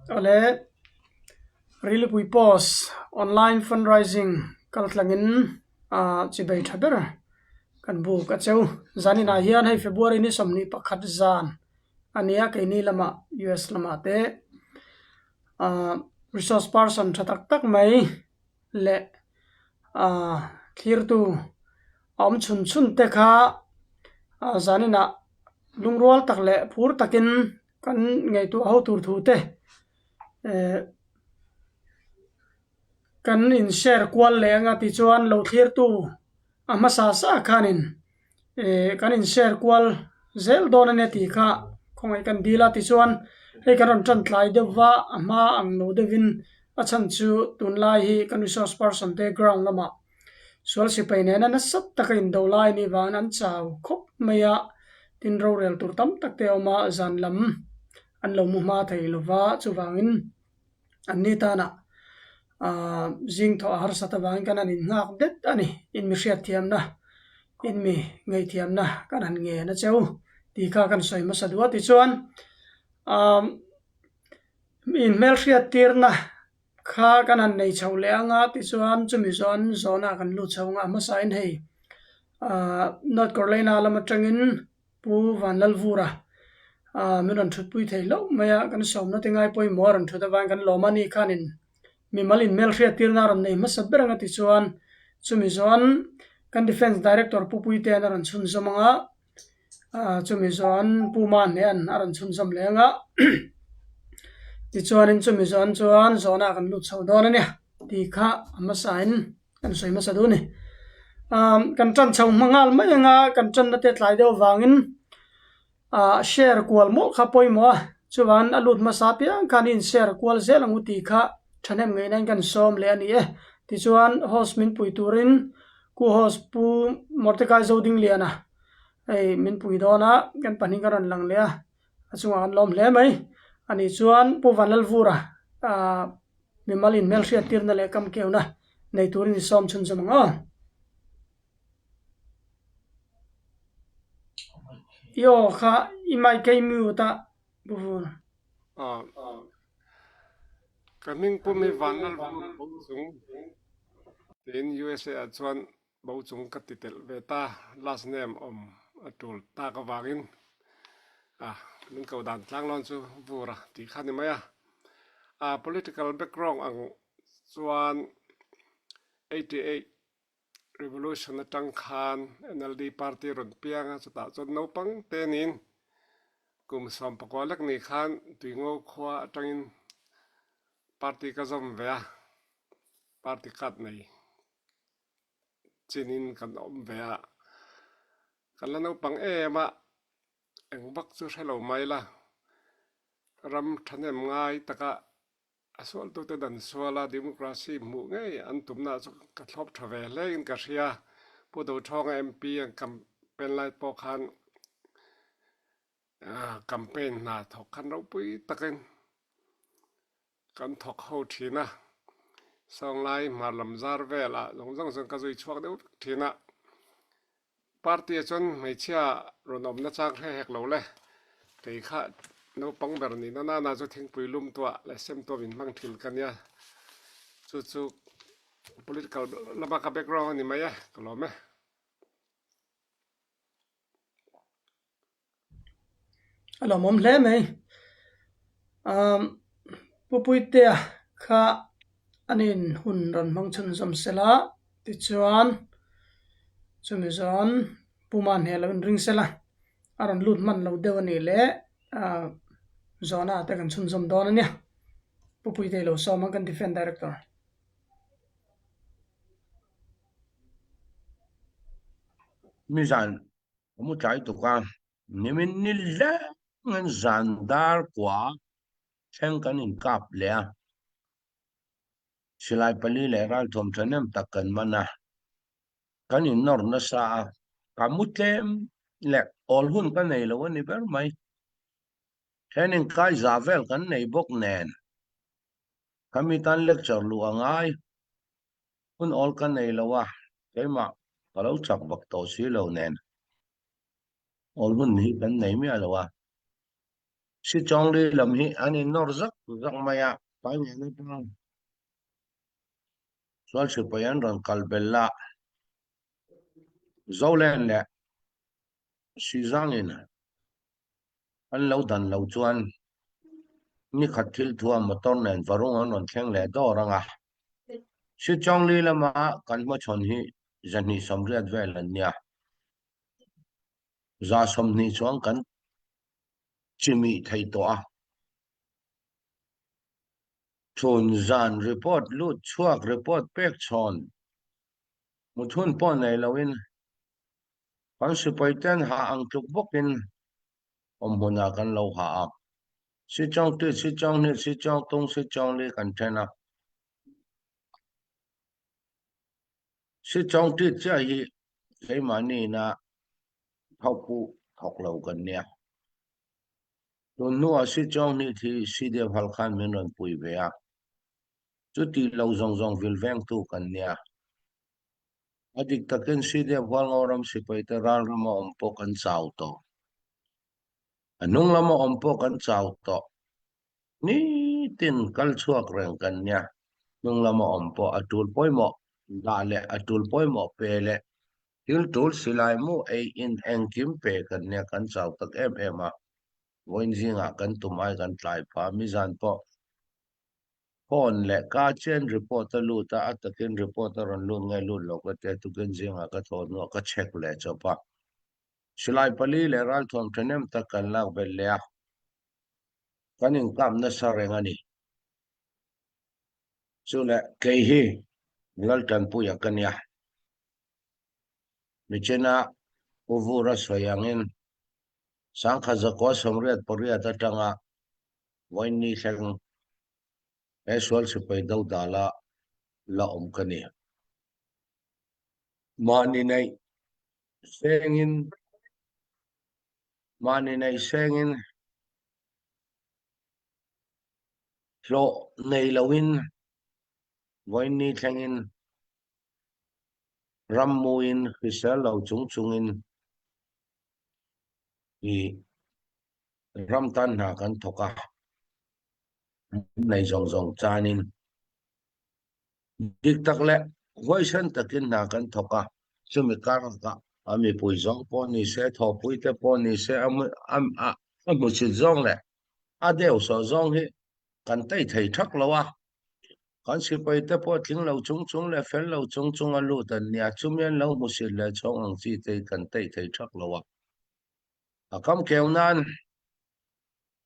Awle Rilipui Post online fundraising kaltlangin chibai tha ber kan buk a cheu. Zanin ah hian hei February ni 21 zan a nia keini lamah US lamah te resource person tha tak tak mai leh thlirtu a awm chhun chhun te kha zanin ah lungrual tak leh phur takin kan ngaihtuah ho tur thu te eh kan in share kual leh anga tichuan lo thlirtu a hmasa sa khanin eh kan in share kual zel dawn ania tih kha khawngaih kan dil a tichuan hei kan rawn tan tlai deuh va a hma ang lo deuhin a chhan chu tunlai hi kan resource person te ground lamah Sual sipai nena nasa taka indo lai anih vangin an chau khawp mai a, tin rorel tur tam tak te a awm a, zan lam an lo mu hma thei lo va, chuvangin an ni tanah aah zing thawh a harsat avangin kan han innghak det a ni, in mi hriatthiamna, in mi ngaihthiamna kan han ngen a cheu tih kha kan sawi hmasa duh a tichuan aah in hmelhriattirna. Kha kan han nei chho leh ang a tichuan chumi zawn zawnah kan lut chho ang a hmasain hei ahh North Carolina lam atangin Pu Vanlalvura ahh min rawn thutpui thei hlauh mai a kan sawmna te ngai pawimawh a rawn thut avangin kan lawm a ni khanin mimal inhmelhriat tirna a rawn nei hmasa ber ang a tichuan chumi zawn kan Defence Director Pu Puitean a rawn chhunzawm ang a. Ah chumi zawn Pu Mahnea'n a rawn chhunzawm leh ang a, tichuanin chumi zawn chuan zawhna kan lut chho dawn a nia tih kha a hmasain kan sawi hmasa duh a ni. Ah kan tan chho hma nghal mai ang a, kan tanna te tlai deuh avangin ah share kual mawlh kha pawimawh a, chuvangin a lut hmasa apiang khan in share kual zel ang u tih kha thahnem ngaihnain kan sawm leh a ni e. Tichuan host min pui turin Ku host Pu Mordecai Zodingliana hei min pui dawn a, kan pahnih ka rawn lang leh a, a chungah kan lawm hle mai. Ani chuan Pu Vanlalvura ah mimal in hmelhriat tirna leh kam keuna nei turin i sawm chhunzawm ang aw. I aw kha i mic a i mute a Pu Vur. Ka hming pum hi Vanlalvur Bochung tiin USA ah chuan Bochung ka ti telh ve ta, last name awm a tul tak avangin ah min ko dan tlanglawn chu Vura tih kha ni mai a. Ah political background ang chuan 88 revolution atang khan NLD party rawn piang a, chutah chuan naupang te niin kum 19 lek ni khan Tuingo khua atangin party ka zawm ve a, party card nei chinin kan awm ve a, kan la naupang em a, eng vak chu hre lo mai la, ram thahnem ngai taka A sualtute dan suala democracy hmuh ngei an tumna chu ka thlawp tha ve hle in ka hria. Pu Dothonga MP an campaign lai pawh khan campaign hna thawk khan ropui takin kan thawk ho thin a. Sawnglai hmar lam zar velah zawng zawng chuan ka zui chhuak deuh vek thin a. Party ah chuan hmeichhia rawn awmna chang hre hek lo le. Kei kha naupang ber ni na nana chu thingpui lum tuah leh sem tuah min hmang thin ka nia. Chu chu political lama ka background a ni mai e, ka lawm e. A lawmawm hle mai. Umm Pu Puitea kha an in hun rawn hmang chhunzawm sela tichuan chumi zawn Pu Mahne lo inring sela a rawn lut hman lo deuh a nih leh ah zawhna te kan chhunzawm dawn a nia. Pu Puitea lo sawm ang kan Defence Director. Nizan Ka mu tlai tuk a, nimin ni lengin zan dar kua thleng kan inkap leh a, silai pali leh ralthuam thahnem tak kan man a, kan innawr nasa a, ka mu tlem leh awl hun ka nei lo a ni ber mai. Training kai za vel kan nei bawk nen, khami tan lecture luh a ngai. Hun awl ka nei lo a, keimah ka lo chak vak tawh si lo nen awl hun hi kan nei miah lo a. Sichawngli lam hi an in nawr zak zak mai a, Paingen atang sual sipai an rawn kal bel a, Zolen leh Sizangin an lo dan lo chuan nikhat thil thua motor nen varung an rawn thleng leh dawr ang a. Sichawngli lama kan hmachhawn hi 280 vel an nia. 120 chuang kan chimih thei tawh a. Chhun zan report lut chhuak report pek chhawn muthun pawh nei loin kan sipai ten ha ang tluk bawkin awm hmunah kan lo ha a. Sichawng tit, sichawng hnit, sichawng tung, sichawng li kan then a. Sichawng tit chiah hi keimahni ina thawkpu thawk lo kan nia. Tun hnuah Sichawng hnit hi CDF hal khan min rawn pui ve a. Chuti lo zawng zawng vil vengtu kan nia. A dik takin CDF Hualngo ram sipaite ral rama awm pawh kan chau tawh. A hnung lama awm pawh kan chau tawh. Nitin kal chhuak reng kan nia. Hnung lama awm pawh a tul pawimawh dah leh a tul pawimawh pe leh thil tul silai mu ei in engkim pe kan nia kan chau tak em em a. Vawiin zingah kan tum ai kan tlai phah mizan pawh Phone leh ka chen report a lut a, a takin report a rawn lut nge lut lo ka tia, tukin zingah ka thaw hnuah ka check leh chawp a. Silai pali leh ralthuam thahnem tak kan lak belh leh a, kan inkap nasa reng a ni. Chu leh kei hi Laltanpuia ka nia. Michina U Vura sawi angin 1988 atanga Vawiin thleng he sual sipai dodala la awm ka ni. Mahni neih sengin mahni neih sengin hlawh nei loin vawiin thlengin rammuin hrisel lo chung chungin i Ram tan hna kan thawk a, nei zawng zawng chanin dik tak leh huaisen takin hna kan thawk a, chumi karah a mipui zawng pawh ni se, thawhpui te pawh ni se, a hmuchhit zawng leh a deuhsawh zawng hi kan tei thei thak lo a, kan sipai te pawh tling lo chung chung leh fel lo chung chung a lut an nia, chumi an lo hmusit leh chhawng ang chi te hi kan tei thei thak lo a. A kam keu nan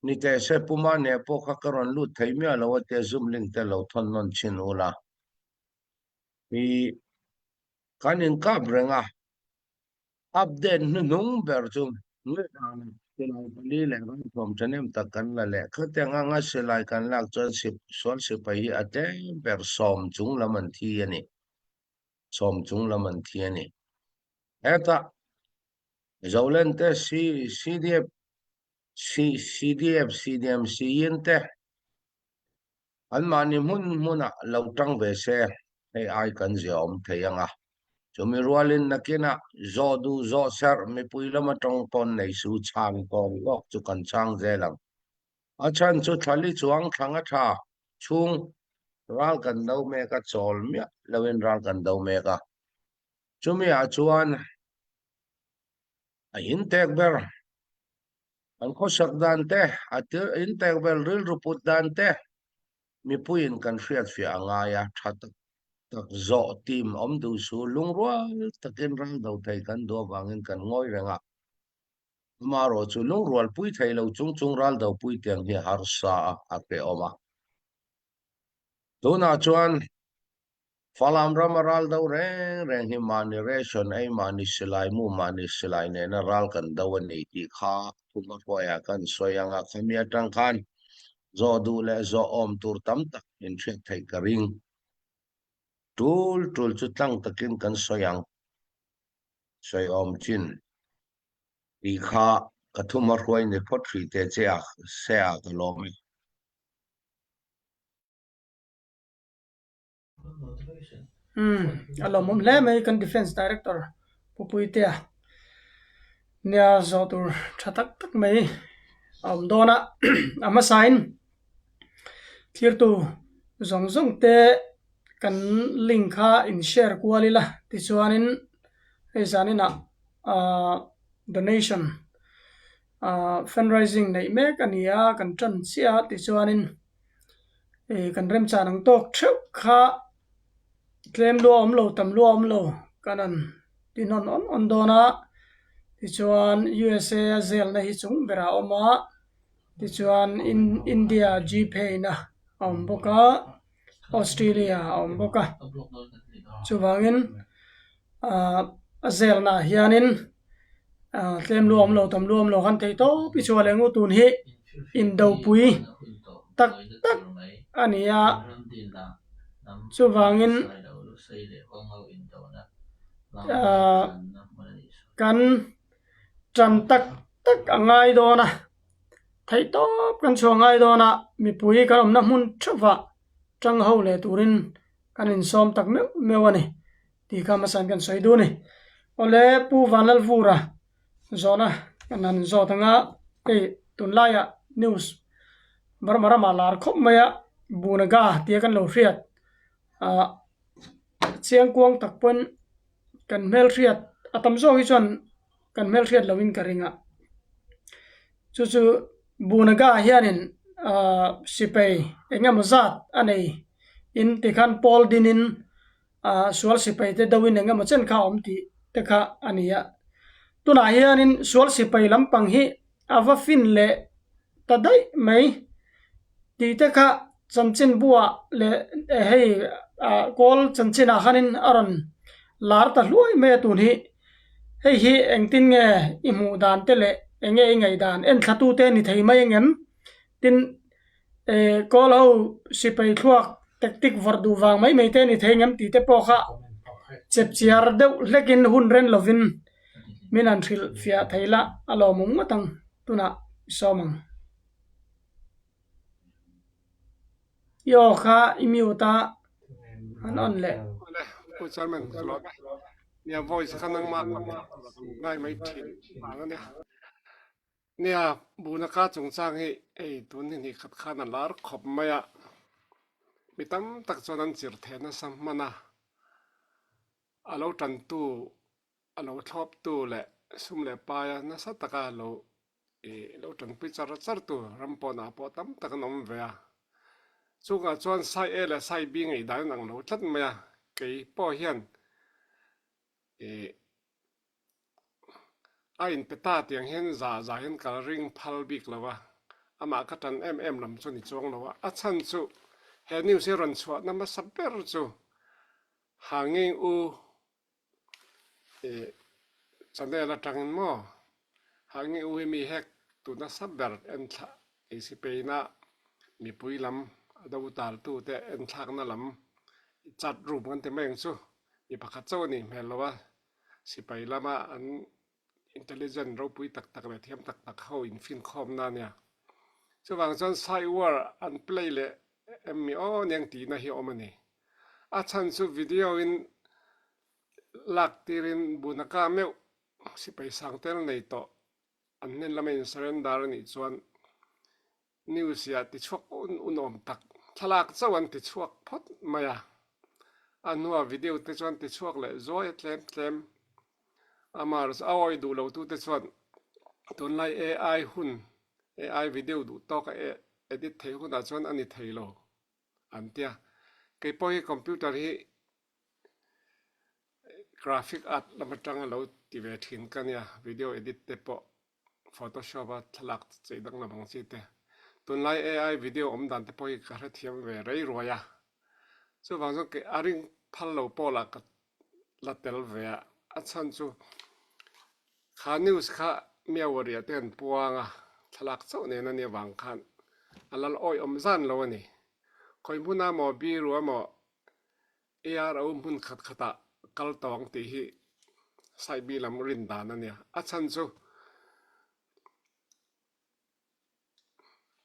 ni teh se puma neh pawh kha ka rawn lut thei miah lo a tia zoom link te lo thawn nawn chhin ula. Hi kan inkap reng a, update hnuhnung ber chu Ngaihdan silai pali leh ralthuam thahnem tak kan la leh. Khatiang anga silai kan lak chuan sual sipai hi a tlem ber sawm chung lam an thi a ni. Sawm chung lam an thi a ni. Hetah Zolen te, CDF, CDF, CDM, CIN te anmahni hmun hmunah lo tang ve se, hei ai kan zia awm thei ang a. Chumi rualin nakinah zawh duh zawh serh mipui lama tawng pawn nei su chhang tawng tawk chu kan chhang zel ang. A chhan chu thlali chuang thlang a tha chhung ral kan do mek a, chawl miah loin ral kan do mek a. Chumi ah chuan a intek ber an khawsak dan te, a intek ber rilru put dan te mipuiin kan hriatfiah a ngai a, tha tak tak zawh team awm duh su lungrual takin ral do thei kan duh avangin kan ngawi reng a. Amaherawh chu lungrual pui thei lo chung chung ral do pui tiang hi harsa a, a hrehawm a. Tunah chuan Falam rama ral do reng reng hi mahni ration ei, mahni silai mu, mahni silai nena ral kan do a ni tih kha thuma hruaiah kan sawi ang a, khami atang khan zawh duh leh zawh awm tur tam tak in hriat theih ka ring. Tul tul chu tlang takin kan sawi ang, sawi awm chin tih kha ka thuma hruai ni phawt hrih te che a se ah ka lawm e. Umm a lawmawm hle mai kan defence director Pu Puitea nia zawh tur tha tak tak mai. a awm dawn a, a hmasain thlirtu zawng zawng te kan link kha in share kual ila tichuanin hei zaninah ahh donation ahh fundraising neih mek a ni a kan tan chiah a tichuanin ih kan remchan ang tawk theuh kha tlem lua awm lo tam lua awm lo kan han ti hnawn awn awn dawn a tichuan U_S_A a zelna hi chung berah a awm a tichuan India Gpay na a awm bawk a Australia a awm bawk a chuvangin ahh a zelna ah hianin ahh tlem lu awm lo tam lu awm lo khan theih tawp i chhuah leh ngu tun hi indopui tak tak a ni a chuvangin ahh kan tan tak tak a ngai dawn a theih tawp kan chhuah ngai dawn a mipui kan awmna hmun theuhah tang ho leh turin kan insawm tak meuh meuh a ni tih kha hmasa in kan sawi duh a ni. Awle Pu Vanlalvura zawhna kan han zawt ang a, hei tunlaiah news Burma ramah lar khawp mai a, Bunaga tia kan lo hriat ah chiangkuang tak pawn kan hmelhriat a tam zawk hi chuan kan hmelhriat loin ka ring a, chu chu Bunaga hianin ah sipai eng emaw zat a nei in tikhan pawl dinin ah sual sipai te deuhin eng emaw chen kha a awm tih te kha a ni a. Tunah hianin sual sipai lampang hi a va fin leh ta daih mai tih te kha chanchin buah leh hei ah kawl chanchin ah khanin a rawn lar ta hluai mai a tun hi. Hei hi engtin nge i hmuh dan te leh eng nge i ngaih dan en thla tu te ni thei mai angem? Tin eh kawl ho sipai thluak tactic vawrh duh vang mai mai te ni thei angem tih te pawh kha chep chiar deuh hlekin hun ren lovin min han hrilh fiah thei la a lawmawm ngawt ang tunah i sawm ang. I aw kha i mute a an on leh. Awle Pu Chairman ka lawm e. Nia voice kha nangmah ngai mai thin vang ania. Nia Bunaka chungchang hi hei tun ni hnih khat khan a lar khawp mai a. Mi tam tak chuan an chirh theh nasa hman a. A lo tantu a lo thlawptu leh sum leh paia nasa taka lo ih lo tanpui char char tu ram pawnah pawh tam tak an awm ve a. Chungah chuan Sai A leh Sai B ngaihdan an ang lo tlat mai a, kei pawh hian ih a inpe ta tiang hian zah zah hian ka ring phal bik lo a, amah ka tan em em lam chu ni chuang lo a, a chhan chu he news hi rawn chhuahna hmasa ber chu Hanging U Ih channel atangin maw Hanging U hi mi hek tu nasa ber en thla ei si peina mipui lam a do tal tu te en thlakna lam chat room kan ti mai ang chu mi pakhat chauh a nih hmel lo a sipai lama an intelligent ropui tak tak leh thiam tak tak ho infinkhawmna a nia. Chuvang chuan side war an play leh em mi aw aniang tihna hi a awm a ni. A chhan chu video in lak tirin Bunaka meuh sipai sang tel nei tawh an hnen lama in surrender a nih chuan News ah tichhuak un un awm tak thlalak chauh an tichhuak phawt mai a. A hnuah video te chuan tichhuak leh zuai a tlem tlem. Amah a awi duh lo tute chuan tunlai AI hun AI video duh tawk a edit theih hunah chuan a ni thei lo an tia. Kei pawh hi computer hi graphic art lam atanga lo ti ve thin ka nia video edit te pawh photoshop a thlalak chei danglam ang chi te. Tunlai AI video awm dan te pawh hi ka hrethiam ve rei ruai a. Chuvang chuan kei a ring phal lo pawh lah ka la tel ve a, a chhan chu kha news kha Myawaria te an puang a, thlalak chauh nen a nih avang khan a lal awih awm zan lo a ni. Khawi hmuna maw biru emaw ARO hmun khat khatah kal tawh ang tih hi Saibi lam rin dan a nia. A chhan chu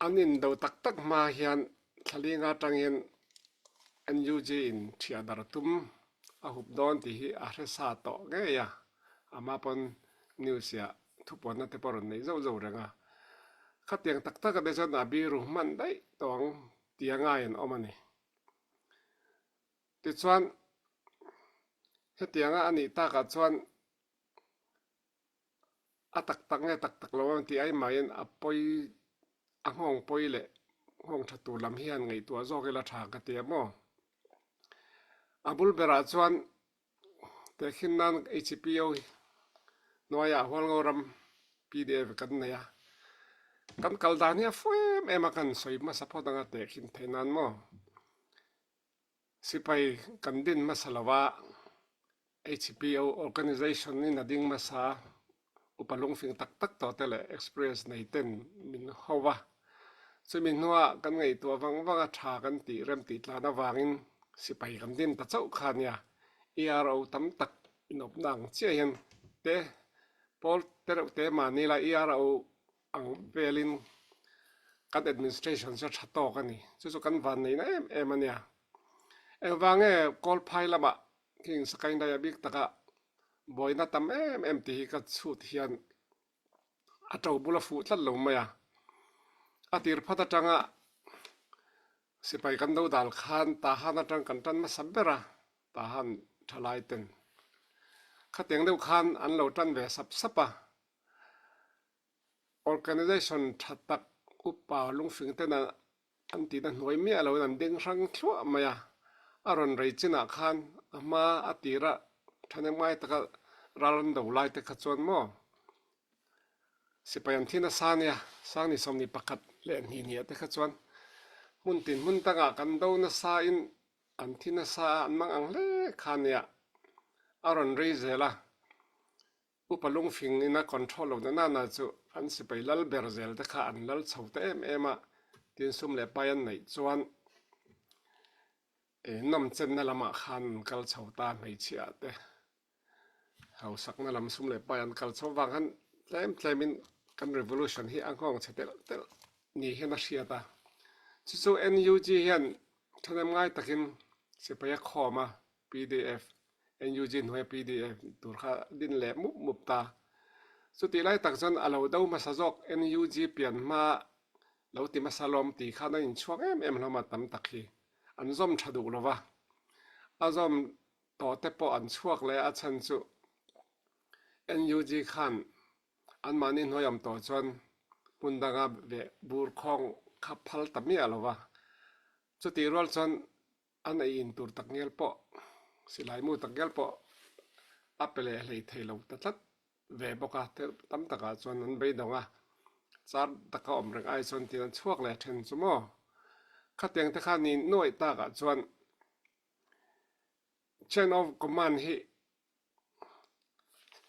An indo tak tak hma hian thlalinga atangin NUG in thiahdar tum a hup dawn tih hi a hre sa tawh ngei a, amah pawn news ah thupuanna te pawh a rawn neih zauh zauh reng a. Khatiang taktak a te chuan a biru hman daih tawh ang tia ngai an awm a ni. Tichuan, hetianga a nih takah chuan a tak tak nge tak tak lo ang tih ai mahin a pawi a nghawng pawi leh nghawng tha tur lam hian ngaihtuah zawk ila tha ka ti a maw. A bul berah chuan Tehkhin nan HPO hnuaiah Hualngo ram pdf kan nei a, kan kal dan hi a fu em em a kan sawi hmasa phawt anga tehkhin theih nan maw sipai kan din hmasa lo a, HPO organization in a ding hmasa a, upa lungfing tak tak tawh te leh experience nei ten min ho va, chumi hnuah kan ngaihtuah vang vang a tha kan tih rem tih tlan avangin sipai kan din ta chauh kha nia, ERO tam tak inawpna ang chiah hian te pawl te reuh te mahni la ERO ang velin kan administration chu a tha tawk a ni, chu chu kan van neihna em em a nia. Engvange Kawlphai lamah King Sakaindaia bik taka buaina tam em em tih hi ka chhut hian a to bula fuh tlat lo mai a. A tir phawt atanga sipai kan do dal khan Tahan atang kan tan hmasa ber a, Tahan thalai ten khatiang deuh khan an lo tan ve sap sap a. Organisation tha tak upa lungfing ten a An tihna hnuai miah loin an ding hrang thluah mai a, a rawn rei chinah khan a hma a tira thahnem ngai taka ral an do lai te kha chuan maw sipai an thi nasa nia, Sangni 21 leh hnih hnih ah te kha chuan hmun tin hmun tangah kan do nasa in an thi nasa a, an mang ang hle kha nia, a rawn rei zel a. Upa lungfing in a control lo na nana chu an sipai lal ber zel te kha an lal chho ta em em a, tin sum leh pai an neih chuan eh nawmchenna lamah khan an kal chho ta hmeichhia ah te hausakna lam sum leh pai an kal chho vang khan tlem tlem in kan revolution hi a nghawng chhe telh telh ni hian a hriat a, chu chu NUG hian thahnem ngai takin sipai a khawm a. Pdf, NUG hnuaia pdf tur kha din leh mup mup ta. Chutih lai tak chuan a lo do hmasa zawk NUG pian hma lo ti hmasa lawm tih khan a inchhuak em em hlawm a tam tak hi an zawm tha duh lo va. A zawm tawh te pawh an chhuak leh a chhan chu NUG khan anmahni hnuai awm tawh chuan hmun danga veh bur khawng kha phal ta miah lo va. Chutih rual chuan An ei in tur tak ngial pawh, silai mu tak ngial pawh a pe leh hlei thei lo ta tlat ve bawk a, tam takah chuan an beidawng a, char taka awm reng ai chuan tin an chhuak leh then chu maw? Khatiang te kha ni nuaih takah chuan chain of command hi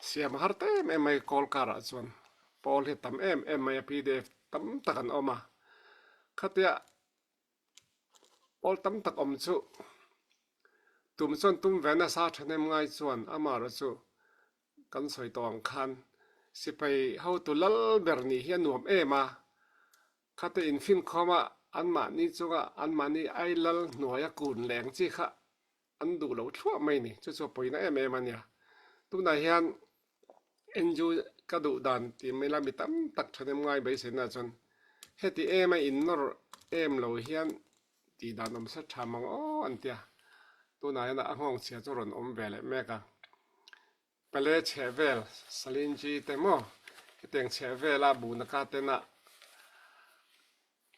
siam a har ta em em mai kawl karah chuan pawl hi a tam em em mai a, pdf tam tak an awm a, khatia Pawl tam tak awm chu tum chuan tum ve nasa thahnem ngai chuan amaherawh chu kan sawi tawh ang khan sipai hotu lal ber nih hi a nuam em a, khate infinkhawm a anmahni chunga anmahni ai lal hnuaia kun leng chi kha an duh loh thluah mai ni, chu chu a pawina em em a nia. Tunah hian NGO ka duh dan tih mai la mi tam tak thahnem ngai beiseina chuan heti em a innawr em lo hian tih dan awm sa tha mang aw an tia. Tunah hian a nghawng chhia chu rawn awm ve leh mek a. Pale chheh vel Salinji te maw hetiang chheh vela Bunaka tena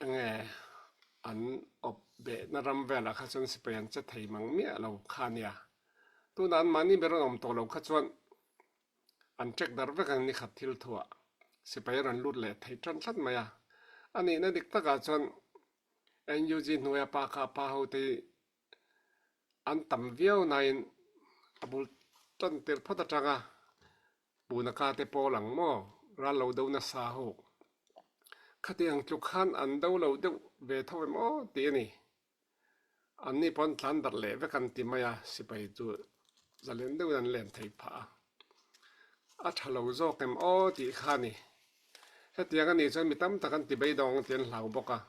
Enge an awp behna ram velah kha chuan sipai an che thei mang miah lo kha nia. Tunah an mahni ber an awm tawh lo kha chuan an check darh vek ang nikhat thil thuah sipai a rawn lut leh thei tan tlat mai a. A nihna dik takah chuan NUG hnuaia pa kha pa ho te hi an tam viau nain a bul tan tirh phawt atanga Punaka te pawl ang maw ral lo do nasa ho. Khatiang tluk khan an do lo deuh ve tho em aw tih a ni. Anni pawh an tlan darh leh vek an ti mai a, sipai chu zalen deuhin an len theih phah a. A tha lo zawk em aw tih kha a ni. Hetiang a nih chuan mi tam tak an ti beidawng tih an hlau bawk a.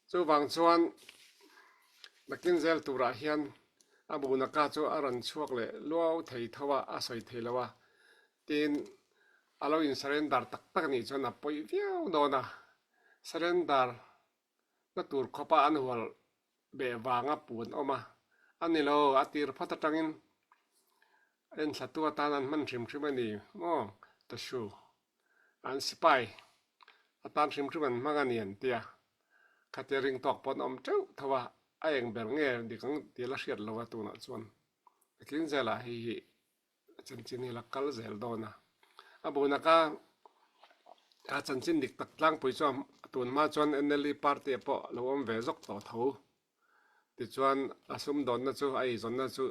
Chuvang chuan nakin zel turah hian a bunaka chu a rawn chhuak leh luau thei tho a, a sawi thei lo a. Tin. A lo in surrender taktak nih cun a pawi viau dawn a. Surrender na tur khawp ah an hual beh vang a pu an um a. A ni lo, a tir phawt atangin enthlatu atan an hman hrimhrim a ni maw? Tashu. An sipai atan hrimhrim an hmang a ni an ti a. Khatia ring tawk pawh an awm teuh tho a, a eng ber nge dik ang ti la hriat lo a tunah chuan. Tling zelah hei hi chanchin hi la kal zel dawn a. A bunak a a chanchin dik tak tlangpui chu a tun hma chuan NLD party ah pawh a lo awm ve zawk tawh tho. Tichuan a sumdawnna chu a eizawnna chu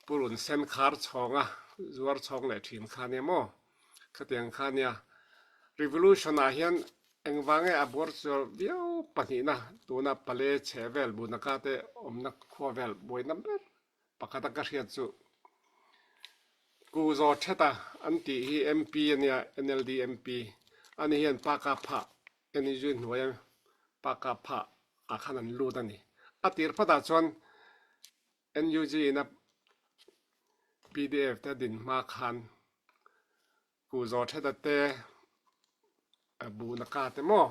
purun sen khar chhawng a zuar chhawng leh thin kha nia maw? Khatiang kha nia. Revolution ah hian engvang nge a buar chuar viau pahnihna tuna pale chhe vel bunaka te awmna khua vel buaina ber Pakhat a ka hriat chu Ku Zaw Theta an tih hi MP a nia, NLD MP. Ani hian pa ka phah NUG hnuaia pa ka phah ah khan an lut a ni. A tir phatah chuan NUG in a pdf te a din hma khan Ku Zaw Theta te Buhnaka te maw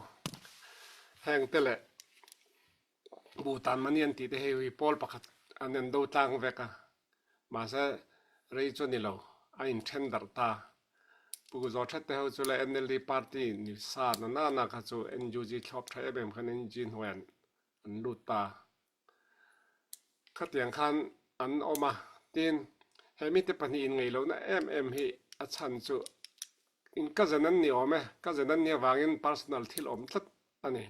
heng te leh Bu tan mani an tih te hei hi pawl pakhat an en do tlang vek a, mahse rei chu a ni lo, a inthen darh ta. Pu Zawthat te ho chu le NLD party ni sa na na na kha chu NUG thlawp tha em em khan NUG hnuaiah an lut ta. Khatiang khan an awm a, tin he mite pahnihin ngaihlohna em em hi a chhan chu in cousin an ni awm e, cousin an nih avangin personal thil awm tlat a ni.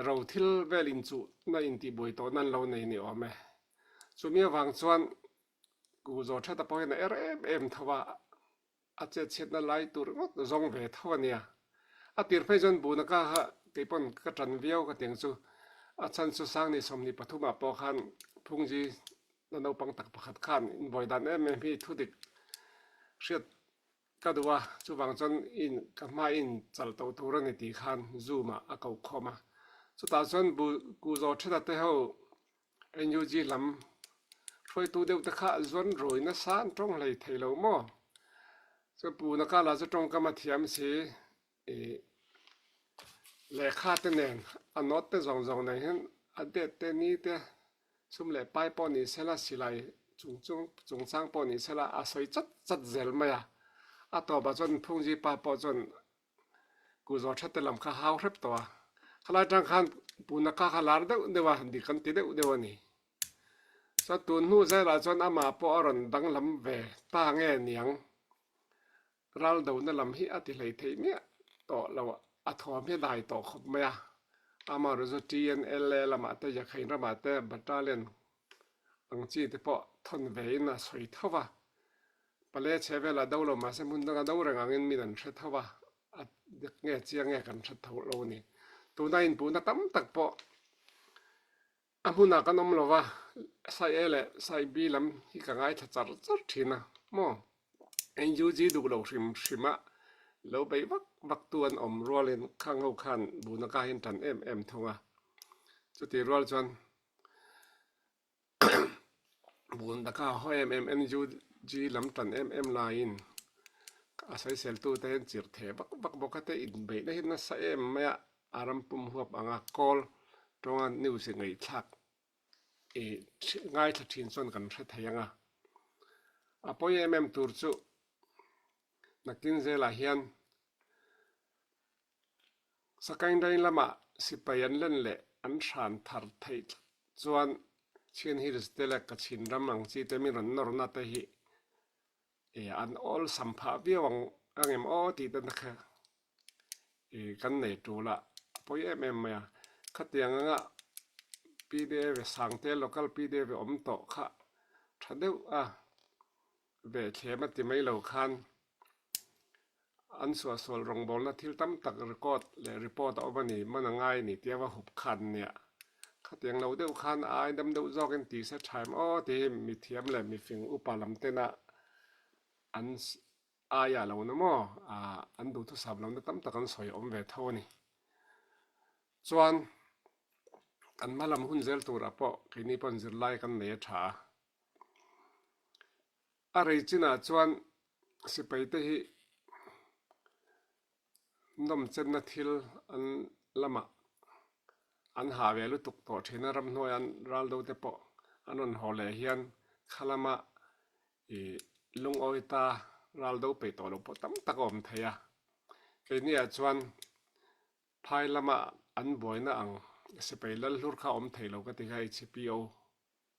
Ro thil vel inchuhna intihbuai tawhna an lo nei ni awm e. Chumi avang chuan Ku Zawthata pawh hian a er em em tho a, a chetchhiatna lai tur ngawt zawng ve tho a nia. A tir phei chuan buna ka kha kei pawn ka tan viau ka tiang chu a chhan chu Sangni 23 ah pawh khan Phungji na naupang tak pakhat khan inbuai dan em em hi thudik hriat Ka duh a, chuvang chuan in ka hma in chal to tur a ni tih khan Zoom ah a koh khawm a. Chutah chuan bu ku zawh theta te ho NUG lam hruaitu deuh te kha zuan rawi nasa an tawng hlei thei lo maw? Chuan pu na kala chu tawngkam a thiam si ih lehkha te nen a note te zawng zawng nen hian a date te ni te Sum leh pai pawh ni sela, silai chung chungchang pawh ni sela a sawi chat chat zel mai a. A tawpah chuan Phungji pa pawh chuan Kuzawh that te lam kha hau hrep tawh a. Khalai tang khan Punaka kha lar deuh deuh a, dik an ti deuh deuh a ni. Chuan tun hnu zelah chuan amah pawh a rawn danglam ve ta nge niang. Ral dona lam hi a ti hlei theih miah tawh lo a, a thuam hi a dai tawh khawp mai a. Amaherawhchu chu TNLA lamah te Yakhain ramah te battalion ang chi te pawh thawn vein a sawi tho va. Pale chhe velah do lo mahse hmun danga do reng angin min an hre tho va, a dik nge chiang nge kan hre tho lo a ni. Tuna inpuhna tam tak pawh A hmunah kan awm lo va, Sai A leh Sai B lam hi ka ngaithla char char thin a maw? NUG duh lo hrim hrim a lo beih vak vak tu an awm rualin khang ho khan buna ka hian tan em em thung a. Chutih rual chuan bun daka haw em em NUG lam tan em em laiin a sawiseltu te hian chirh theh vak vak bawk a te inbeihna hi nasa em mai a. A ram pum huap anga kawl tawnga news i ngaihthlak i ngaithla thin chuan kan hre thei ang a. A pawi em em tur chu nakin zelah hian Sakaindain lamah sipai an len leh an hran thar theih tlat chuan Chin Hills te leh Kachin ram ang chi te min rawn nawrna te hi an awlsam phah viau ang em aw tih te kha ih kan nei tul a, a pawi em em mai a. Khatiang anga pdf Sangte local pdf awm tawh kha tha deuh a, ve thlem a ti mai lo khan an suahsual rawngbawlna thil tam tak record leh report a awm a ni, man a ngai a ni tia va hup khan nia. Khatiang lo deuh khan a ai dam deuh zawkin ti se tha em aw tih hi mithiam leh mifing upa lam tena an Aia lo na maw? An duhthusam lohna tam tak an sawi awm ve tho a ni. Chuan kan hma lam hun zel turah pawh keini pawn zirlai kan nei a tha a. A rei chinah chuan. Sipai te hi nawmchenna thil an lamah an ha ve lutuk tawh thin a, ramhnuai an ral do te pawh an rawn haw leh hian kha lama ih lungawi ta ral do peih tawh loh pawh tam tak a awm thei a, keini ah chuan phai lama an buaina ang sipai lal hlur kha a awm thei lo ka ti kha HPO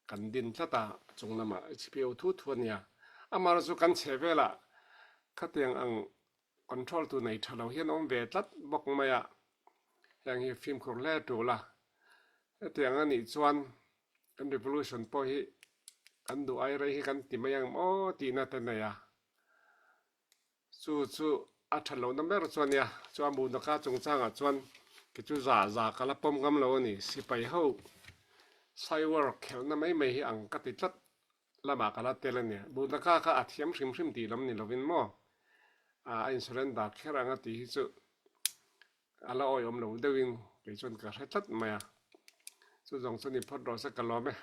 kan din tlat a, a chung lamah HPO thu thu a nia. Amaherawhchu chu kan chhe velah khatiang ang control tu nei tha lo hian awm ve tlat bawk mai a, heng hi fimkhur hle tul a. Hetiang a nih chuan kan revolution pawh hi kan duh ai rei hi kan ti mai ang maw tihna te nei a. Chu chu a that lohna ber chu a nia, chu a Munaka chungchangah chuan kei chu za za ka la pawm ngam lo a ni. Sipai ho cyber khelhna mai mai hi ang ka ti tlat lamah ka la tel a ni. Munaka kha a thiam hrim hrim tih lam ni lovin maw a in surrender kher ang a tih hi chu a la awihawm lo deuhin kei chuan ka hre tlat mai a. Chu zawng chu ni phawt rawh se ka lawm e.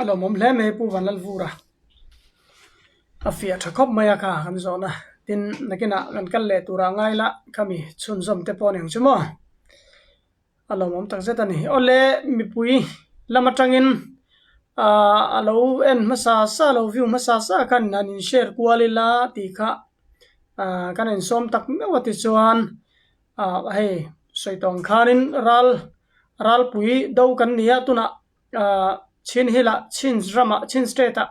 A lawmawm hle mai Pu Vanlalvura a fiah tha khawp mai a kha kan zawhna tin nakinah kan kal leh turah ngai la khami chhunzawm te pawh a ni ang chu maw a lawmawm tak zet a ni awle mipui lam atangin ahh a lo en hmasa sa lo view hmasa sa khan an in share kual ila tih kha ahh kan insawm tak meuh a tichuan ah hei sawi tawh ang khanin ral ralpui do kan ni a tunah ah Chin Hill ah Chin ramah Chin state ah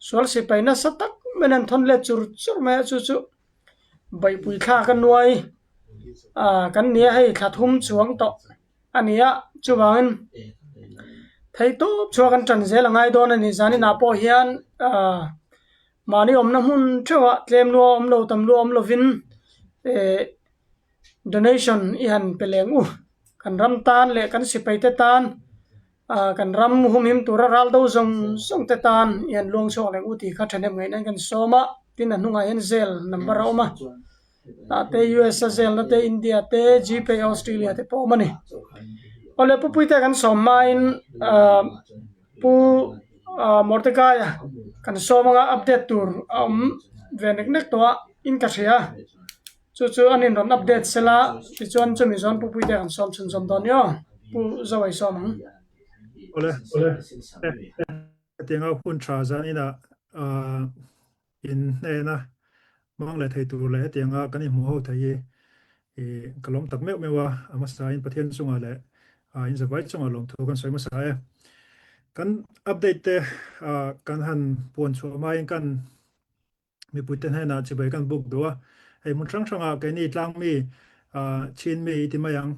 sual sipai nasa tak maiin an thawn let chur chur mai a chu chu beihpui thlak a nuai ah kan ni a hei thla thum chuang tawh a ni a chuvangin theihtawp chhuak an tan zel a ngai dawn a ni zaninah pawh hian ah mahni awmna hmun theuhah tlem lua awm lo tam lua awm lovin eh Donation i han pe leng u. Kan ram tan leh kan sipai te tan ah kan ram humhim tura ral do zawng zawng te tan i han luang chhuak leng u tih kha thahnem ngaih nan kan sawm a. Tin a hnungah hian zel number a awm a. Tah te US a zelna te India te Gpay Australia te pawh a awm a ni. Awle Pupuite kan sawm hmain ah Pu Mordecai a kan sawm anga update tur a awm ve nek nek tawh a in ka hria. Chu chu an inrawn update sela tichuan chumi zawn Pu Puite kan sawm chhunzawm dawn nia Pu Zawai sawm ang. Awle, awle. Hetianga hun tha zan inah in hnena hmang leh thei tur leh hetianga kan inhmuh ho thei hi ka lawm tak meuh meuh a, a hmasain Pathian chungah leh in zavai chungah lawmthu kan sawi hmasa e. Kan update te kan han puan chhuah hmain kan Mipuite hnenah chibai kan buk duh a, hei hmun hrang hrangah keini tlangmi Chin mi i ti mai ang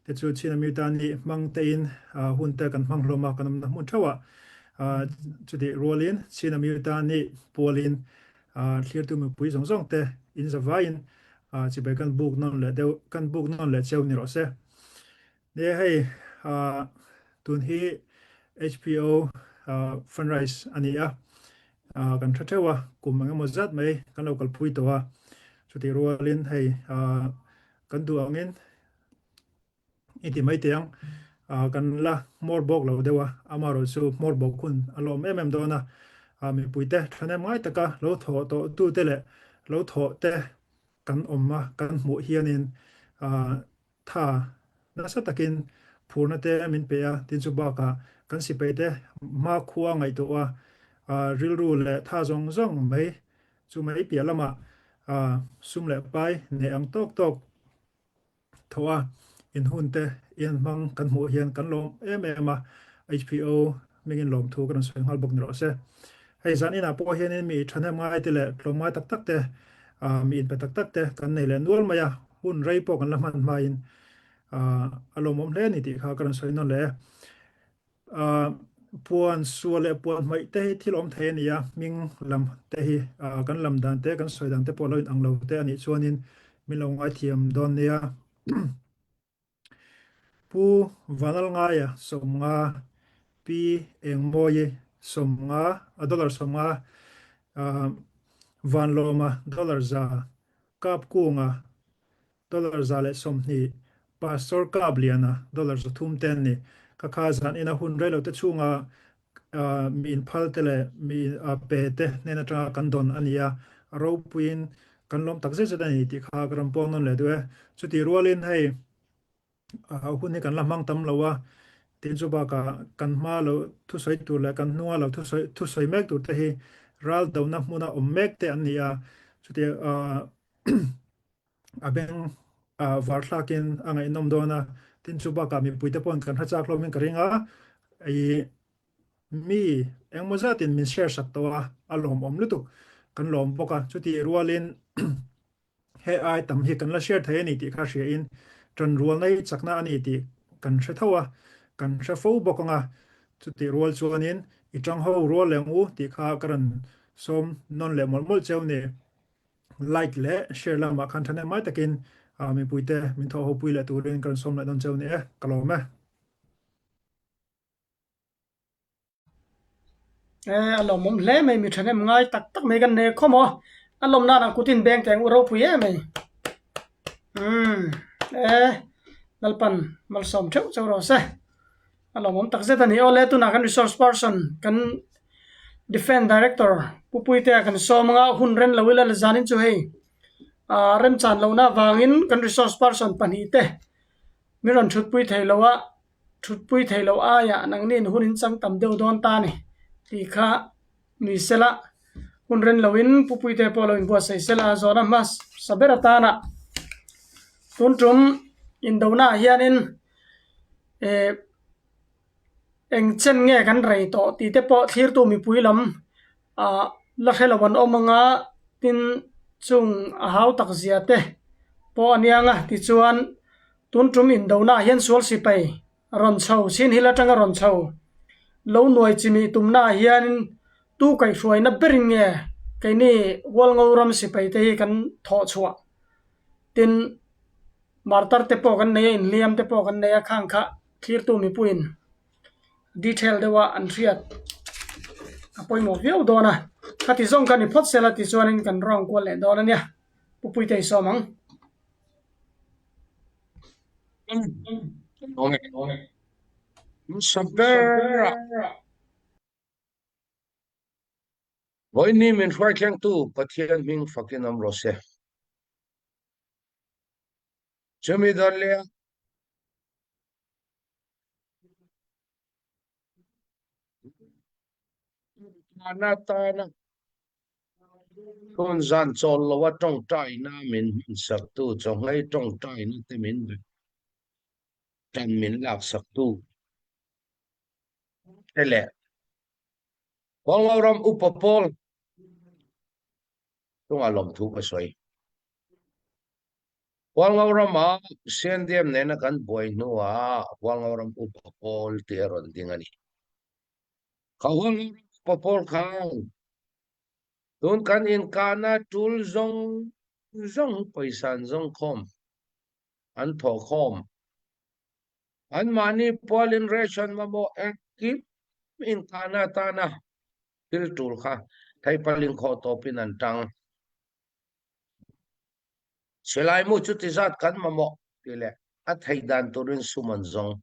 te chu Chin ami tan nih hmang tein hun te kan hmang hlawm a, kan awmna hmun theuhah chutih rualin Chin ami tan nih pualin thlirtu mipui zawng zawng te in zavaiin chibai kan buk nawn leh deuh kan buk nawn leh cheu ni rawh se. Nia hei tun hi HPO fundraise a ni a, kan tha theuh a, kum eng emaw zat mai kan lo kalpui tawh a, chutih rualin hei kan duh angin i ti mai teh ang, kan la hmawr bawk lo deuh a, amaherawhchu hmawr bawk hun a lawm em em dawn a, mipuite thahnem ngai taka lo thawh tawh tute leh lo thawh te kan awm a, kan hmuh hianin Tha nasa takin phurna te min pe a, tin chu bakah kan sipai te hmakhua ngaihtuah a, rilru leh tha zawng zawng mai chu mai piah lamah sum leh pai neih ang tawk tawk thaw a, in hun te in hmang kan hmuh hian kan lawm em em a, HPO hmingin lawmthu ka rawn sawi nghal bawk ni rawh se. Hei zan inah pawh hianin mi thahnem ngai te leh tlawmngai tak tak te, mi inpe tak tak te kan nei leh nual mai a, hun rei pawh kan la hman hmain a lawmawm hle a ni tih kha ka rawn sawi nawn leh e. Puan sual leh puan hmaih te hi thil awm thei a ni a, hming lam te hi kan lam dan te kan sawi dan te pawh lo inang lo te a nih chuanin min lo ngaithiam dawn nia. Pu Vanlalngaia 50, Pi Engmawii 50, a dollar 50, Vanlawma dollar 100, Kapkunga dollar 120, Pastor Kapliana dollar 300 te an ni. Ka kha zan ina hun reilote chhunga. Mi in phal te le mi pe te hnen atanga kan don a ni a, a ropuiin kan lawm tak zet zet a ni tih kha ka rawn puang nawn leh duh e. Chutih rualin hei hun hi kan la hmang tam lo a, tin chu bakah kan hma lo thusawi tur leh kan hnunga lo thusawi thusawi mek tur te hi ral dona hmuna awm mek te an ni a, chutia a beng var thlakin a ngaihnawm dawn a, tin chu bakah mipuite pawhin kan hre chak hlawmin ka ring a, i mi engmaw zatin min share sak tawh a, a lawmawm lutuk kan lawm bawk a, chutih rualin he ai tam hi kan la share thei a ni tih kha hria in tanrualna hi chakna a ni tih kan hre tho a, kan hre fo bawk ang a, chutih rual chuanin i tang ho rual leng u tih kha ka rawn sawm nawn leh mawlh mawlh cheu ni. Like leh share lamah khan thahnem mai takin mipuite min thawh hopui leh turin ka rawn sawm leh dawn cheu ni e, ka lawm e. E, a lawmawm hle mai, mi thahnem ngai tak tak mai kan nei khawm aw. A lawm nan ang kutin beng teng u ropui em mai. Umm, e, Lalpan malsawm theuh cheu rawh se. A lawmawm tak zet a ni. Awle, tunah kan resource person, kan Defence Director Pu Puitea kan sawm anga hun ren lo ila la zanin chu hei ah remchan lohna avangin kan resource person pahnihte min rawn thutpui thei lo a, thutpui thei lo aiah nangni in hun in chang tam deuh dawn ta a ni tih kha ni sela hun ren loin Pu Puitea pawh lo inbuatsaih sela a zawhna hmasa ber atana tun tum indonaah hianin Eh, eng chen nge kan rei tawh tih te pawh thlirtu mipui lam ah la hre lo an awm anga tin chung a hau tak zia te pawh a niang a tichuan tun tum indona ah hian sual sipai rawn chho chin hill atanga rawn chho lo nuai chimih tumna ah hianin tu kaihhruaina berin nge keini Hualngo ram sipai te hi kan thawh chhuah tin. Martar te pawh kan nei a, inhliam te pawh kan nei a, khang kha thlirtu mipuiin detail deuha an hriat a pawimawh viau dawn a, khati zawng kha ni phawt sela tichuanin kan round kual leh dawn a nia, Pu Puite i sawm ang. Vawiin min hruai thlengtu Pathian hming fakin awm rawh se. Chumi dawn leh a tana hun zan chawl lo a tawngtaina min hmansaktu chawnghlei tawngtaina te min tan min laksaktu te leh Hualngoram upa pawl chungah lawmthu ka sawi. Hualngo rama CNDM nena kan buai hnuah Hualngo ram upa pawl tih a rawn ding a ni. Kha Hualngo ram upa pawl khan tun kan inkahna tul zawng zawng pawisa an zawng khawm, an thawh khawm. Anmahni pualin ration mamawh engkim inkahna atana thil tul kha theihpalin khawh tawpin an tang. Silai mu chu ti zat kan mamawh tih leh a theih dan turin sum an zawng.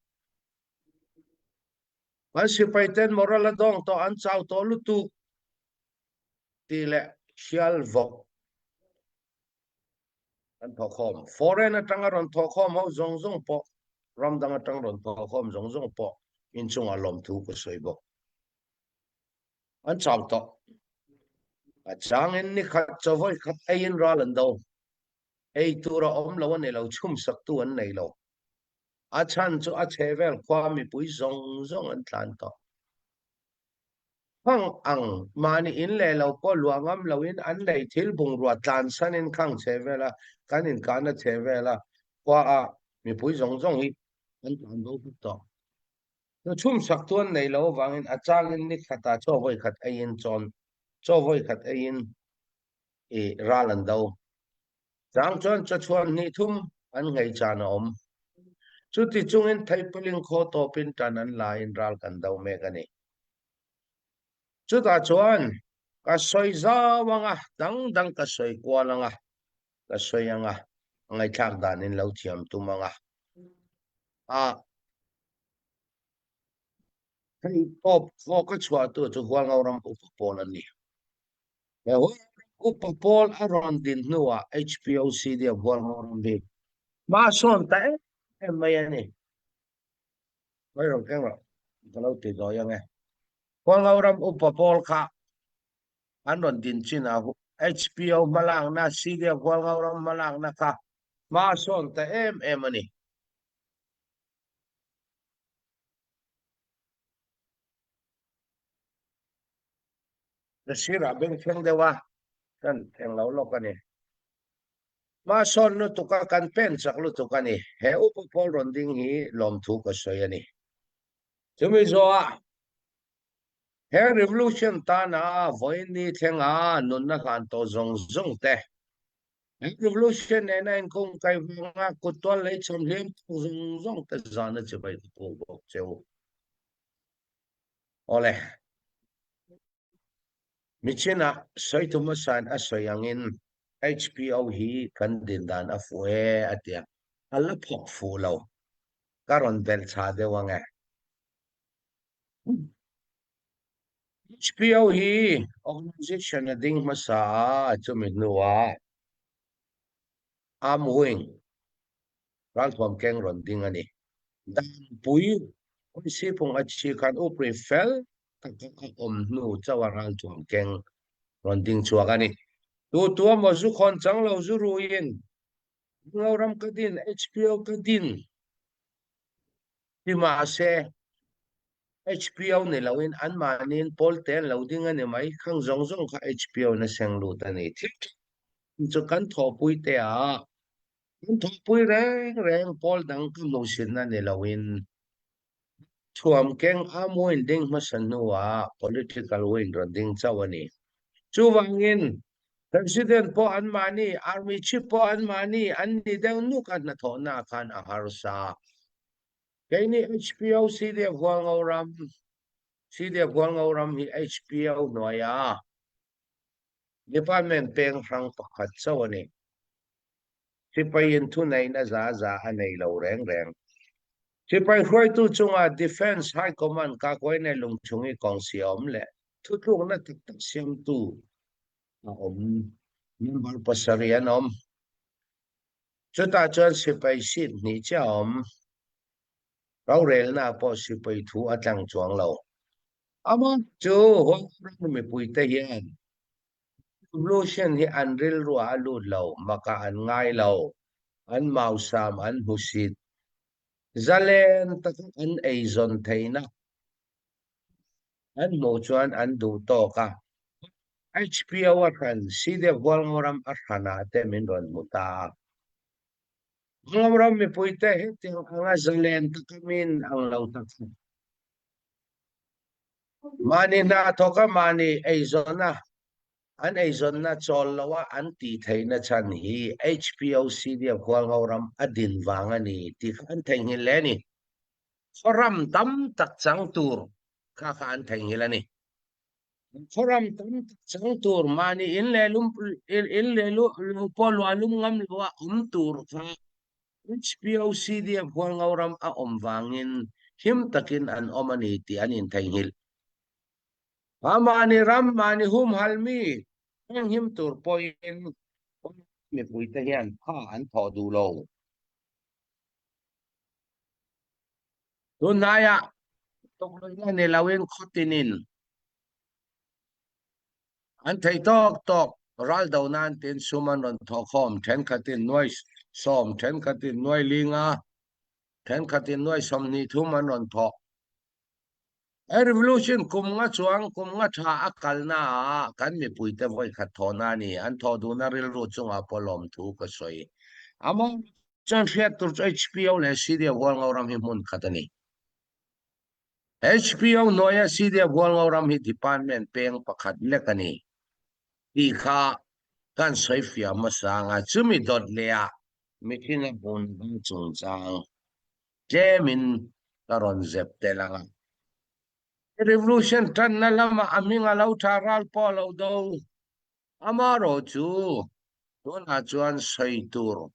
Kan sipai ten moral a dawng tawh an chau tawh lutuk tih leh hrial vawk an thawhkhawm. Foreign atanga rawn thawhkhawm ho zawng zawng pawh ram dang atang rawn thawhkhawm zawng zawng pawh inchungah lawmthu ka sawi bawk. An chau tawh. A changin ni khat chaw vawi khat eiin ral an do. Ei tur a awm lo a ni lo, chhumsaktu an nei lo. A chhan chu a chhe vel khua mipui zawng zawng an tlan tawh. Khang ang mahni in leh lo pawh luah ngam loin an lei thil bungrua tlansanin khang chhe vela kan inkahna chhe vela khua a mipui zawng zawng hi an tlan bo vek tawh. Nu chhumsak chu an nei lo avangin a changin ni khatah chaw vawi khat eiin chawn chaw vawi khat eiin i ral an do. Chang chuan chawchhuan hnih thum an nghei chan a awm. Chuti chungin theihpawlin khaw tawpin tan an laiin ral kan do mek a ni. Chutah chuan ka sawi zau anga dang dang ka sawi kual anga ka sawi anga ngaihthlak danin lo thiam tum anga a. Theihtawp thawk a chuahtu cu Hualngo ram upa pawl an ni. He Hualngo ram upa pawl a rawn din hnuah HPOC dia Hualngo ram hi hma sawn ta em em mai a ni. Mai rong keng rawh, ka lo ti dawi ang e. Hualngo ram upa pawl kha an rawn din chin a HPO hmalakna CDF Hualngo ram hmalakna kha hma sawn ta em em a ni. Ka sirah bengthleng deuh a, kan thleng lo lawk a ni. Hmasawn lutuk a, kan pen chak lutuk a ni. He upa pawl rawn ding hi lawmthu ka sawi a ni. Chumi zawhah he revolution tana vawiin thlenga nunna hlan tawh zawng zawng te, He revolution nena inkawngkai vanga kuttual lei chawm hliam tawk zawng zawng te zana chibai ka puk bawk che u. Awle. Michinah sawitu hmasain a sawi angin HPO hi kan din dan a fuh e a tia. A la phawk fuh lo. Ka rawn belh chha deuh ange. HPO hi organization a ding hmasa a, chumi hnuah Arm Wing ralthuam keng rawn ding a ni. Danpui Sipung a chi khan upri fel taka a awm hnu chauh a ralthuam keng rawn ding chhuak a ni. Tu tu emaw zu khawn chang lo zu ruiin Mizoram ka din, HPO ka din ti mahse HPO ni loin anmahniin pawl te an lo ding a ni mai. Khang zawng zawng kha HPO in a seng lut a ni. Thil tha chu kan thawhpui te ah kan thawhpui reng reng pawl dang ka hmuhsitna ni loin thuam keng amuin ding hmasa hnuah political wing rawn ding chauh a ni. Chuvangin President pawh anmahni, Army Chief pawh anmahni an ni deuh nuk a hnathawhna khan a harsa. Keini HPO CDF Hualngo ram, CDF Hualngo ram hi HPO hnuaia department peng hrang pakhat chauh a ni. Sipaiin thuneihna za za a nei lo reng reng. Sipai hruaitu chunga Defence High Command Kakuaine lungchhungi kawng siam leh thutlukna tak tak siamtu a awm. Member pasarih an awm. Chutah chuan sipai seat hnih chiah a awm. Rorelna pawh sipai thu a tlang chuang lo. Amah chu Hualngo ram mipuite hian revolution hi an rilruah a lut lo, makah an ngai lo, an mausam an hmusit, zalen taka an eizawn theihna an hmuh chuan an duh tawk a. HPO a hran, CDF Hualngo ram a hranah te min rawn hmu ta a. Hualngo ram mipuite hetiang anga zalen taka min ang lo tak a. Mahni hna thawk a, mahni eizawn a, an eizawnna chawl lo a an tih theihna chhan hi HPO CDF Hualngo ram a din vang a ni tih kha an theihnghilh hle a ni. Khaw tam tak chang tur kha kha an theihnghilh a ni. Khaw ram tam tak chang tur mahni in leh lum in leh lu lo pawh luah lum ngam lo a awm tur kha HPOCDF Hualngo ram a awm vangin him takin an awm a ni tih an intheihnghilh. A mahni ram mahni humhalh mi enghim tur pawhin mipuite hian tha an thawh duh lo. Tunhnaiah tukluihna ni loin khawtinin an thei tawk tawk ral do nan tin sum an rawn thawh khawm thenkhatin nuai sawm thenkhatin nuai linga thenkhatin nuai 20 thum an rawn thawh. He revolution kum nga chuang kum nga tha a kalna ah kan mipuite vawi khat thawhna a ni. An thawh duhna rilru chungah pawh lawmthu ka sawi. Amah chuan hriat tur chu HPO leh CDF Hualngo ram hi hmun khat a ni. HPO hnuaia CDF Hualngo ram hi department peng pakhat lek a ni tih kha kan sawi fiah hmasa ang a, chumi dawt leh ah mihring a bun hmang chungchang tlemin ka rawn zep tel ang a. Revolution tanna lamah a hming a lo tha ral pawh a lo do. Amaherawh chu tunah chuan sawi tur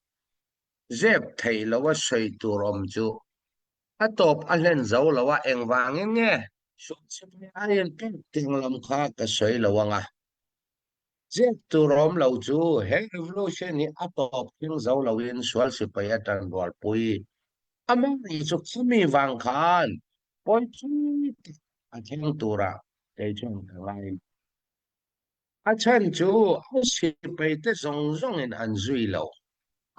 zep theih loa sawi tur awm chu a tawp a hlen zo lo a, engvangin nge? Sualsipai ai in pek tiang lam kha ka soi lo anga. Ziak tur awm lo chu he revolution hi a tawp thleng zo loin sual sipai a tan rualpui. Amaherawhchu chu khami vang khan pawi thui tak a thleng turah kei chuan ka ngai. A chhan chu a sipai te zawng zawngin an zui lo.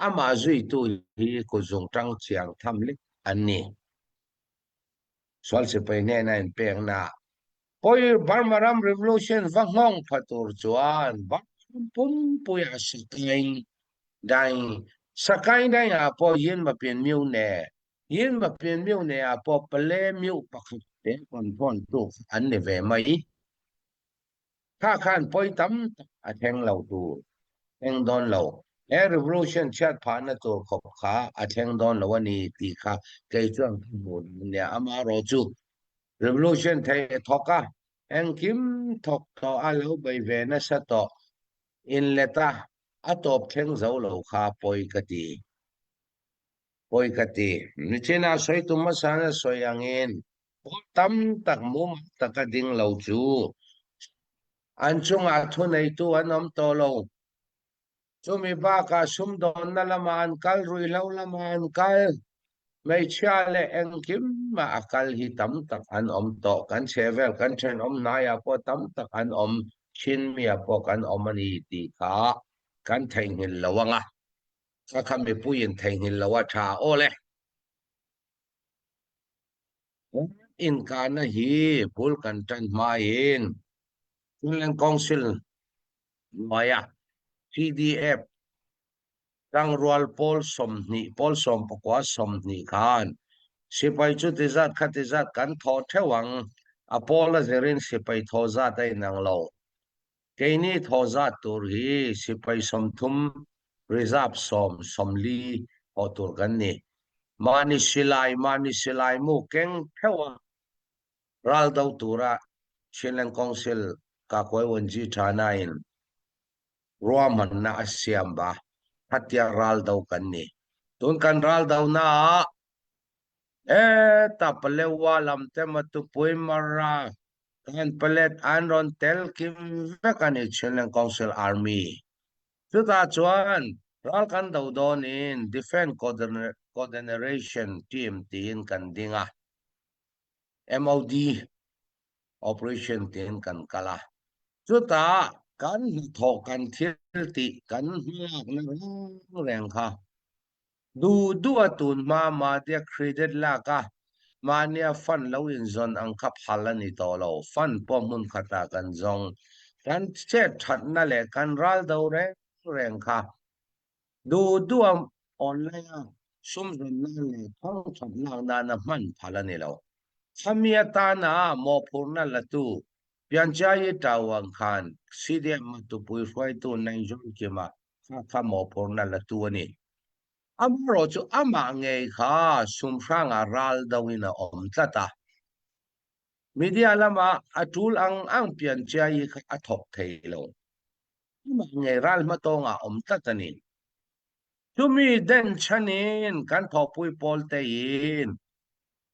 Amah zuitu hi kutzung tang chiang tham lek an ni. Sual sipai hnena inpekna pawi Burma ram revolution va nghawng pha tur chuan Burma ram pumpuia Sakaing Daing Sakaing Daing ah pawh Yinmapin Myu Ne Yinmapin Myu Ne ah pawh Pale Myu pakhat te control tu an ni ve mai. Kha khan pawi tam tak a thleng lo tur, thleng dawn lo. He revolution chhiat phahna tur khawp kha a thleng dawn lo a ni tih kha kei chuan ka hmu dan a nia. Amaherawh chu revolution thei a thawk a, engkim thawk tawh a lo bei ve nasa tawh inlet a, a tawp thleng zo lo kha pawi ka ti. Pawi ka ti. Nichinah sawi tum hmasa na sawi angin pawl tam tak mumal taka ding lo chu an chungah thuneitu an awm tawh lo. Chumi bakah sumdawnna lamah an kal, ruihhlo lamah an kal, hmeichhia leh engkimah a kal hi tam tak an awm tawh. Kan chhehvel kan thenawm hnaiah pawh tam tak an awm, Chinmia pawh kan awm a ni tih kha kan theihnghilh lo ang a. Ka kha mipuiin theihnghilh lo a tha aw le. Inkahna hi bul kan tan hmain Chinland Council hnuaia CDF tangrual pawl 20 pawl 19 20 khan sipai chu ti zat kha ti zat kan thawh theuh ang a pawl a zirin sipai thawh zat a inang lo. Keini thaw zat tur hi sipai 30, reserve 10, 40 haw tur kan ni. Mahni silai, mahni silai mu keng theuh a ral do tura Chinland Council Kakuai Wanji Thana-in ruahmanna a siam ba, khatia ral do kan ni. Tun kan ral donaah Heta Palewa lam te Matupui Mara kan palet an rawn tel kim vek a ni Chinland Council Army. Chutah chuan ral kan do dawnin Defence Coordination Team tiin kan ding a, MOD Operation tiin kan kal a. Chutah kan hnathawh kan thil tih kan hmalakna reng reng kha Duh duh a tun hma mahnia credit lak a, mahnia fund lo inzawn ang kha phal a ni tawh lo. Fund pawh hmun khatah kan zawng. Kan chet thatna leh kan ral do reng reng kha duh duh a online a sum zawn nan leh thawng that lak nana hman phal a ni lo. Khami atana mawhphurhna latu Pianchayi Tau ang khan CDM a tupui hruaitu Naizawng Kima Kha kha mawhphurhna la tu a ni. Amaherawh chu amah ngei kha sum hrangah ral doin a awm tlat a. Media lamah a tul ang ang pian chiai kha a thawk thei lo. Amah ngei ral hmatawngah a awm tlat a ni. Chumi den chhanin kan thawhpui pawl tein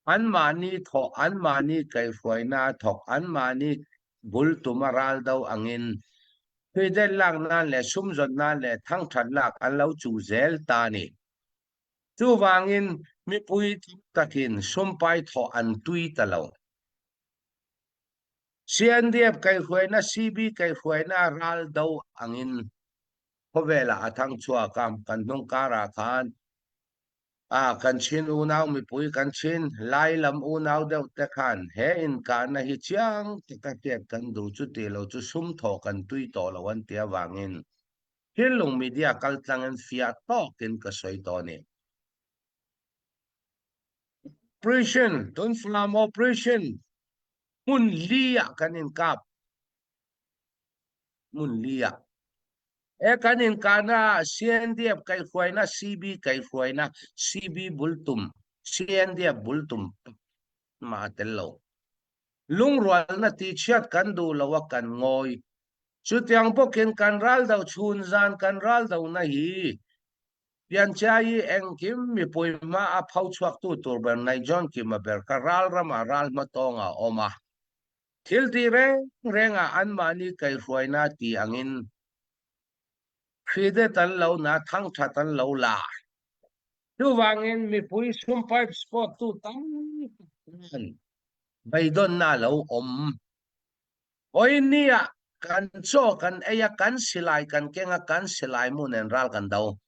Anmahni thawh, anmahni kaihhruaina a thawk, anmahni bul tuma ral do angin thuidet lak nan leh sumzawn nan leh thangthat lak an lo chuh zel ta a ni. Chuvangin mipui tam takin sumpai thawh an tui ta lo. CNDF kaihhruaina, CB kaihhruaina ral do angin khawvelah a thang chhuak a, kan hnung karah khan A, kan Chin unau mipui kan Chin lai lam unau deuh te khan he inkahna hi chiang taka hriat kan duh chu tih lo chu sum thawh kan tui tawh lo an ti avangin Thinlung media kal tlangin fiah tawkin ka sawi tawh a ni. Operation, tun Falam Operation hmun li ah kan inkap. Hmun li ah. He kan inkahna ah CNDF kaihhruaina, CB kaihhruaina, CB bultum, CNDF bultum mah a tel lo. Lungrualna tihchhiat kan duh lo a kan ngawi. Chutiang bawkin kan ral do chhun zan kan ral dona hi Pianchai i engkim mipui hma a pho chhuaktu tur ber Naijon Kima ber kha ral ramah ral hmatawngah a awm a. Thil ti rengreng ah anmah nih kaihhruainak ti angin hridet an lo na thangṭhat an lo la. Cuvangin mipui sumpipe sport tu tam khan beidonnak lo um. Oi ni ah kan chaw kan ei a kan silai kan keng a kan silai mu nen ral kan do.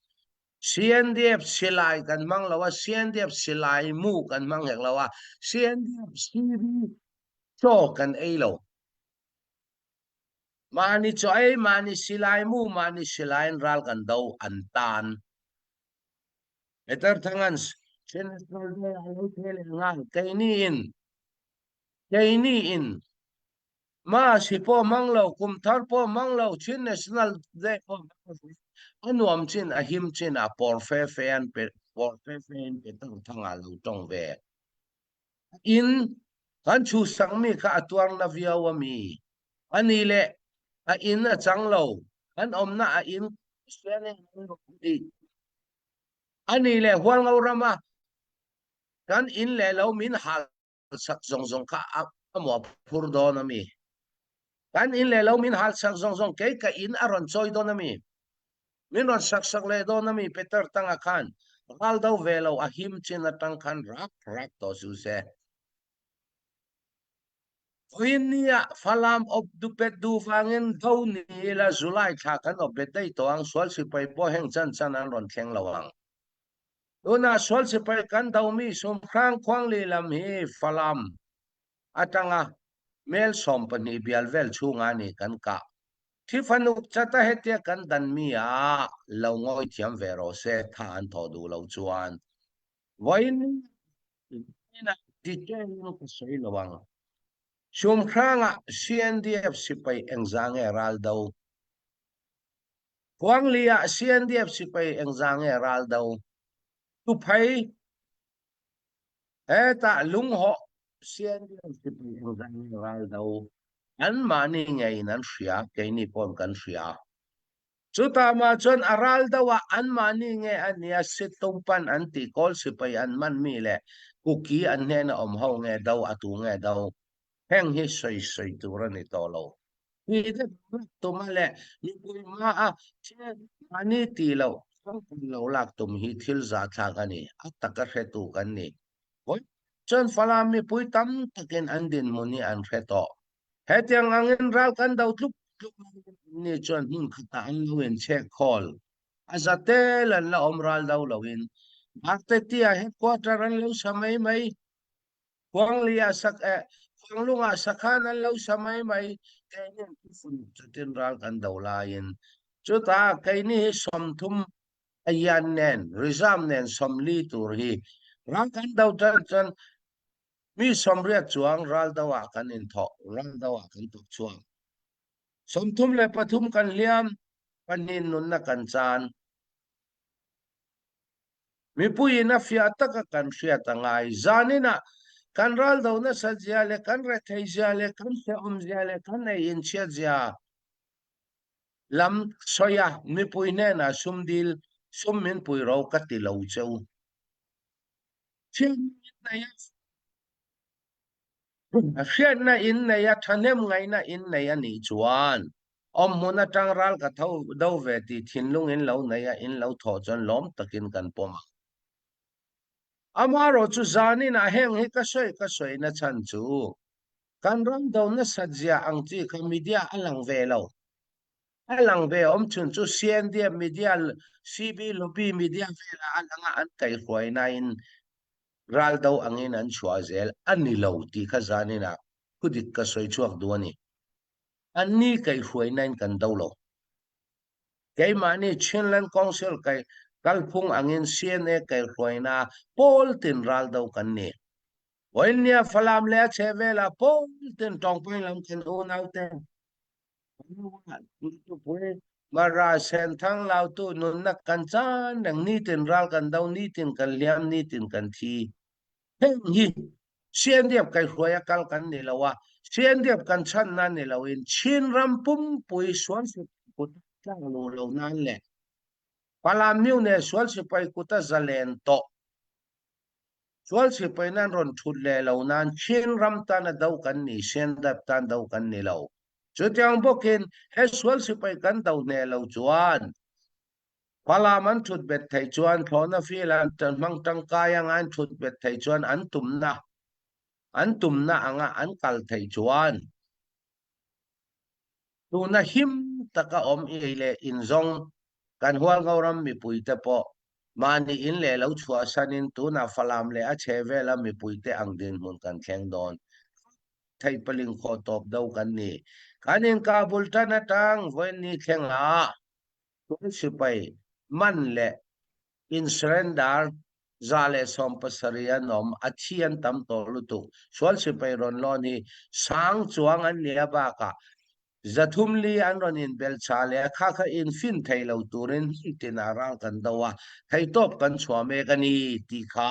CNDF silai kan hmang lo a CNDF silai mu kan hmang hek lo a CNDF CV chaw kan ei lo. Mahni chaw ei, mahni silai mu, mahni silai in ral kan do an tan. Peter Thangan National Day a lo the le ngal keini in keini in ma si pawh hmang lo kum thar pawh hmang lo Chin National Day pawh hmang lo a nuam chin a him chin a por fe fe an pe por fe fe in Peter Thanga lo tong ve in kan chu sakmi kha a tuar na viau ami ani le a in a chang lo kan awmna a in ani le hualngo rama kan in le lo min hal sak zong zong kha a mo phur dawn ami kan in le lo min hal sak zong zong kei ka in a ron choi dawn ami min ron sak sak le dawn ami Peter tanga khan ral do ve lo a him chin atang khan rak rak to su se Vawiin ni ah Falam op dupet du vangin do ni la July thla kan op bet dei to ang sual sipai pawh heng chan chan an ron thleng lo ang. Tunah sual sipai kan domi Sumhrang Khuangli lam hi Falam atanga mel 12 bial vel chungah ni kan kah. Thifanuk chata hetia kan dan mi ah lo ngawi thiam ve rawh se tha an thawh duh lo chuan. Vawiin detail in ka sawi lo ang. Sumhrangah CNDF sipai engzah nge ral do? Khuangli ah CNDF sipai engzah nge ral do? Tuphei hetah lunghawh CNDF sipai engzah nge ral do? Anmah nih ngei in an hria, keini pawn kan hria. Cuta mah cun a ral do ah anmah nih nge an i a sittumpan an ti Kawl sipai an manmi le Kuki an hnen a um ho nge do atu nge do. Heng hi soi soi tur a ni to lo. Hi te tum a le mipui hma a thil mahni ti lo lo lak tum hi thil zahthlak a ni. A tak a hretu kan ni. Cun Falam mipui tam takin an dinhmun hi an hre tawh. Hetiang angin ral kan do tluk tluk ni chuan hmun khatah an lo in chek khawl. A zatel an la awm ral do loin. Baktetia headquarter an lo sa mai mai. Khuangli ah sak eh Khuanglung ah sakhan an lo sa mai mai. Keini an thufun chutin ral kan do laiin. Chutah keini hi 30 ayan nen reserve nen 40 tur hi ral kan do tan chuan mi 80 chuang ral do ah kan in thawh ral do ah kan tuk chuang. 33 kan hliam pahnih nunnak kan caan. Mipui in a fiah tak a kan hriat a ngai. Zanin ah kan ral do nasat zia le kan rethei zia le kan hrehawm zia le kan ei in chiat zia lam soi a mipui hnenah sum dil sum min pui ro ka ti lo cheu. Hriatna in nei a, thahnem ngaihna in nei a nih chuan awmhmun atang ral ka tho do ve tih thinlung in lo nei a, in lo thawh chuan lawm takin kan pawm ang. Amaherawh chu zanin ah heng hi ka sawi ka sawi na chhan chu kan ram do nasat zia ang chi kha media a lang ve lo. A lang ve awm chhun chu CNDF media, CB lobby media velah a lang a, an kaihhruaina in Ral do angin an chhuah zel a ni lo tih kha zaninah thudik ka sawi chhuak duh a ni. Anni kaihhruainain kan do lo. Keimahni Chinland Council kai kalphung angin CNA kaihhruaina pawl tin ral do kan ni. Vawiinnia Falam leh a chhehvelah pawl tin tawngpawi lam kan unaute Mara Senthang Lautu nunnak kan caan reng nitin ral kan do nitin kan liam nitin kan thi. Heng hi CNDF kai hruai a kal kan ni lo a CNDF kan chan na ni lo in Chin ram pumpui sual sipai kut tlang lu lo nan le Falam Myu ne sual sipai kut a zalen tawh. Sual sipai nan rawn thut leh lo nain Chin ram tan a do kan ni, CNDF tan do kan ni lo. Chutiang bawkin he sual sipai kan do hne lo chuan Falam an thut bet thei chuan thlawhna fil an hmang tangkai anga an thut bet thei chuan an tumna an tumna anga an kal thei chuan Tuna him taka awm ei leh inzawng kan Hualngoram mipuite pawh mahni in leh lo chhuahsanin tunah Falam leh a chhehvela mipuite ang dinhmun kan thleng dawn. Theihpaling khawh tawp do kan ni. Kan inkah bul tan atang vawiin thlengah tun sipai man leh in surrender 117 an awm, a thi an tam tawh lutuk. Sual sipai rawn lawn hi sang chuang an nia bakah 304 an rawn inbel chah leh a kha kha infin thei lo turin hmun tinah ral kan do a, theihtawp kan chhuah mek a ni tih kha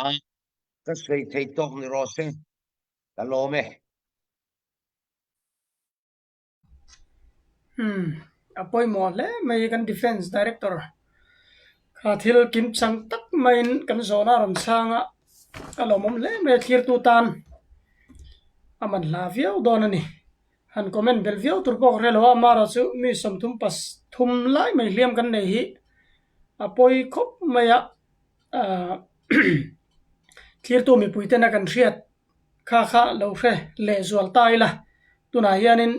ka sawi thei tawk ni rawh se, ka lawm e. Umm a pawimawh hle mai kan defence director kha thil kim chang tak maiin kan zawhna a rawn chhang a a lawmawm hle mai a thlirtu tan a man hla viau dawn a ni han comment belh viau tur pawh ka hre lo a amaherawh chu mi 30 pathum lai mai hliam kan nei hi a pawi khawp mai a ahh thlirtu mipui tena kan hriat. Kha kha lo hre leh zual ta ila, tunah hianin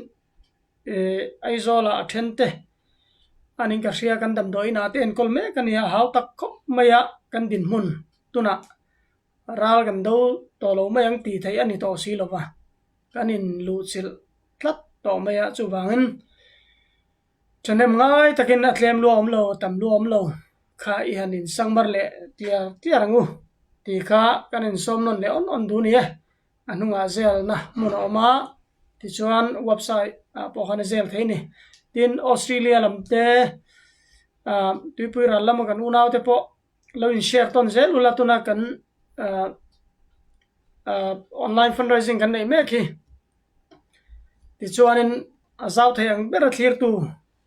ih Aizawlah a then te anin ka hria kan damdawi inah te enkawl mek a ni a, hau tak khawp mai a kan dinhmun tunah ral kan do tawh lo mai ang tih theih a ni tawh si lova, kan inluhchilh tlat tawh mai a chuvangin Thahnem ngai takin a tlem lu a awm lo, a tam lu a awm lo kha i han insangmar leh tliar tliar ang u tih kha kan insawm nawn leh awn awn duh ni e. A hnungah zelna hmun a awm a, tichuan website ah pawh khan a zel thei a ni. Tin, Australia lam te ah tuipui ral lama kan unau te pawh lo in share tawn zel ula tuna kan ah ah online fundraising kan neih mek hi. Tichuanin a zau thei ang ber a thlirtu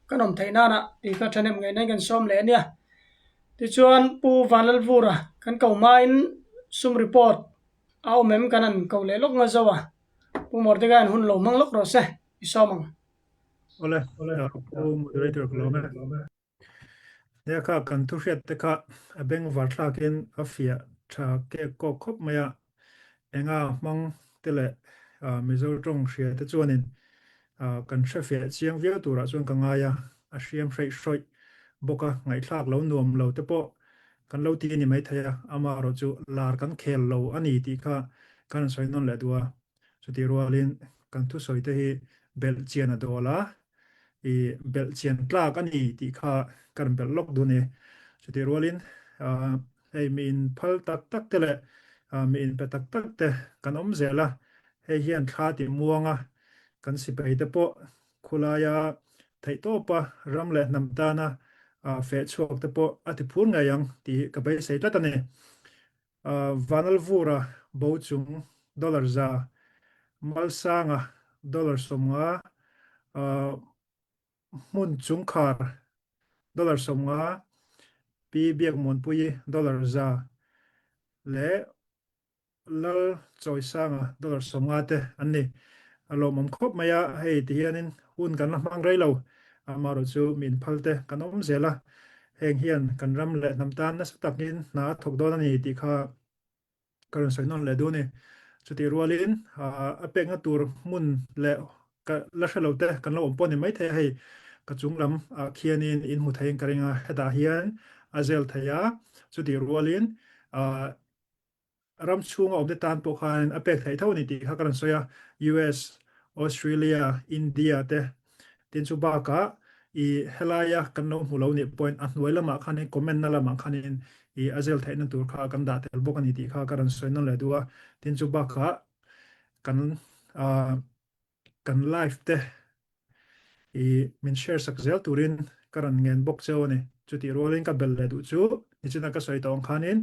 kan awm theih nana tih kha thahnem ngei nai kan sawm leh a nia. Tichuan Pu Vanlalvura kan ko hmain sum report a awm em kan han ko leh lawk nga zo a, Pu Mordecai-a'n hun lo hmang lawk rawh se i sawm ang. Awle, Pu Moderator ka lawm e. Nia kha kan thu hriat te kha a beng var thlakin a fiah tha kek kawk khawp mai a, enga hmang te leh Mizo tawng hria te chuanin kan hre fiah chiang viau turah chuan ka ngai a, a hriam hreih hrawih bawk a, ngaihthlak lo nuam lo te pawh kan lo ti a ni maithei a, amaherawh chu lar kan khel lo a ni tih kha kan rawn sawi nawn leh duh a. Chutih rualin kan thusawi te hi belh chian a dawl a, i belh chian tlak a ni tih kha ka rawn belh lawk dun i. Chutih rualin hei mi in phal tak tak te leh mi in pe tak tak te kan awm zel a, hei hian thla ti muang a, kan sipai te pawh khulaia theihtawpa ram leh hnam tana feh chhuak te pawh a ti phur ngei ang tih ka beisei tlat a ni. Vanalvura bo chung dollar za, Malsanga dollar 50, hmun chungkhar dollar 50, Pi Biakmuanpuii dollar za leh Lal Chawisanga dollar 50 te an ni. A lawmawm khawp mai a, hei ti hianin hun kan la hmang rei lo. Amaherawh chu mi inphal te kan awm zel a, heng hian kan ram leh hnam tan nasa takin hna a thawk dawn a ni tih kha ka rawn sawi nawn leh duh a ni. Chutih rualin a pekna tur hmun leh ka la hre lo te kan lo awm pawh a ni maithei a, hei ka chung lam ah khianin in hmu theiin ka ring a, hetah hian a zel thei a, chutih rualin ram chhunga awmte tan pawh khan a pek theih tho a ni tih kha ka rawn sawi a, US, Australia, India te tin chu bakah i helaia kan lo hmu lo nih pawhin a hnuai lamah khanin comment na lamah khanin i a zel theihna tur kha kan dah tel bawk a ni tih kha ka rawn sawi nawn leh duh a, tin chu bakah kan kan live te i min share sak zel turin ka rawn ngen bawk cheu a ni. Chutih rualin ka belh leh duh chu nichina ka sawi tawh ang khanin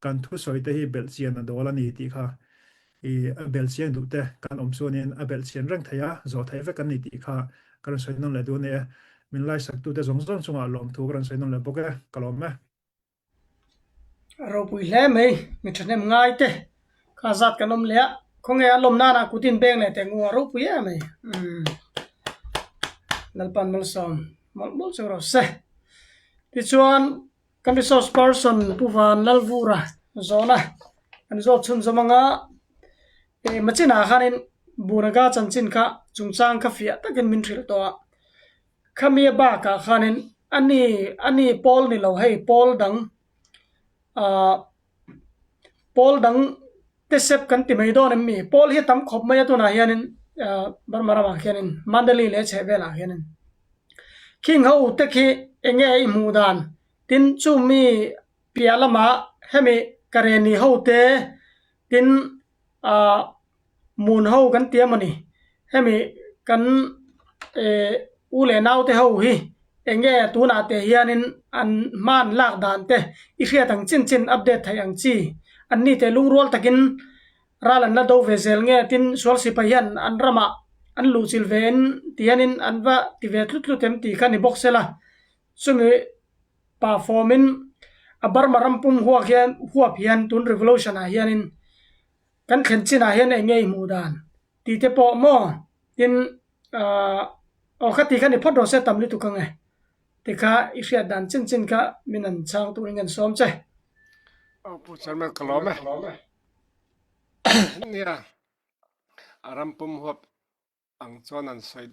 kan thusawi te hi belh chian a dawl a ni tih kha i a belh chiang duh te kan awm chuanin a belh chian reng thei a, zawh theih vek an ni tih kha ka rawn sawi nawn leh duh a ni e. Min laisaktute zawng zawng chungah lawmthu ka rawn sawi nawn leh bawk e, ka lawm e. A ropui hle mai, mi thahnem ngai te kha zat kan awm leh a, khawnge a lawm nana kutin beng leh teh ngu a ropui em mai. Umm Lalpan malsawm mawlh mawlh chu rawh se. Tichuan kan resource person Pu Van Lalvura zawhna kan zawt chhunzawm anga eh machinah khanin Bunaga chanchin kha chungchang kha fiah takin min hrilh tawh a. Khami a bakah khanin ani ani pawl ni lo hei pawl dang ahh pawl dang te sep kan ti mai dawn em mi pawl hi a tam khawp mai a tunah hianin ahh Burma ramah khianin Mandalay leh a chheh velah khianin khing ho te khi eng nge i hmuh dan tin chumi piah lamah hemi Kareni ho te tin ahh Mun ho kan ti a mawni? Hemi kan eh u leh nau te ho hi eng nge tunah te hianin an hman lak dan te i hriat ang chin chin update theih ang chi an ni te lungrual takin ral an la do ve zel nge tin sual sipai hian an ramah an luhchilh ve in ti hianin an va ti ve tlut tlut em tih kha ni bawk sela chumi pa fawmin a Burma ram pum huak hian huap hian tun revolution ah hianin Kan thlen chinah hian eng nge i hmuh dan tih te pawh maw tin ahh aw kha ti kha ni phawt rawh se tam lutuk ang e ti kha i hriat dan chin chin kha min an chhang turin kan sawm che. Aw Pu Chairman ka lawm e. Nia a ram pum huap ang chuan an sawi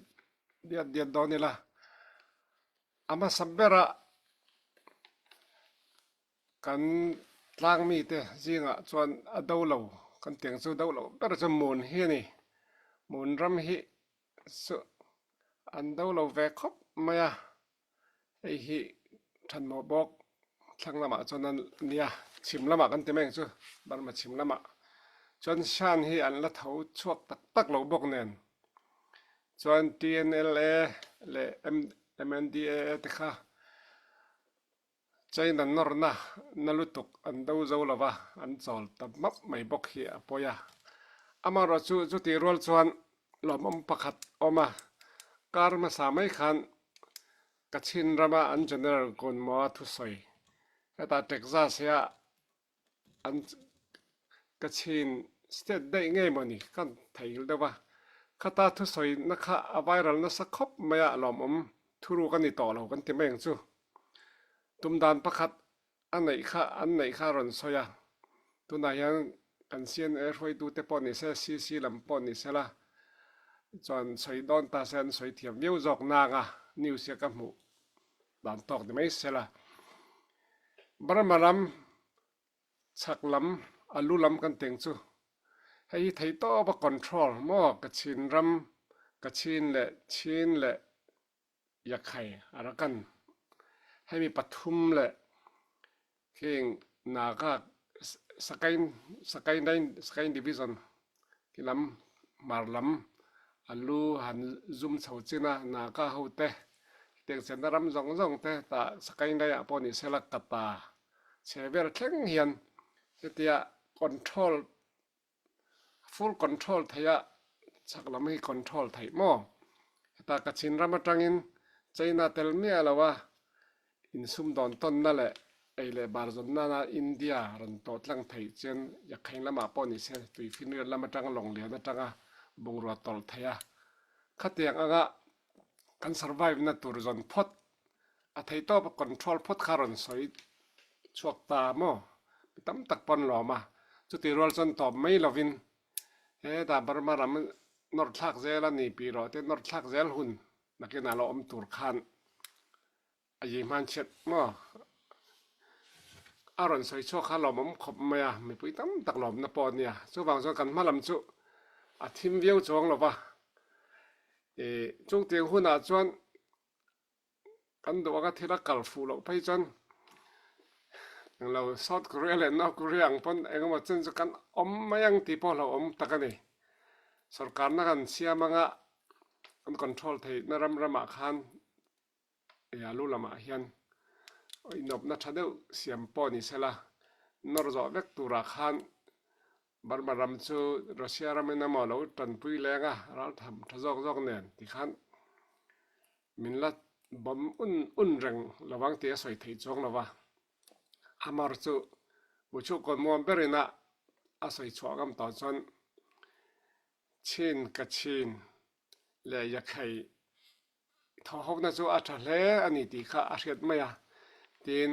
diat diat dawn ila a hmasa bera kan tlang mite zingah chuan a do lo kan tiang chu do lo ber chu mun hi a ni mun ram hi chu an do lo ve khawp mai a. Hei hi thanmawh bawk thlang lamah chuan an nia chhim lamah kan ti mai ang chu Burma chhim lamah chuan Shan hi an la tho chhuak tak tak lo bawk nen chuan T_N_L_A leh M_N_D_A te kha China nawrna na lutuk an do zo lo va an chawl ta map mai bawk hi a pawi a amaherawhchu chutih rual chuan lawmawm pakhat a awm a, kar hmasa mai khan Kachin rama an General Gunmoa thusawi hetah Texas hiah an Kachin state daih ngei maw ni ka theihngilh deuh va, khata thusawi na kha a viral nasa khawp mai a lawmawm thuruk a ni tawh lo kan ti mai ang chu. Tum dan pakhat a neih kha an neih kha a rawn sawi a, tunah hian kan CNA hruaitute pawh ni se, CC lam pawh ni se la chuan sawi dawn ta se an sawi thiam viau zawk nang a, news hi ka hmuh dan tawk ni mai se la. Burma lam chhak lam a lu lam kan teng chu hei hi theihtawp a control maw Kachin ram Kachin leh Chin leh Yakhai Arakan hemi pathum leh khing Naga Sakain Sakain Sakain Division ti lam hmar lam a lu han zum chho chin a Naga ho te hetiang chenna ram zawng zawng te tah Sakain laiah pawh ni sela Kata chhe vel thleng hian hetia control Full control theih a chak lam hi control theih maw? Heta Kachin ram atangin China tel miah lo a insumdawn tawnna leh ei leh bar zawn nana India rawn tawh tlang theih chuan Yakheng lamah pawh ni se tuifinriat lam atanga lawng lian atanga bungrua tawlh theih a. Khatiang anga kan survive na tur zawn phawt a thei tawp a control phawt kha rawn sawi chhuak ta maw? Mi tam tak pawh an lawm a, chutih rual chuan tawp mai lovin hetah Burma ram nawr thlak zel a ni pi rawh te nawr thlak zel hun nakinah lo awm tur khan a yi hman chhiat maw? A rawn sawi chhuak kha lawmawm khawp mai a, mipui tam tak lawmna pawh a nia. Chuvang chuan kan hma lam chu a thim viau chuang lo va, ih chungtiang hunah chuan Kan duh anga thil a kal fuh loh phei chuan englo South Korea leh North Korea ang pawn engemaw chen chu kan awm mai ang tih pawh hlauhawm tak a ni. Sorkarna kan siam anga kan control theihna ram ramah khan ih a lu lamah hian inawpna tha deuh siam pawh ni sela nawr zawh vek turah khan Burma ram chu Russia ramin emaw lo tanpui leng a ral tham tha zawk zawk nen tikhan Min la bawm un un reng lovang tih a sawi theih chuang lo va, Amar chu Buchuh kawnmuam ber in ah a sawi chuah ngam tawn cun Chin Kachin le Yakhei thawhoknak cu a ṭha hle a ni ti kha a hriat mai a. Tiin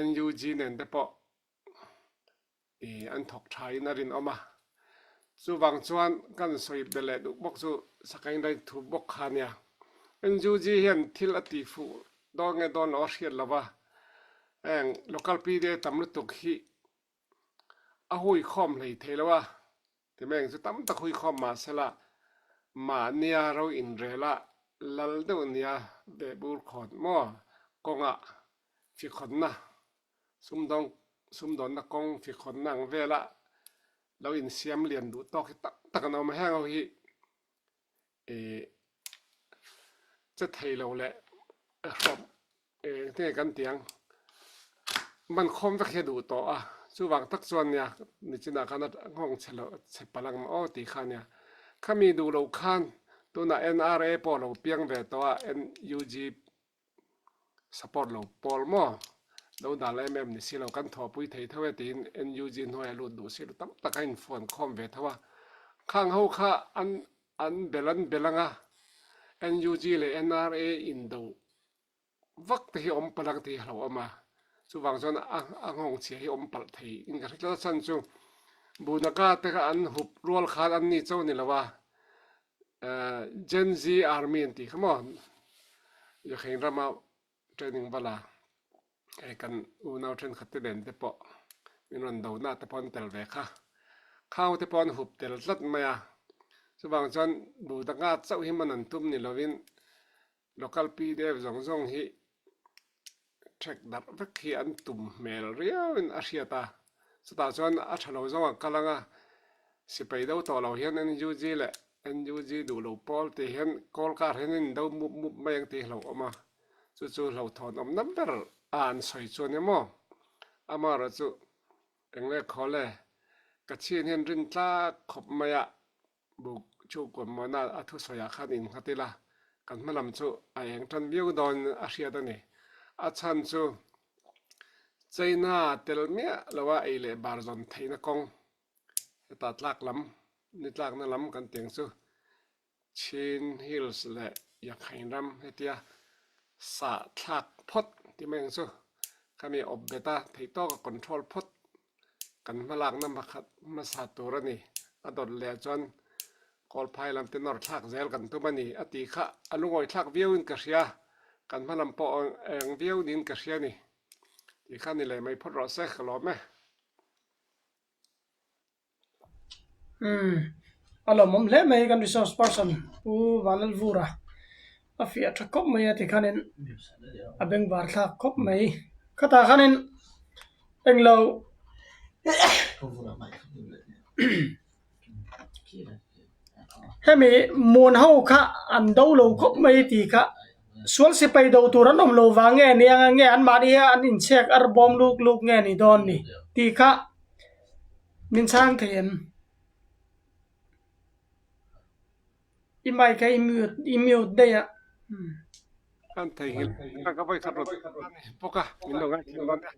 NUG nen te pawh i an thawk ṭha in a rinawm a. Cuvang chuan kan sawi bel leh duh bawk cu sakei dai thu bawk kha nia. NUG hian thil a ti fuh dawn nge dawn lo a hriat lo va, heng local PDA tam lutuk hi a hui khawm hlei thei lo a, timeng chu tam tak hui khawm mah sela mahnia ro inrel a lal deuh nia vehbur khawt maw kawngah fikhawnna Sumdawng sumdawnna kawng fikhawnna ang vela lo insiam lian duh tawk hi tak tak an awm a, heng ho hi ih che thei lo leh hrawm eng te nge kan tih ang man khawm vek hi a duh tawh a, chuvang tak chuan nia nichinah khan a nghawng chhe lo chhe palh ang maw aw tih kha nia khami duh loh khan tunah N_R_A pawh a lo piang ve tawh a N_U_G Support lo pawl maw? Lo dal em em ni si lo, kan thawhpui thei tho e tiin NUG hnuai a lut duh si lo tam tak a infuan khawm ve tho a. Khang ho kha an an bel an bel ang a, NUG leh NRA indo vak te hi awm palh ang tih hi a hlauhawm a, chuvang chuan a a nghawng chhia hi awm palh thei in ka hre tlat a chhan chu Bunaka te kha an hup rual khan an ni cho ni lo a, Gen Z Army an tih kha maw Yakheng rama training va la hei kan unau thenkhat te nen te pawh min rawn do na te pawh an tel ve kha khau te pawh an hup tel tlat mai a chuvang chuan bu danga chauh hi man an tum ni lovin Local PDF zawng zawng hi ṭhek darh vek hi an tum hmel riauin a hriat a, chutah chuan a ṭha lo zawng a kal ang a, sipai do tawh lo hian NUG leh NUG duh lo pawl tih hian kawl kar hian an indo mup mup mai ang tih hi hlauhawm a, chu chu hlauhthawn awmna ber a an sawi chu a ni maw? Amaherawhchu eng le khawl e, ka chhin hian rin tlak khawp mai a. Buk chu Kuammuana a thusawiah khan innghat ila, kan hma lam chu a eng tan viau dawn a hriat a ni. A chhan chu China tel miah loa ei leh bar zawn theihna kawng, heta tlak lam, ni tlakna lam kan tih ang chu Chin Hills leh Yakhain ram hetia sah thlak phawt tih mai ang chu khami awp bet a theih tawka control phawt Kan hmalakna hmakhat hmasa tur a ni. A dawt leh chuan Kawlphai lam te nawr thlak zel kan tum a ni a tih kha a lungawi thlak viauin ka hria. Kan hmalam pawh eng viau niin ka hria a ni. Tih kha ni leh mai phawt rawh se, ka lawm e. Umm a lawmawm hle mai kan resource person Pu Vanlalvura a fiah tha khawp mai a tikhanin a bengvar thlak khawp mai khatah khanin englo hemi muan ho kha an do lo khawp mai tih kha sual sipai do tur an awm lo vang nge nia nge anmahni hi an inchhek ar bawm luk luk nge ni dawn ni tih kha. Min chhang thei em? I mic a i mute i mute daih a. An theihnghilh a ka vawi khat rawn a ni bawk a, min lo ngaithla dawn nia.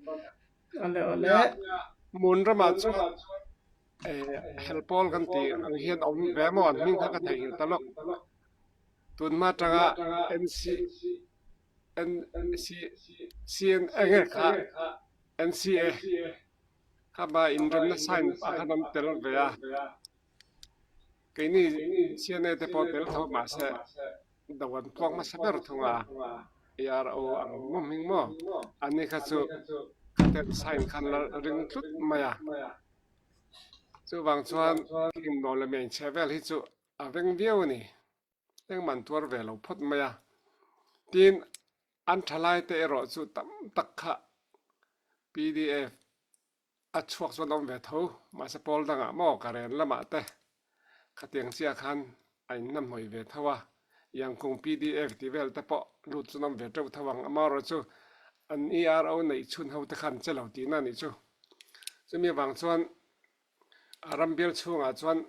Awle awle. Mun ramah chuan hel pawl kan tih ang hian a awm ve maw an hming kha ka theihnghilh ta lawk. Tunhma atanga NC NC CN enge kha NCA Khama inremna sign ah khan an tel ve a, keini CNA te pawh tel tho mahse do an puak hmasa ber thung a, ARO ang maw hming maw ani kha chu khaten sign khan la ring tlut mai a, chuvang chuan king leh hmeichhe vel hi chu a veng viau a ni. Engman tuar ve lo phawt mai a. Tin, an thalai te erawh chu tam tak kha pdf a chhuak chuan a awm ve tho. Mahse pawl dangah maw ka ren lamah te khatiang chiah khan a inhnamhnawih ve tho a. Yangkung pdf tih vel te pawh lut chuan a awm ve teuh tho ang. Amaherawh chu an ERO neih chhun ho te khan che lo tihna a nih chu. Chumi avang chuan a rambial chhungah chuan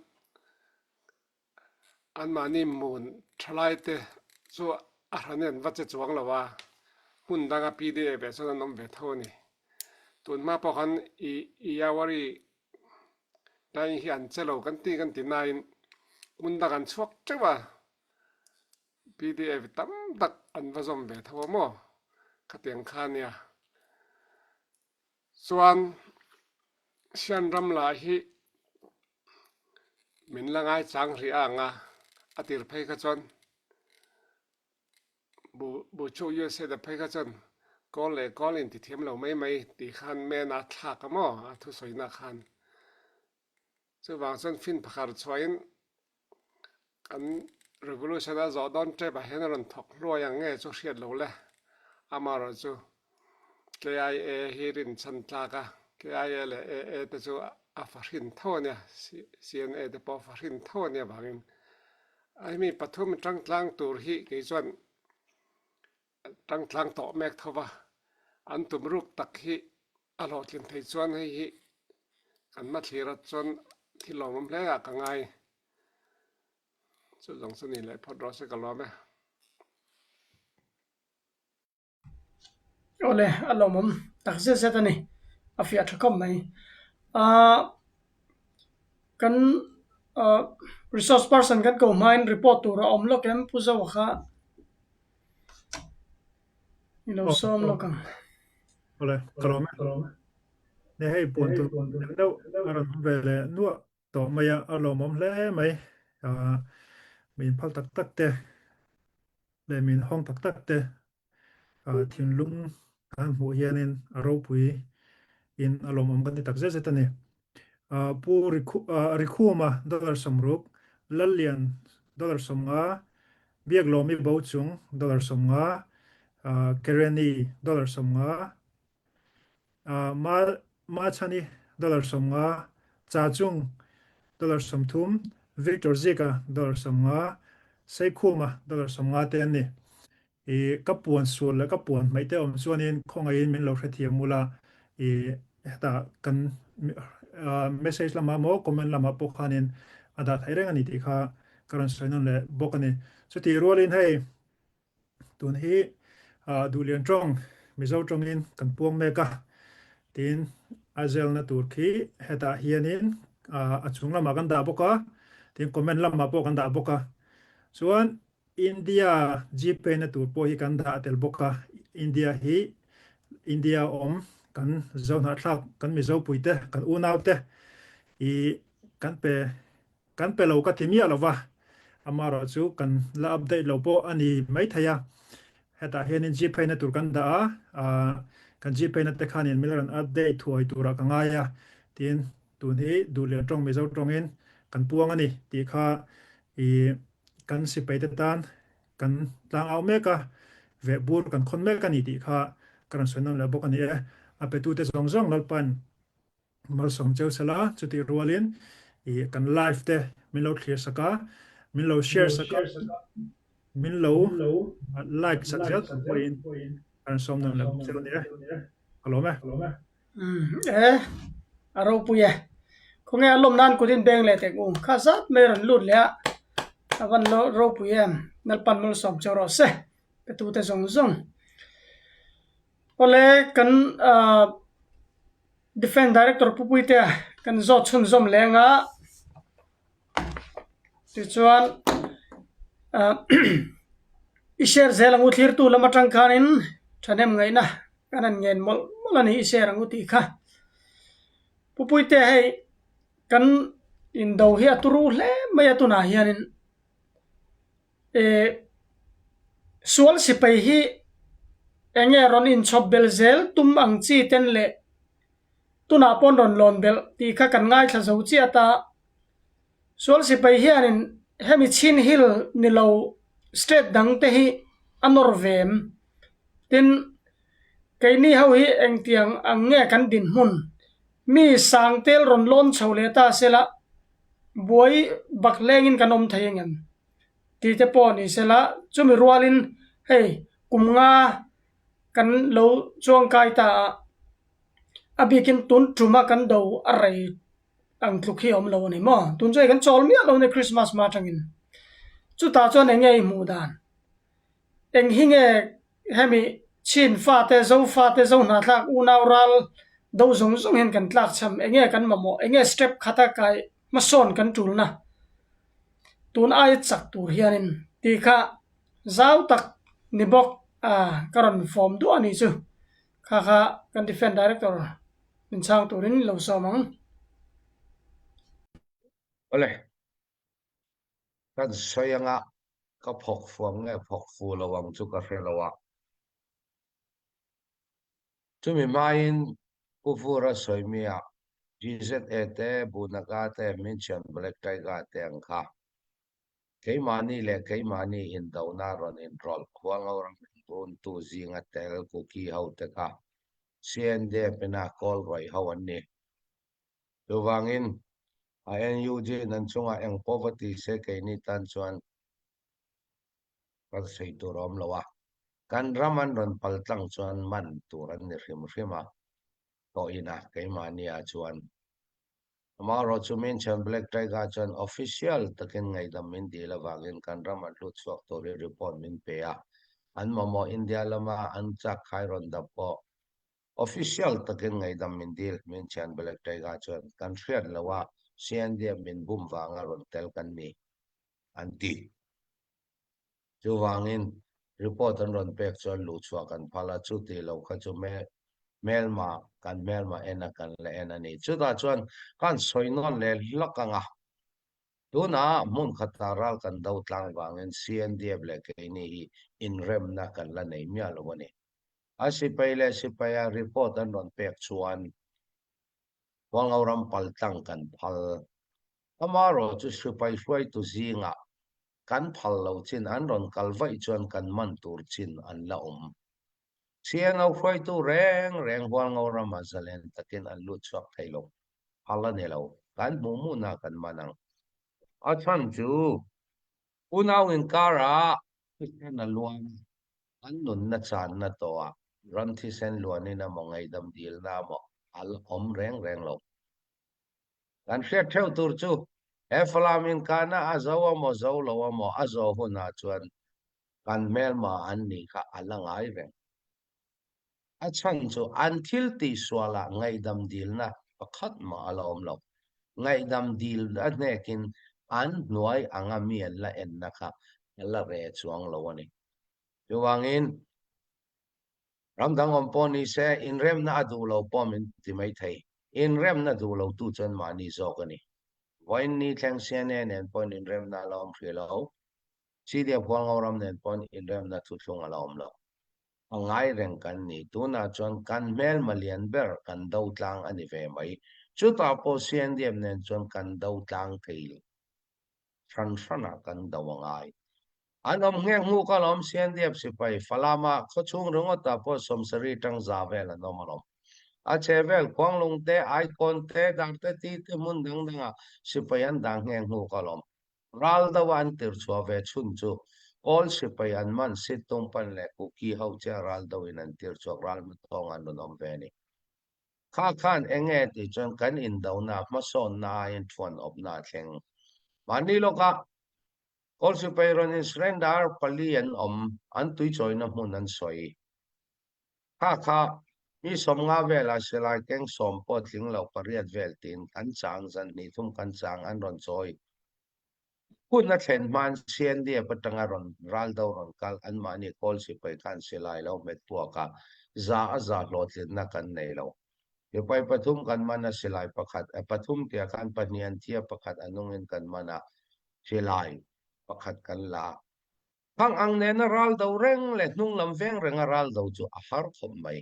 Anmahni mun thalaite chu a hran in an va che chuang lo a, hmun danga pda ve chuan an awm ve tho a ni. Tunhma pawh khan i Iyawari line hi an che lo kan ti kan ti nain hmun dang an chuak ṭeuh a. PDF tam tak an va zawm ve tho a maw? Khatiang kha nia. Chuan Sianram lah hi min la ngaichang rih a ang a, a tir phei kha chuan Bu chu USA te phei kha chuan kawl leh kawl in ti thiam lo mai mai tih khan men a thlak a maw a thusawina khan. Chuvang chuan fin phakar chhuahin kan revolution a zawh dawn tep ah hian a rawn thawk hluai ang nge chu hriat lo le. Amaherawhchu KIA hi rinchhan tlak a, KIA leh AA te chu a fahrin tho a nia, CNA te pawh a fahrin tho a nia vangin A hemi pathum tangtlang tur hi kei chuan tangtlang tawh mek tho va, an tum ruk tak hi a hlawhtlin thei chuan hei hi kan hmathlir ah chuan thil lawmawm hle ah ka ngai. Chu zawng chu ni leh phawt rawh se ka lawm e. Awle, a lawmawm tak zet zet a ni. A fiah tha khawp mai. Ahh kan ahh resource person kan ko hmain report tur a awm lawk em Pu Zoa kha i lo sawm lawk ang. Awle, ka lawm e. Ne hei puan tur deuh a rawn awm ve leh nuah tawh mai a, a lawmawm hle mai. Ahh min phal tak tak te. leh min hawng tak tak te thinlung kan hmuh hianin a ropui in a lawmawm kan ti tak zet zet a ni. Pu Rikhuma dollar 60, Lallian dollar 50, Biaklawmi Bochung dollar 50, Kereni dollar 50, Mah chan i dollar 50, ca cung dollar 30, Victor Zika dollar 50, Seikhuma dollar 50 te an ni. I ka puan sual le ka puan hmaih te awm chuanin khawngaihin min lo hrethiam ula i heta kan message lamah maw comment lamah pawh khanin a dah theih reng a ni tih kha ka rawn sawi nawn leh bawk a ni. Chutih rualin hei Tun hi Duhlian tawng, Mizo tawngin kan puang mek a, tiin a zelna tur khi hetah hianin a chung lamah kan dah bawk a, tin comment lamah pawh kan dah bawk a. Chuan India Gpay na tur pawh hi kan dah tel bawk a, India hi India awm kan Zo hnahthlak, kan Mizo puite, kan unaute i kan pe Kan pe lo ka ti miah lo va, amaherawh chu kan la update lo pawh a ni maithei a. Hetah hianin Gpay na tur kan dah a, kan Gpay na te khanin min rawn update thuai turah ka ngai a, tiin tun hi Duhlian tawng Mizo tawngin kan puang a ni tih kha i kan sipai te tan kan tlang au mek a, vehbur kan khawn mek a ni tih kha ka rawn sawi nawn leh bawk a ni e. A petute zawng zawng Lalpan Malsawm cheu sela, chutih rualin i kan live te min lo thlir sak a, min lo share sak a, min lo like sak zel tur pawhin kan sawm nawn leh bawk cheu a ni e. Ka lawm e. E, a ropui e. Khawnge a lawm nan kut in beng leh tek u. Kha zat mai rawn lut leh a, a van lo ropui em. Lalpan malsawm cheu rawh se. Petute zawng zawng. Awle kan ah Defence Director Pu Puitea kan zawt chhunzawm leng a, tichuan ah i share zel ang u thlirtu lam atang khanin thahnem ngaihna kan han ngen mawlh mawlh a ni i share ang u tih kha. Pu Puitea hei kan indo hi a turu hle mai a tunah hianin. Eh, sual sipai hi eng nge rawn inchhawp belh zel tum ang chi ten leh tunah pawn rawn lawn belh tih kha kan ngaithla zo chiah ta. Sual sipai hianin hemi Chin Hill ni lo state dang te hi a nawr ve em? Tin, keini ho hi engtiang ang nge kan dinhmun? Mi sangtel rawn lawn chho leh ta sela buai bak lengin kan awm thei engem? Tih te pawh ni sela, chumi rualin hei kum nga kan lo chuangkai ta a, a bikin tun tuma kan do a rei ang tluk hi a awm lo a ni maw? Tun chu hei kan chawl miah lo a ni Christmas hma atangin. Chutah chuan eng nge i hmuh dan? Eng hi nge hemi Chin fate, Zo fate, Zo hnahthlak unau ral. Do zawng zawng hian kan tlak cham enge kan mamawh enge step khata kai hmasawn kan tulna tun aia chak tur hianin tih kha zau tak ni bawk a ka rawn fawm duah a nih chu kha kha kan defence director min chhang turin lo sawm ang. Awle, kan sawi anga ka phawk fuang nge phawk fu lo ang chu ka hre lo a. Chumi hmain Pu Vura sawimia GZA te, Bunaga te, Minchian Black Tiger te ang kha keimahni leh keimahni indona rawn inrawlh Khualngo ram runtu zinga tel Kuki ho te kha CNDF ina kawl rawih ho an ni. Chuvangin a NUG nan chungah eng pawh va ti se keini tan chuan kan sawi tur a awm lo a, kan ram an rawn pal tlang chuan man tur an ni hrim hrim a, tawh ina keimahnia chuan. Amaherawh chu Minchhan Black Tiger chuan official takin ngaihdam min dil avangin kan ram an hlut chhuak turin report min pe a, an mamawh India lama an chak khai rawn dap pawh official takin ngaihdam min dil Minchhan Black Tiger chuan kan hriat lo a, CNDF min bum vanga rawn tel kan ni an ti. Chuvangin, report an rawn pek chuan luhchhuah kan phal a, chuti lo kha chu hmelma kan hmelma en a kan la en a ni. Chutah chuan kan sawi nawn leh hlak ang a, tunah hmun khatah ral kan do tlang vangin CNDF leh keini hi inremna kan la nei miah lo a ni. A sipai leh sipaia report an rawn pek chuan Huangho ram paltlang kan phal. Amaherawh chu sipai hruaitu zingah kan phal lo chin an rawn kal vaih chuan kan man tur chin an la awm. CNO hruaitu reng reng Hualngo ramah zalen takin an lut chhuak thei lo. Phal a ni lo. Kan hmuh hmuhnah kan man ang. A chhan chu unau inkarah thisen a luang a, an nunna channa tawhah ram thisen luanin emaw ngaihdam dilna emaw a la awm reng reng lo. Kan hriat theuh tur chu he Falam inkahna a zo emaw zo lo emaw a zawh hunah chuan kan hmelma an nih kha a la ngai reng. A chhan chu an thil tihsualah ngaihdam dilna pakhat mah a la awm lo. Ngaihdam dil a hnekin an hnuai anga mi an la enna kha a la re chuang lo a ni. Chuvangin ram dang awm pawh ni se inremna a duh lo pawh min ti mai thei. Inremna duh lo tu chuan mahni zawk a ni. Vawiin ni thleng CNA nen pawhin inremna a la awm hrih lo. CDF Hualngo ram nen pawhin inremna thuthlung a la awm lo. A ngai reng kan ni. Tunah chuan kan hmelma lian ber kan do tlang a ni ve mai. Chutah pawh CNDF nen chuan kan do tlang thei lo. Hran hranah kan do a ngai. An awm nghek hmuk alawm CNDF sipai Falama khawchhung ringawtah pawh sawmsarih tang za vel an awm alawm. A chhe vel Khuanglung te, Aikawn te, Darte ti te hmun dang dangah sipai an dah nghek hmuk alawm. Ral deuha an tirchhuah ve chhun chu Kawl sipai an man Sittung pan leh Kuki ho chiah ral deuhin an tirchhuak ral hmatawng an rawn awm ve a ni. Kha khan eng nge tih chuan kan indona hmasawnna aiin thuan awpna a thleng. Mahni lawkah Kawl sipai rawn in surrender pali an awm, an tuichawina hmun an sawi. Kha kha mi 50 velah silai keng sawm pawh tling loh pariat vel tiin kan chang zan hnih thum kan chang an rawn chawi. Hun a thlen hmain CNDF atanga rawn ral do rawn kal anmahni kawl sipai khan silai lo hmet puak a, za a za hlawhtlinna kan nei lo. Sipai pathum kan man a silai pakhat pathum tiah khan pahnih an thi a pakhat a nungin kan man a silai pakhat kan la. Hang ang nena ral do reng leh hnung lam veng renga ral do chu a har khawp mai.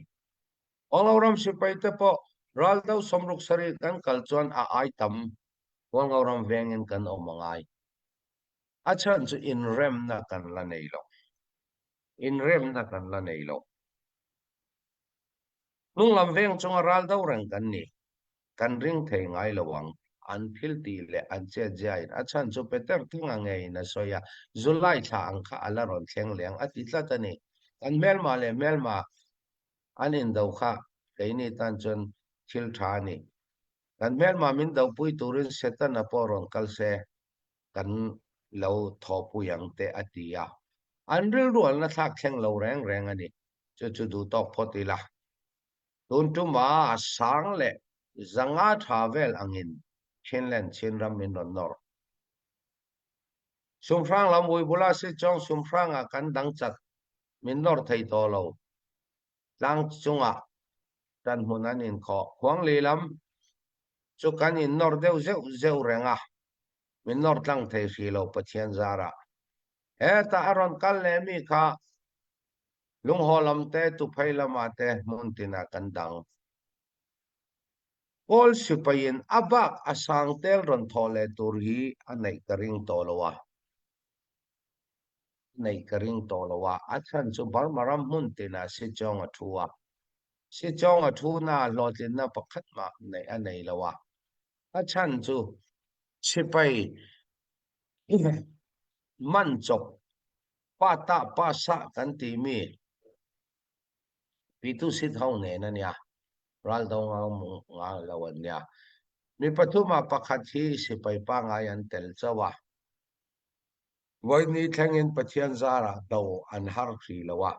Hualngoram sipai te pawh ral do 67 kan kal chuan a ai tam Hualngoram vengin kan awm a ngai. A chhan chu inremna kan la nei lo. Inremna kan la nei lo. Hnung lam veng chunga ral do reng kan ni. Kan ring thei ngai lo ang. An thil tih leh an chet ziain a chhan chu Peter Thanga ngeiin a sawi a, July thla ang kha a la rawn thleng leng a ti tlat a ni. Kan hmelma leh hmelma an indo kha keini tan chuan thil tha a ni. Kan hmelma min dopui turin Setana pawh rawn kal se kan lo thawhpui ang te a ti a. An rilrualna thlak thleng lo reng reng a ni. Chu chu duh tawk phawt ila. Tun tum ah a sang leh 500 tha vel angin Chinland Chinram min rawn nawr. Sumhrang lam Vuibula si cawng Sumhrang ah kan dang chat min nawr thei tawh lo. Tlang cungah ṭan hmun an in khawh. Khuangli lam cu kan in nawr deuh zeuh zeuh reng a. Min nawr tlang thei hri lo Pathian zar ah. Hetah a rawn kal leh mi kha Lunghaw lam te Tuphei lam ah te hmun tin ah kan dang. Kawl sipai in a bak a sang tel rawn thawh leh tur hi a neih ka ring tawh lo a. Neih ka ring tawh lo a. A chhan chu Burma ram hmun tin ah Sichawng a thu a. Sichawng a thu na ah hlawhtlinna pakhat mah neih a nei lo a. A chhan chu sipai man chawp pa tah pa sah kan timi Pitu sit ho nen a nia. Ral do ngau ngai lo an nia. Mi pathum ah pakhat hi sipai pangai an tel chauh a. Vawi thlengin Pathian zarah do an har hrih lo a.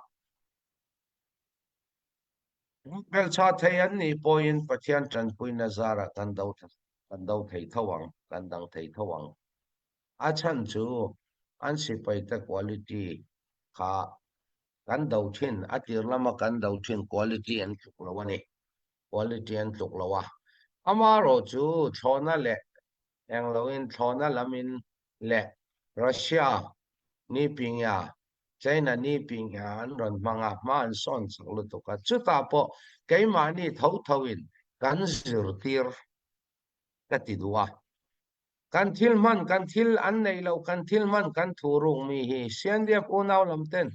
Hmeltha thei an nih pawhin Pathian tanpuina zarah kan do kan do thei tho ang, kan dang thei tho ang. A chhan chu an sipaite quality kha kan do thin, a tir lama kan do thin quality an tluk lo a ni. Quality an tluk lo a. Amaherawhchu thlawhna leh eng loin thlawhna lamin leh Russia ni pingya, China ni pingya an rawn hmang a, hma an sawn chak lutuk a. Chutah pawh keimahni tho thoin kan zirtir ka ti duh a. Kan thil hman, kan thil an neih loh, kan thil hman kan thu ruk mi hi Siandiak unau lam ten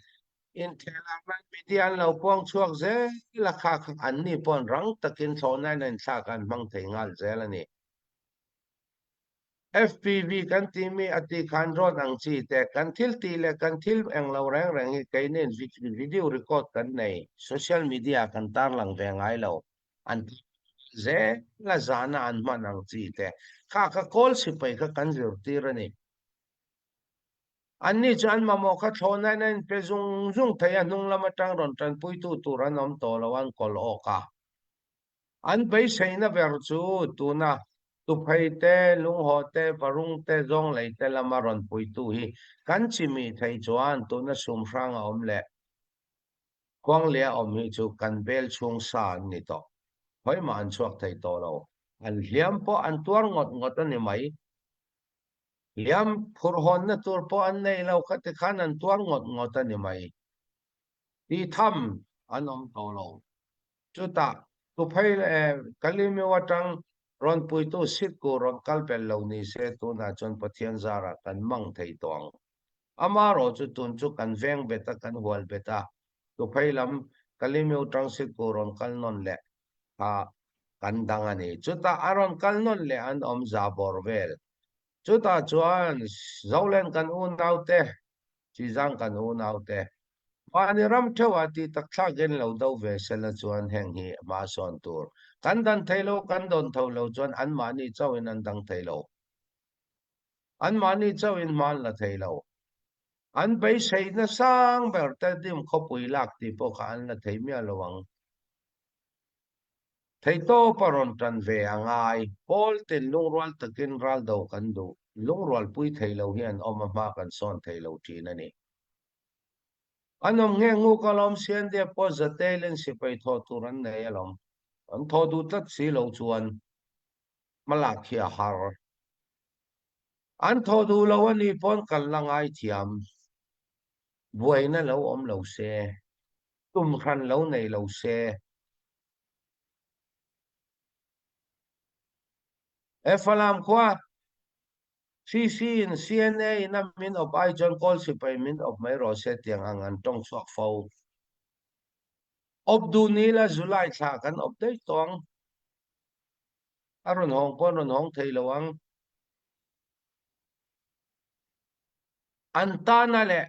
inthehlarna media an lo puang chhuak zel a, kha kha anni paw'n rang takin thlawhnain a inthlak a an hmang thei nghal zel a ni. FPV kan tih mi a tih khan rawn ang chi te, kan thil tih leh kan thil eng lo reng reng hi keinin video record kan nei, social media kan tarlang ve ngai lo, an zel a zana an hman ang chi te kha kha kawl sipai kha kan zirtir a ni. Anni chu an mamawh kha thlawhnain a inpe zung zung thei a, hnung lam atang rawn tanpuitu tur an awm tawh lo an kawl awk a. An beiseina ber chu tuna Tuphei te, Lunghaw te, Varung te, Zawnglei te lama rawn puitu hi kan chimih theih chuan tuna sum hrang a awm leh Khuanglia awm hi chu kan bel chhung sa an ni tawh. Khawimah an chhuak thei tawh lo. An hliam pawh an tuar ngawt ngawt a ni mai. Hliam phurhawnna tur pawh an nei lo kha tikhan an tuar ngawt ngawt a ni mai. Tih tham an awm tawh lo. Chutah Tuphei leh Kalimiu atang rawn puitu Sitku rawn kal belh lo ni se tunah chuan Pathian zarah kan mang thei tawh ang. Amaherawh chu tun chu kan veng bet a, kan hual bet a, Tuphei lam Kalimiu tang Sitku rawn kal nawn leh kha kan dang a ni. Chutah a rawn kal nawn leh an awm za bawr vel. Chutah chuan Zolen kan unaute, Chizang kan unaute, mahni ram theuhah tih tak thlakin lo do ve sela chuan heng hi hma sawn tur. Kan dan thei lo, kan dawn tho lo chuan anmahni chauhin an dang thei lo. Anmahni chauhin hma an la thei lo. An beiseina sang ber te dim khawpui lak tih pawh kha an la thei miah lo ang. Theihtawp a rawn tan ve a ngai. Pawl tin lungrual takin ral do kan duh. Lungrual pui thei lo hian awm a hma kan sawn thei lo thin a ni. An awm nge nguk alawm CNDF pawh zatelin sipai thawh tur an nei alawm. An thawh duh tlat si lo chuan hmalak hi a har. An thawh duh lo a nih pawn kan la ngaithiam. Buaina lo awm lo se. Tum hran lo nei lo se. He Falam khua CC in CNA in a min awp ai chuan Kawl sipai min awp mai rawh se tiang ang an tawng chhuak fo. Awp duh ni la July thla kan awp daih tawh ang. A rawn hawng pawh an rawn hawng thei lo ang. An tana leh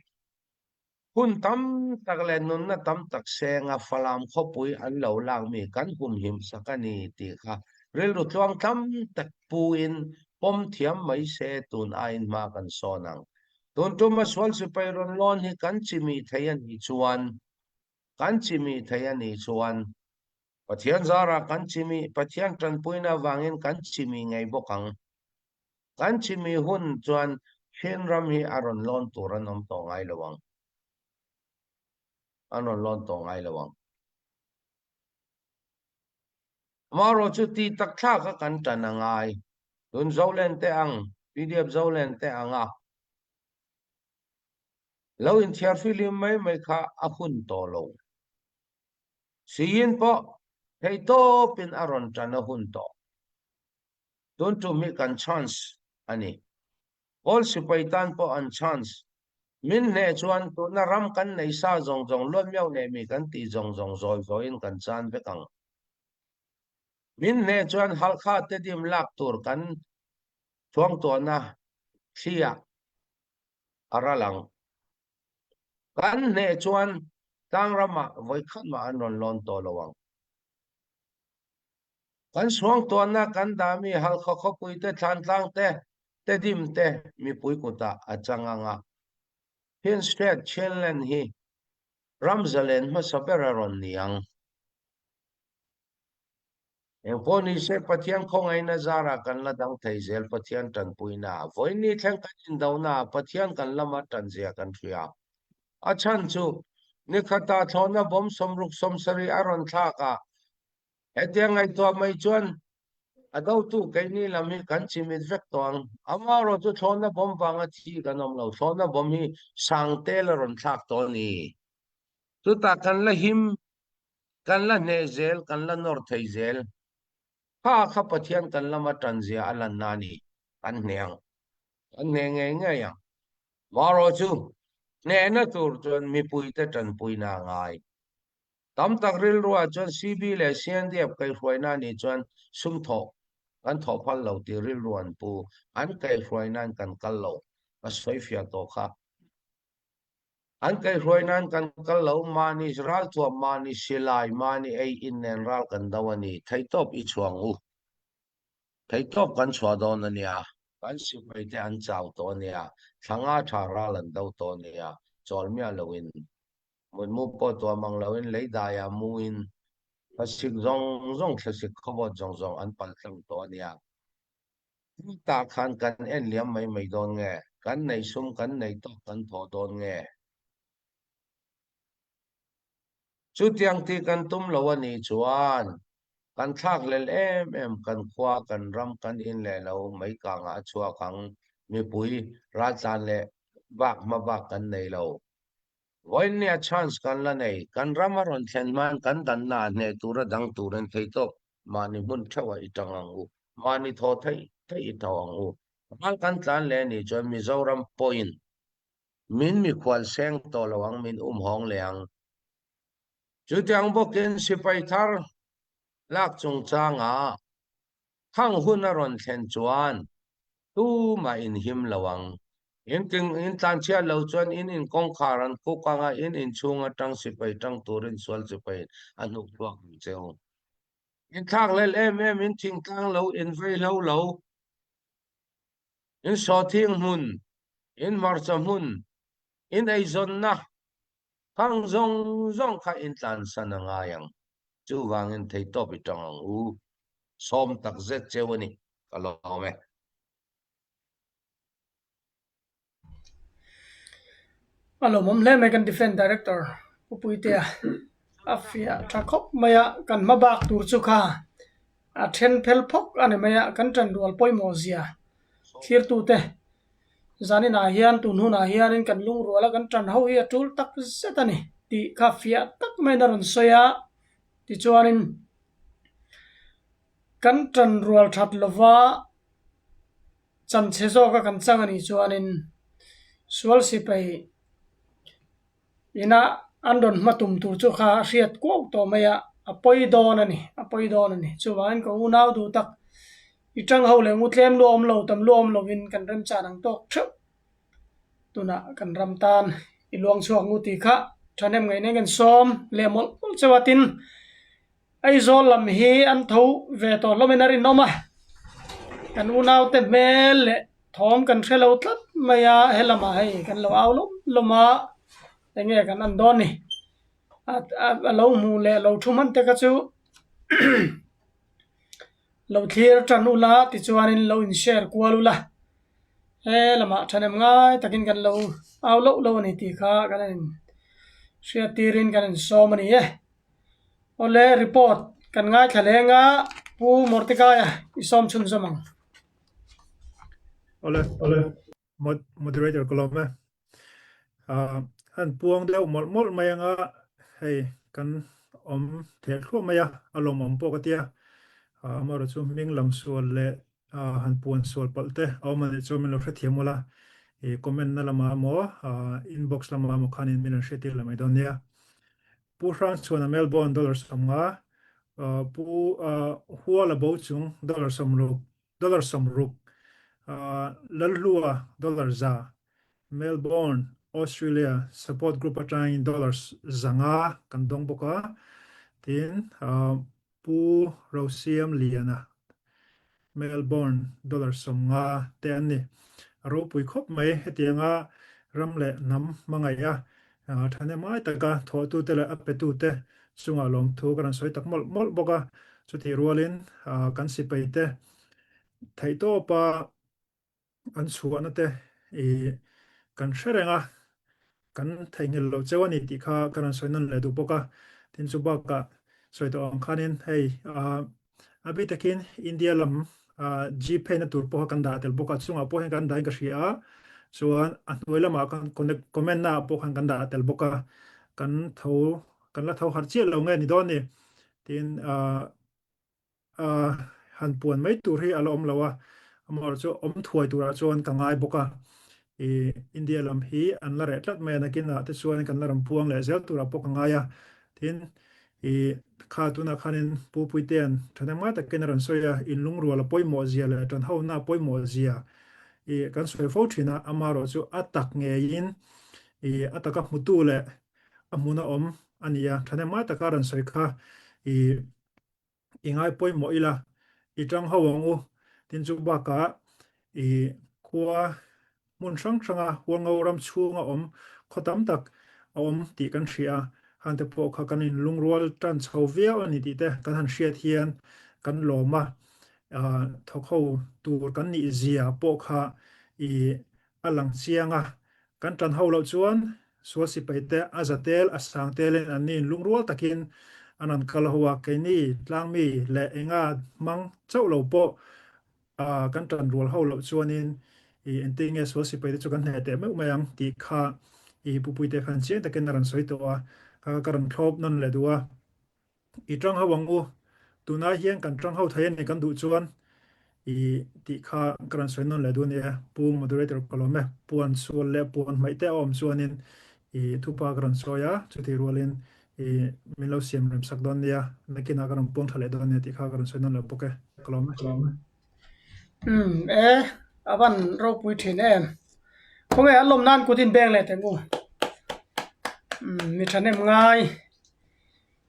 hun tam tak leh nunna tam tak senga Falam khawpui an lo lak mi kan humhim sak a ni tih kha rilru tluang tam tak puin pawm thiam mai se tun aiin hma kan sawn ang. Tun tuma sual sipai rawn lawn hi kan chimih thei a nih chuan kan chimih thei a nih chuan. Pathian zarah kan chim i Pathian ṭanpuinak vangin kan chim i ngei bawk ang. Kan chim i hun chuan Chinram hi a rawn lawn tur an awm tawh ngai lo ang. An rawn lawn tawh ngai lo ang. Amaherawh chu ti tak thlak a kan ṭan a ngai. Tun Zolen te ang, PDF Zolen te ang a lo inthiar fihlim mai mai kha a hun tawh lo. Siin pawh theihtawpin a rawn ṭan a hun tawh. Tun tum hi kan chance a ni. Kawl sipai tan pawh an chance. Min hneh chuan tuna ram kan nei sa zawng zawng luat miau nei mi kan tih zawng zawng zawi zawiin kan chan vek ang. Min hneh chuan Halkha Tedim lak tur kan thuangtuahna thliah a ral ang. Kan hneh chuan tlangram ah vawikhat mah an rawn lawn tawh lo ang. Kan suangtuahna kan dahmi Halkha khawpui te, Thlantlang te, Tedim te mipui kutah a chang ang a. Chin State, Chinland hi ram zalen hmasa ber a rawn ni ang. Engpawh ni se Pathian khawngaihna zarah kan la dang thei zel Pathian tanpuina ah vawiin ni thleng kan indohna ah Pathian kan lama tanzia kan hria. A chhan chu nikhata thlawhna bawm sawmruk 70 a rawn thlak a, hetiang ngaihtuah mai chuan a dotu keini lam hi kan chimit vek tawh ang. Amaherawh chu thlawhna bawm vanga thi kan awm lo, thlawhna bawm hi sangtel a rawn thlak tawh a ni. Chutah kan la him Kan la hneh zel, kan la nawr thei zel. Kha kha Pathian kan lama tanzia a lanna a ni. Kan hneh ang. Kan hneh ngei ngei ang. Marawh chu, hnehna tur chuan mipuite tanpuina a ngai. Tam tak rilruah chuan CB leh CNDF kaihhruaina a nih chuan sum thawh kan thawh phal lo tih rilru an pu. An kaihhruainain kan kal lo. Ka sawifiah tawh kha. An kaihhruai nan kan kal lo, mahni ralthuam, mahni silai, mahni ei in nen ral kan do a ni. Theihtawp i chhuang u. Theihtawp kan chhuah dawn a nia. Kan sipai te an chau tawh a nia. Thla nga tha ral an do tawh a nia. Chawl miah loin, mutmu pawh tuah mang loin, lei daiah muin, thlasik zawng zawng, thlasik khawvawt zawng zawng an palh tlang tawh a nia. Chutah khan kan en liam mai mai dawn nge? Kan nei sum kan nei tawk kan thawh dawn nge? Chutiang tih kan tum lo a nih chuan kan thlakhlel em em kan khua, kan ram, kan in leh lo mai kangah a chhuak ang. Mipui raltlan leh bak hma bak kan nei lo. Vawiinnia chance kan la nei. Kan ram a rawn thlen hmain kan danna ah hneh tura dang turin theihtawp mahni hmun theuhah i tang ang u. Mahni thaw theih theih i tho ang u. Ral kan tlan leh anih chuan Mizoram pawhin min mikhual seng tawh lo ang, min umhawng leh ang. Chutiang bawkin sipai thar lak chungchangah Khang hun a rawn thlen chuan tumah in him lo ang. In ting in tlanchhiat lo chuan in in kawngkhar an kuk ang a, in inchhung atang sipai tang turin sual sipai a hnuk chhuak ang che u. In thlakhlelh em em, in thingtlang lo, in veihlo lo, in sawhthing hmun, in hmarcha hmun, in eizawnna Khang zawng zawng kha in tlansan a ngai ang. Chuvangin theihtawp i tang ang u. Sawm tak zet cheu a ni. Ka lawm e. A lawmawm hle mai kan Defence Director Pu Puitea a fiah tha khawp mai a, kan hma bak tur chu kha a then phel phawk a ni mai a, kan tanrual pawimawh zia thlirtute Zaninah hian tun hunah hianin kan lungrual a kan tan ho hi a tul tak zet a ni tih kha fiah tak maiin a rawn sawi a, tichuanin kan tan rual that lova chanchhe zawka kan chang a nih chuanin sual sipai Ina an rawn hma tum tur chu kha a hriat kuau tawh mai a, a pawi dawn a ni, a pawi dawn a ni. Chuvangin ka unau duh tak, i tang ho leh ngutlem lu awm lo, tam lu awm lovin kan remchan ang tawk theuh. Tunah kan ram tan i luang chhuak ngu tih kha thahnem ngaih nen kan sawm leh mawlh mawlh cheu a, tin Aizawl lam hi an tho ve tawh hlawmin a rinawm a, kan unaute hmel leh thawm kan hre lo tlat mai a, he lamah hei kan lo au lawm lawm a, eng nge kan en dawn ni? A lo hmuh leh lo thu hman te kha chu. Lo thlir tan ula tichuanin lo in share kual ula he lamah thahnem ngai takin kan lo au loh lo a ni tih kha kan in hriat tirin kan in sawm a ni e. Awle report kan ngaithla leng a Pu Mordecai-a i sawm chhun zawm ang. Awle Moderator ka lawm e. An puang deuh mawlh mawlh mai anga hei kan awm theh thluah mai a, a lawmawm pawh ka tia. Amaherawh chu hming lam sual leh han puan sual palh te a awm a nih chuan min lo hrethiam ula, i comment na lamah emaw inbox lamah emaw khanin min rawn hriattir leh mai dawn nia. Pu Hrangchhuana Melbourne dollar 50, Pu Huala Bochung dollar 60, Dollar 60, Lalhlua dollar 100, Melbourne, Australia support group atangin dollar 500 kan dawng bawk a. Tin, Pu Rosiam Liana, Melbourne dollar 50 te an ni. A ropui khawp mai hetianga ram leh hnam hmangaih a, thahnemngai taka thawhtute leh a petute chungah lawmthu ka rawn sawi tak mawlh mawlh bawk a. Chutih rualin kan sipaite theihtawpa an chhuahna te i kan hre reng a, kan theihnghilh loh cheu a ni tih kha ka rawn sawi nawn leh duh bawk a. Tin chu bakah sawi tawh ang khanin hei a bik takin India lam Gpay na tur pawh kha kan dah tel bawk a, chungah pawh hian kan dahin ka hria a, chuan a hnuai lamah khan comment naah pawh khan kan dah tel bawk a, kan tho kan la tho harh chiah lo nge ni dawn ni. Tin, han puan mai tur hi a la awm lo a, amaherawhchu chu awm thuai turah chuan ka ngai bawk a. I India lam hi an la reh tlat mai a, nakinah te chuan kan la rawn puang leh zel turah pawh ka ngai a. Tin, i kha tunah khanin Pu Puitea'n thahnemngai takin a rawn sawi a, inlungrual a pawimawh zia leh tanhona a pawimawh zia i kan sawi fo thin a, amaherawhchu a tak ngeiin i a taka hmutu leh a hmun a awm a ni a, thahnemngai taka a rawn sawi kha i i ngai pawimawh ila, i tang ho ang u. Tin chu bakah i khua hmun hrang hranga Hualngo ram chhunga awm khaw tam tak a awm tih kan hria a, han te pawh kha kan inlungrual tan chho viau a ni tih te kan han hriat hian kan lawm a, thawk ho tur kan nih zia pawh kha i A lang chiang a, kan tan ho loh chuan sual sipai te a za tel a sang telin an ni lungrual takin an rawn kal ho a, keini tlangmi leh enga hmang chauh lo pawh kan tan rual ho loh chuanin i engtin nge sual sipai te chu kan hneh teh meuh mai ang tih kha i pupuite khan chiang takin a rawn sawi tawh a, ka rawn thlawp nawn leh duh a. I tang ho ang u, tunah hian kan tang ho thei a ni kan duh chuan i tih kha ka rawn sawi nawn leh duh a ni e. Pu Moderator ka lawm e, puan sual leh puan hmaih te a awm chuanin i thupa ka rawn sawi a, chutih rualin i min lo siam rem sak dawn nia, nakinah ka rawn puang tha leh dawn nia tih kha ka rawn sawi nawn leh bawk e, ka lawm e. Umm e, a van ropui thin em. Khawnge a lawm nan kut in beng leh teng u. Umm mi thahnem ngai.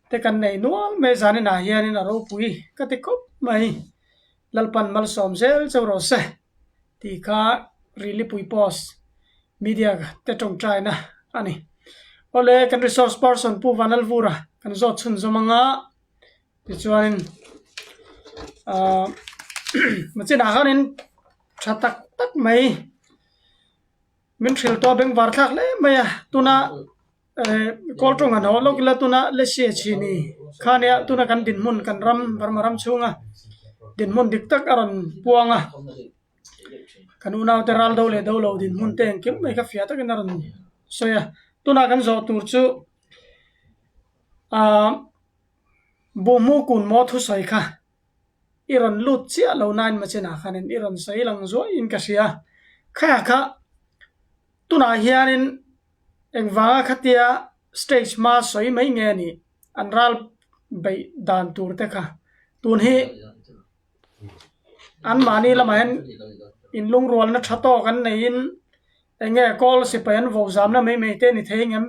Te kan nei nual mai zaninah hianin a ropui ka ti khawp mai. Lalpan malsawm zel chauh rawh se tih kha Rilipui Post media te tawngtaina a ni. Awle kan resource person Pu Vanlalvura kan zawt chhunzawm anga tichuanin ahh machinah khanin tha tak tak mai min hrilh tawh a bengvar thlak hle mai a tuna Kawl tawng an haw lawk ila tuna Lesia chhini khania tuna kan dinhmun kan ram Burma ram chhunga dinhmun dik tak a rawn puang a kan unaute ral do leh do lo dinhmun te engkim mai kha fiah takin a rawn sawi a tuna kan zawh tur chu ahh Buhmu kun maw thusawi kha i rawn lut chiah lo nain machinah khanin i rawn sawi lang zuaiin ka hria kha kha tunah hianin. Engvanga khatia stage hma sawi mai nge a nih? An ral beih dan tur te kha tun hi anmahni lamah hian inlungrualna tha tawk an neiin eng nge kawl sipai an vo zamna mai mai te a ni thei engem?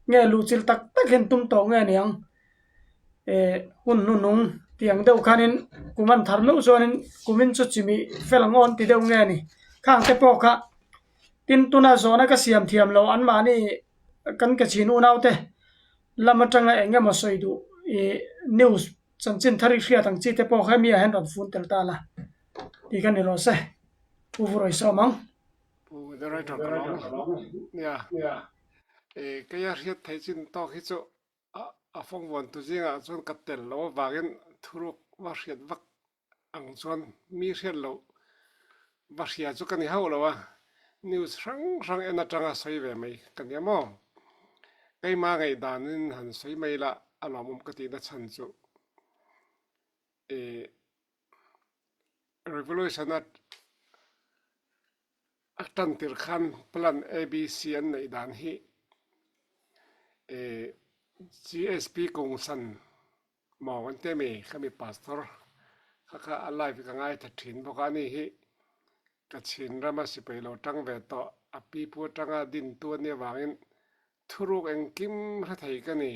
Nge luhchilh tak tak hian tum tawh nge niang? Eh hun hnunung tiang deuh khanin kum an thar meuh chuanin kumin chu chimih fel ang aw an ti deuh nge a ni? Khang te pawh kha. Tin, tuna zawhna ka siam thiam lo, anmahni kan ka chin unaute lam atanga eng emaw sawi duh i news. Chanchin thar i hriat ang chi te pawh kha mi ah hian rawn fun tel ta la tih kha ni rawh se. Pu Vurawi sawm ang. Pu Moderator ka lawm a. Nia. Keia hriat theih chin tawk hi chu a fawngvuan tu zingah chuan ka tel lo avangin thuruk va hriat vak ang chuan mi hriat loh va hria chu ka ni hauh lo a, news hrang hrang en atanga sawi ve mai ka nia maw? Keimah ngaihdanin han sawi mai la a lawmawm ka tihna chhan chu ih revolution a a tan tirh khan plan ABC an neih dan hi ih GSP kawngsan Maw an ti ami? Khami pastor kha kha a live ka ngaithla thin bawk a, ani hi Kachin rama sipai lo tang ve tawh, a pipu atanga dintu a nih avangin thuruk engkim hre thei ka ni.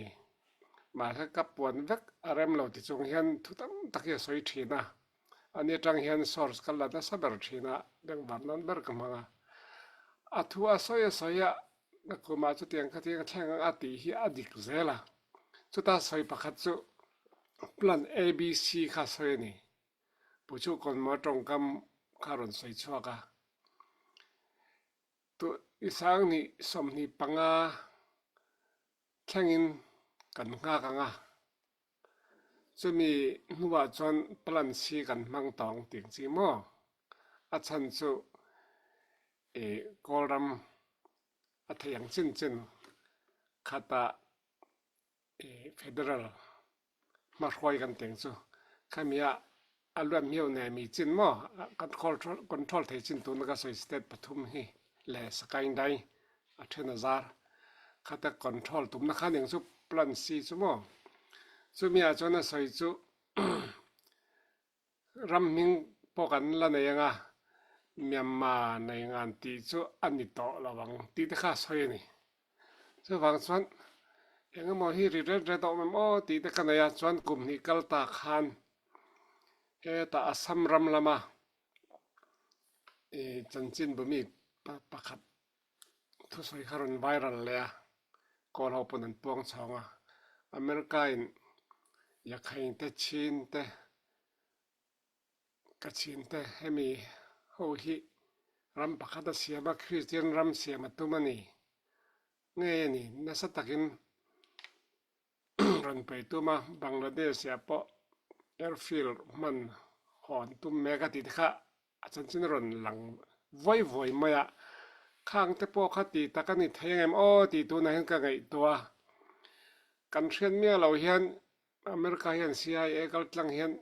Mahse ka puan vek a rem lo ti chung hian thu tam tak hi a sawi thin a, ani atang hian source ka la nasa ber thin a, bengvar nan ber ka hmang a. A thu a sawi a sawi a, ka kumah chutiang khatiang a thleng ang a tih hi a dik zel a. Chuta sawi pakhat chu plan ABC kha sawi a ni. Pu chu Kawnmaw tawngkam kha rawn sawi chhuak a. Tu i sanghnih 25 thlengin kan nghak ang a. Chumi hnuah chuan plan C kan hmang tawh ang tih ang chi maw? A chhan chu i Kawlram a thei ang chin chin khatah i federal hmahruai kan teng chu khami ah a luat hmiau nei mi chin maw kan control thei chin tuna ka sawi state pathum hi leh Sakaingdai a then a zar khata control tumna khan eng chu plan C chu maw chumi ah chuan a sawi chu Ram hming pawh kan la nei anga Myanmar nei ngan tih chu a ni tawh lo ang tih te kha a sawi a ni. Chuvang chuan eng emaw hi ri ret ret a awm em aw tih te ka nei a, chuan kum hnih kal ta khan hetah Assam ram lama ih chanchinbu mi pakhat thusawi kha rawn viral leh a, kawl ho pawn an puang chhawng a, America in Yakhain te Chin te Kachin te hemi ho hi ram pakhat a siam a, Kristian ram siam a tum a ni ngei a ni, nasa takin rawn pei tum a, Bangladesh ah pawh airfield hman haw an tum mek a tih te kha a chanchin a rawn lang vawi vawi mai a, khang te pawh kha ti tak a ni thei ang em aw tih tunah hian ka ngaihtuah a, kan hriat miah loh hian America hian CIA kal tlang hian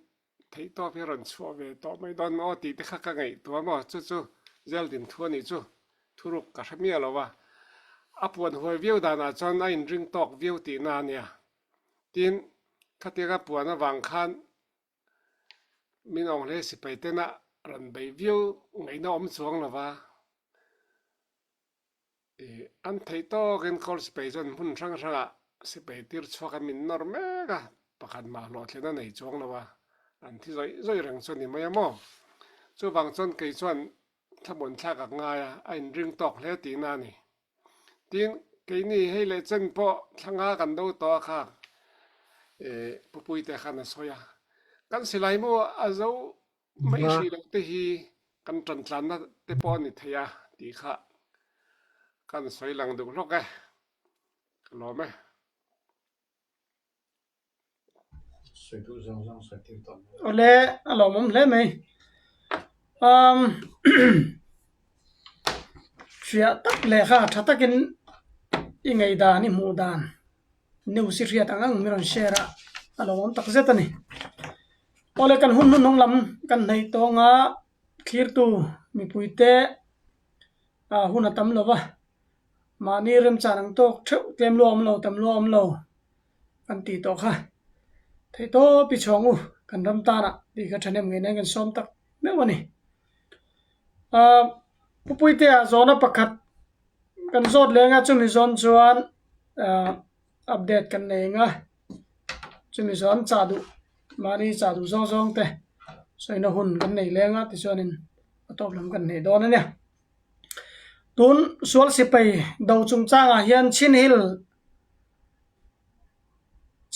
theihtawp hi a rawn chhuah ve tawh mai dawn maw tih te kha ka ngaihtuah maw chu chu Zeldin thu a nih chu thuruk ka hre miah lo a, a puan huai viau danah chuan a inring tawk viau tihna a nia. Tin, khatianga puan avang khan Min awng hle sipai tena rawn bei viau ngaihna awm chuang lo va, ih an theih tawkin kawl sipai chuan hmun hrang hrangah sipai tir chhuak an min nawr mek a, pakhat mah hlawhthlin a nei chuang lo a, an thi zawih zawih reng chu a ni mai a maw? Chuvang chuan kei chuan thlamuan thlak a ngai a, a inring tawk hle tihna a ni. Tin, keini hei leh chen pawh thlanga kan do tawh a kha eh Pupuite khan a sawi a. Kan silai mu a zo mai hrih loh te hi kan tantlanna te pawh a ni thei a tih kha kan sawi lang duh hlawk e. Ka lawm e. Awle a lawmawm hle mai. Umm fiah tak leh kha tha takin i ngei dan i hmuh dan news i hriat ang ang min rawn share a a lawmawm tak zet a ni. Awle kan hun hnuhnung lam kan hnaih tawng a thlirtu mipuite ah hun a tam lo va. Mahni remchan ang tawk theuh tlem luah awm lo tam luah awm lo kan tih tawh kha. Theihtawp i chhuang u kan ram tanah tih kha thahnem ngei nen kan sawm tak meuh a ni. Ahh Pupuitea zawhna pakhat kan zawt leng a chumi zawn chuan ahh update kan nei ang a chumi zawn chah duh mahni chah duh zawng zawng te sawina hun kan nei leng a tichuanin a tawp lam kan hneih dawn a nia. Tun sual sipai do chungchangah hian Chin Hill.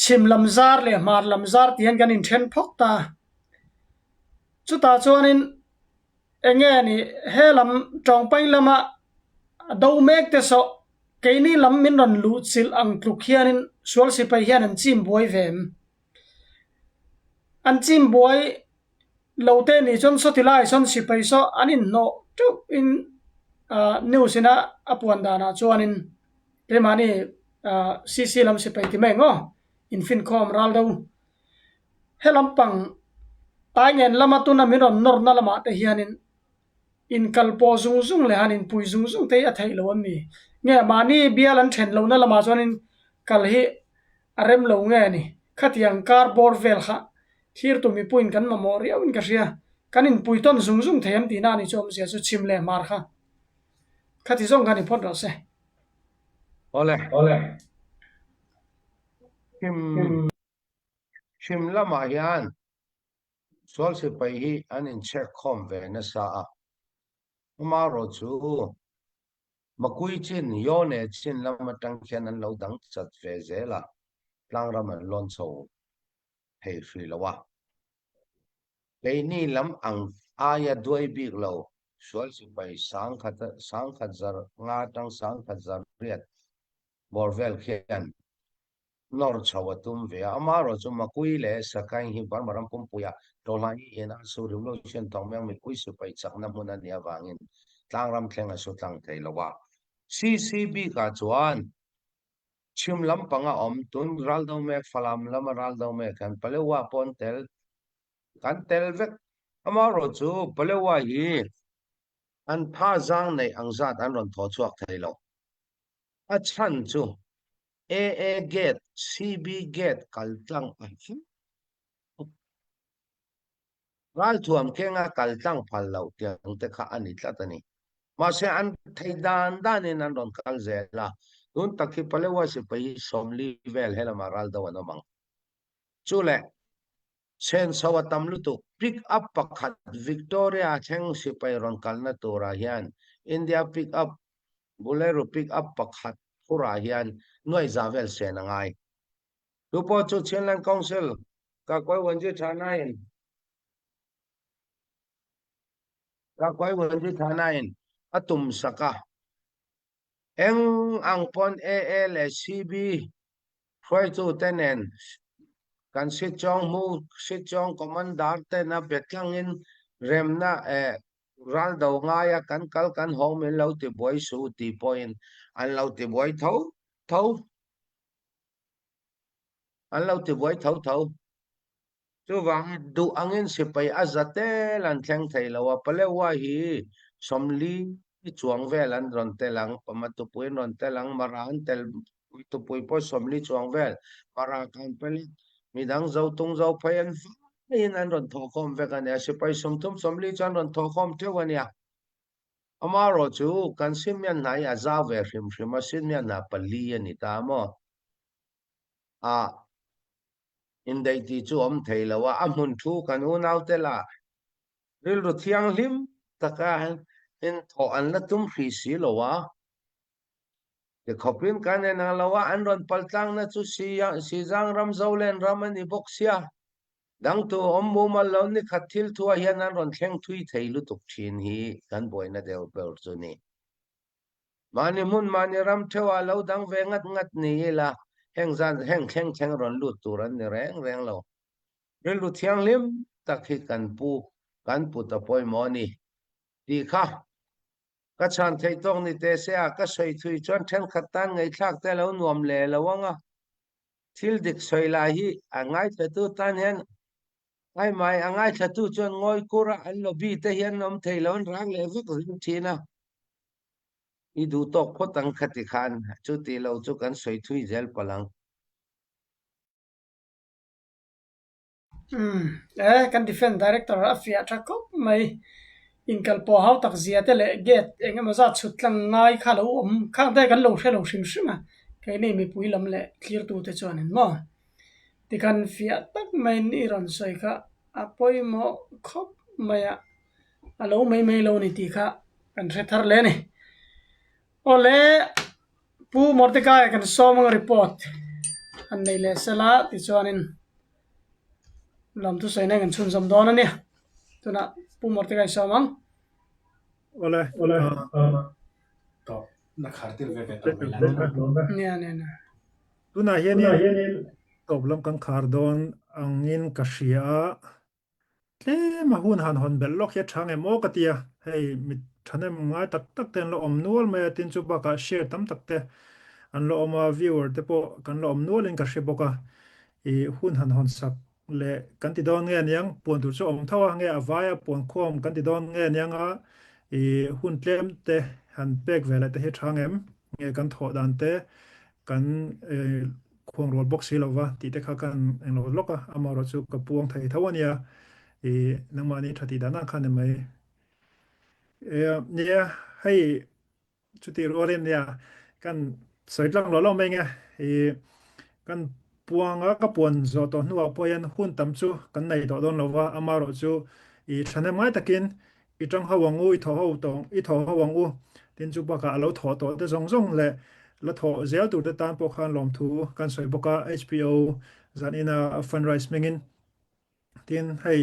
Chim lam zar leh hmar lam zar ti hian kan inthen phawk ta. Chutah chuanin eng nge ni he lam tawngpai lama a do mek te sawh keini lam min rawn luh chilh ang tluk hianin sual sipai hian an chim buai ve em? An chim buai lo te nih chuan sawti lai sawn sipai saw an inhnawh teuh in ah news ina a puan danah chuanin keimahni ah CC lam sipai ti mai ang aw infinkhawm ral do. He lampang taingen lama tuna min rawn nawrna lamah te hianin inkal pawh zung zung leh han inpui zung zung te hi a theih lo a mi? Nge mahni bial an then lohna lamah chuanin kal hi a rem lo nge ni? Khatiang kar bawr vel kha thirtu mipuiin kan mamawh riauin ka hria. Kan inpui tawn zung zung thei em tihna a ni chu awmzia chu chhim leh hmar kha. Khati zawng khan i phawt rawh se. Awle. Chhim chhim lamah hian sual sipai hi an inchhek khawm ve nasa a, amaherawh chu Makui chin, Yone chin lam atang khian an lo dang chat ve zel a, tlangram an lawn chho thei hrih lo a. Keini lam ang aia duai bik lo sual sipai sangkhat sangkhat zar nga atang sangkhat zar riat bawr vel khian nawr chho a tum ve a, amaherawh chu Makui leh Sakaing hi Burma ram pumpuia Tawhlai hi ina su revolution tawngmeng mipui sipai chakna hmun a nih avangin tlangram thleng a su tlang thei lo a. CC bikah chuan chhim lampanga awm tun ral do mek Falam lama ral do mek hian Palewa pawh an tel kan tel vek. Amaherawh chu Palewa hi an pha zang neih ang zat an rawn thaw chhuak thei lo. A chhan chu AA gate, CB gate kal tlang a hi ralthuam kenga kal tlang phal loh tiang te kha a ni tlat a ni. Mahse an thei dan danin an rawn kal zel a, tun tak hi Palewa sipai hi 40 vel helamah ral do an awm ang. Chu leh Senso a tam lutuk. Pick up pakhat Victoria thleng sipai rawn kalna turah hian India pick up Bolero pick up pakhat phurah hian nuai za vel sen a ngai. Chu pawh chu Chinland Council Kakuai Wanji Thana-in Kakuai Wanji Thana-in a tum sak a. Eng ang pawn AA leh CB hruaitute nen kan Sichawng hmu Sichawng Commander ten a be tlangin remna eh ral do ngaia kan kal kan hawng min lo ti buai suh tih pawhin an lo ti buai tho tho an lo ti buai tho tho. Chuvangin duh angin sipai a za tel an thleng thei lo a, Palewa hi 40 chuang vel an rawn tel ang, Pamatupui an rawn tel ang, Mara an tel tupui pawh 40 chuang vel, Mara kan pelit midang zo tung zo phei an vaiin an rawn thawhkhawm vek a nia, sipai 30 40 chu an rawn thawhkhawm theuh a nia. Amaherawh chu kan Simian hna hi a zau ve hrim hrim a, Simian hna pali a ni ta maw? A. Indaih tih chu awm thei lo a, a hmun thu kan unaute lah rilru thianghlim taka inthawh an la tum hrih si lo a. Tikhawpin kan en ang lo a, an rawn pal tlangna chu Sizang ram Zolen ram a ni bawk sia. Dangtu awm mumal lo ni khat thil thuah hian an rawn thleng thui thei lutuk thin hi kan buaina deuh ber chu ni. Mahni hmun mahni ram theuhah lo dang ve ngat ngat ni ila heng zan heng thleng thleng rawn lut tur an ni reng reng lo. Rilru thianghlim tak hi kan pu kan put a pawimawh a ni tih kha ka chhan theih tawk ni teh se a, ka sawi thui chuan thenkhat tan ngaihthlak te lo nuam leh lo ang a, thil dik sawi lai hi a ngaithlatu tan hian ai mai a ngaithlatu chuan ngawi kur a an lobby te hian an awm thei lo an rang leh vek zel thin a. I duh tawk phawt ang kha ti khan chu tih lo chu kan sawi thui zel palh ang. Umm e kan defence director a fiah tha khawp mai. Inkal pawh hau tak zia te leh gate eng emaw zat chhut tlang ngai kha lo awm khang te kan lo hre lo hrim hrim a keini mipui lam leh thlirtu te chuan in maw. Tikhan fiah tak maiin i rawn sawi kha a pawimawh khawp mai a, a lo mai mai lo ni tih kha kan hre thar hle a ni. Awle Pu Mordecai kan sawm ang report. Han nei leh sela tichuanin lamthu sawi na kan chhunzawm dawn a nia. Tunah Pu Mordecai sawm ang. Awle. Awle. Tawp na khar tir ve ve tawh mai la. Nia nia nia. Tunah hianin tawp lam kan khar dawn angin ka hria a. Tlem a hun han hawn belh lawk hi a tha ngem aw ka ti a, hei mi thahnem ngai tak tak te an la awm nual mai a, tin chu bakah share tam tak te an la awm a, viewer te pawh kan la awm nualin ka hre bawk a, i hun han hawn sak leh kan ti dawn nge aniang, puan tur chu a awm tho a, nge a vaia puan khawm kan ti dawn nge aniang a, i hun tlem te han pek ve leh te hi a tha ngem, nge kan thawh dan te kan khuang rual bawk si lova tih te kha kan englo lawk a, amaherawh chu ka puang thei tho a nia, i nangmahni tha tih dan ang kha ni mai. Nia, hei chutih rualin nia kan sawi tlang lo lo mai nge, i kan puang a, ka puan zawh tawh hnuah pawh hian hun tam chu kan nei tawh dawn lova, amaherawh chu i thahnem ngai takin I tang ho ang u, i thaw ho tawh, i thaw ho ang u. Tin chu bakah a lo thawh tawh te zawng zawng leh la thawh zel tur te tan pawh khan lawmthu kan sawi bawk a, HPO zan ina fundraise hmingin. Tin hei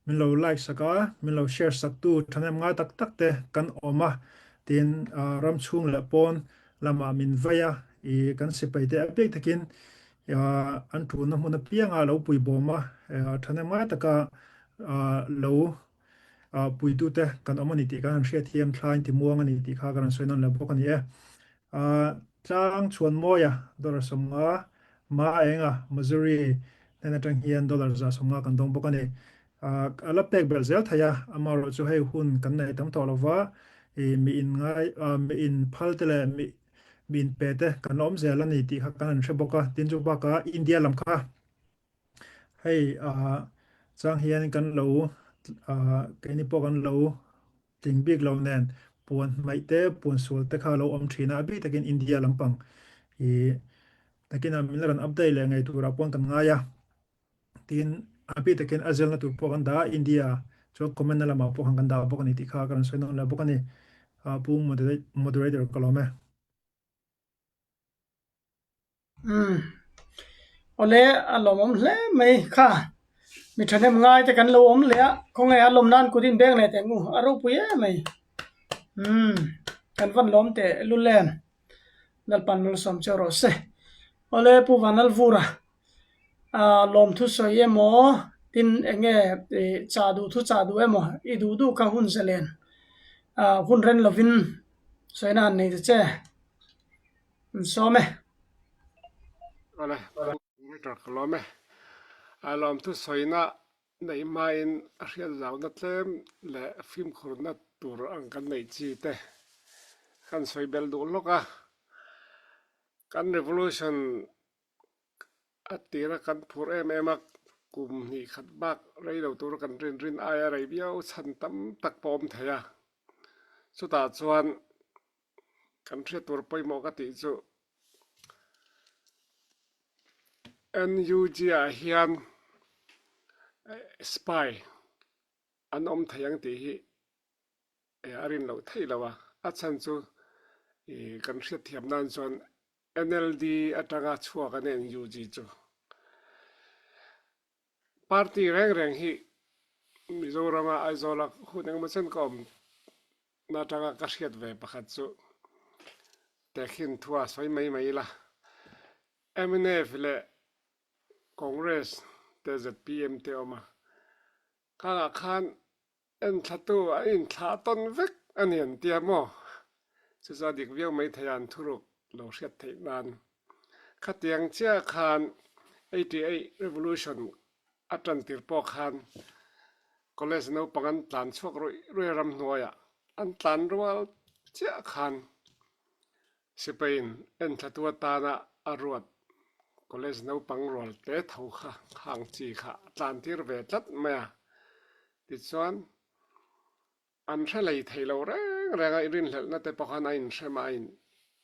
min lo like sak a, min lo share sak tu thahnem ngai tak tak te kan awm a, tin ram chhung leh pawn lamah min vei a, i kan sipai te a bik takin an tulna hmun apianga lo puibawm a, thahnem ngai taka lo puitute kan awm a ni tih kan han hriat hian thlain timuang a ni tih kha kan rawn sawi nawn leh bawk a ni e. Tlang Chhuanmawia dollar 50, Ma Enga, Missouri hnen atang hian dollar 150 kan dawng bawk a ni. A la pek belh zel thei a, amaherawh chu hei hun kan nei tam tawh lova, mi in ngai, mi in phal te leh mi mi in pe te kan la awm zel a ni tih kha kan han hre bawk a. Tin chu bakah India lam kha Hei chang hian kan lo keini pawh kan lo tling bik lo nen puan hmaih te puan sual te kha a lo awm thin a, a bik takin India lampang i nakinah min la rawn update leh ngei turah pawh kan ngai a, tin a bik takin a zelna tur pawh kan dah a, India chuan comment na lamah pawh khan kan dah bawk a ni tih kha ka rawn sawi nawn leh bawk a ni, Pu Moderator ka lawm e. Umm. Awle a lawmawm hle mai kha. Mi thahnem ngai te kan lo awm leh a, khawnge a lawm nan kut in beng leh teh ngu a ropui em mai. Umm. Kan van lawm teh lul em. Lalpan malsawm cheu rawh se. Awle Pu Vanlalvura ah lawmthu sawi emaw tin eng nge ih chah duh thu chah duh emaw i duh duh kha hun zalen ah hun ren lovin sawina han nei ta che. An sawm e. Awle, Moderator ka lawm e. A lawmthu sawina neih hmain a hriat zauna tlem leh fimkhurna tur ang kan neih chi te kan sawi belh duh hlawk a. Kan revolution a tira kan phur em em a, kum hnih khat bak rei lo tura kan rin rin aia rei viau chhan tam tak pawh awm thei a. Chutah chuan Kan hriat tur pawimawh ka tih chu NUG ah hian spy an awm thei ang tih hi a rin loh theih lo a, a chhan chu ih kan hriat thiam nan chuan NLD atanga chhuak a nia NUG chu. Party reng reng hi Mizorama Aizawla hun engemaw chen ka awm na atanga ka hriat ve pakhat chu tehkhin thua sawi mai mai ila. Mnf leh Congress te zpm te awm a, khangah khan Enthlatu a inthlah tawn vek a ni an tia maw? Chu chu a dik viau mai thei a, an thuruk lo hriat theih nan. Khatiang chiah khan 88 Revolution a tan tir pawh khan College naupang an tlan chhuak ruih ruih a ramhnuaiah an tlan rual chiah khan Sipaiin enthlatu atana a ruat College naupang rual te tho kha khang chi kha a tlan tir ve tlat mai a. Tichuan, an hre lei thei lo reng reng a, inrinhlelhna te pawh khan a inhrem a,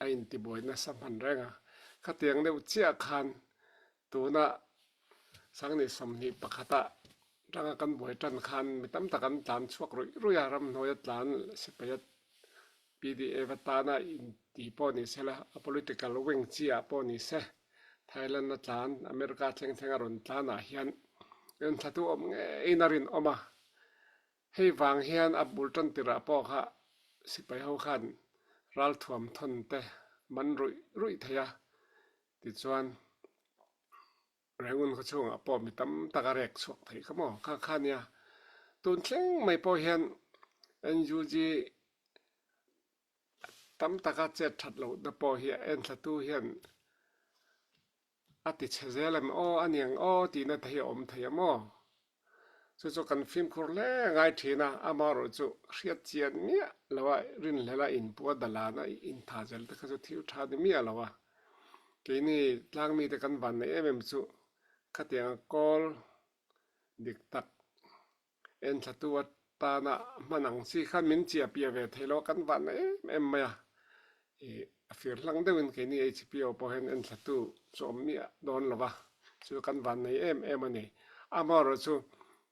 a intibuai nasa hman reng a. Khatiang deuh chiah khan tuna Sangni 21 ah tanga kan buai tan khan mi tam tak an tlan chhuak ruih ruih a, ramhnuaia tlan sipaia PDF atana inti pawh ni se la, a political wing chi ah pawh ni se. Thailand a tlan, America thleng thleng a rawn tlan ah hian enthlatu awm ngeiin a rinawm a. Hei vang hian a bul tan tirah pawh kha sipai ho khan ralthuam thawn te man ruih ruih thei a, tichuan Rangoon khaw chhungah pawh mi tam tak a rek chhuak thei kha maw? Kha kha nia. Tun thleng mai pawh hian NUG tam taka chet that lohna pawh hi a enthlatu hian a ti chhe zel em aw a niang aw tihna te hi a awm thei a maw? Chu chu kan fimkhur hle ngai thin a, amaherawh chu hriat chian miah lo a rinhlel a inpua dalan a intha zel te kha chu thil tha ni miah lo a. Keini tlangmi te kan van neih em em chu khatianga kawl dik tak enthlatu atana hman ang chi khan min chiah piah ve thei lo a, kan van neih em em mai a. Ih a fir hlang deuhin keini HPO pawh hian enthlatu chu awm miah dawn lo va, chu kan van nei em em a ni. Amaherawh chu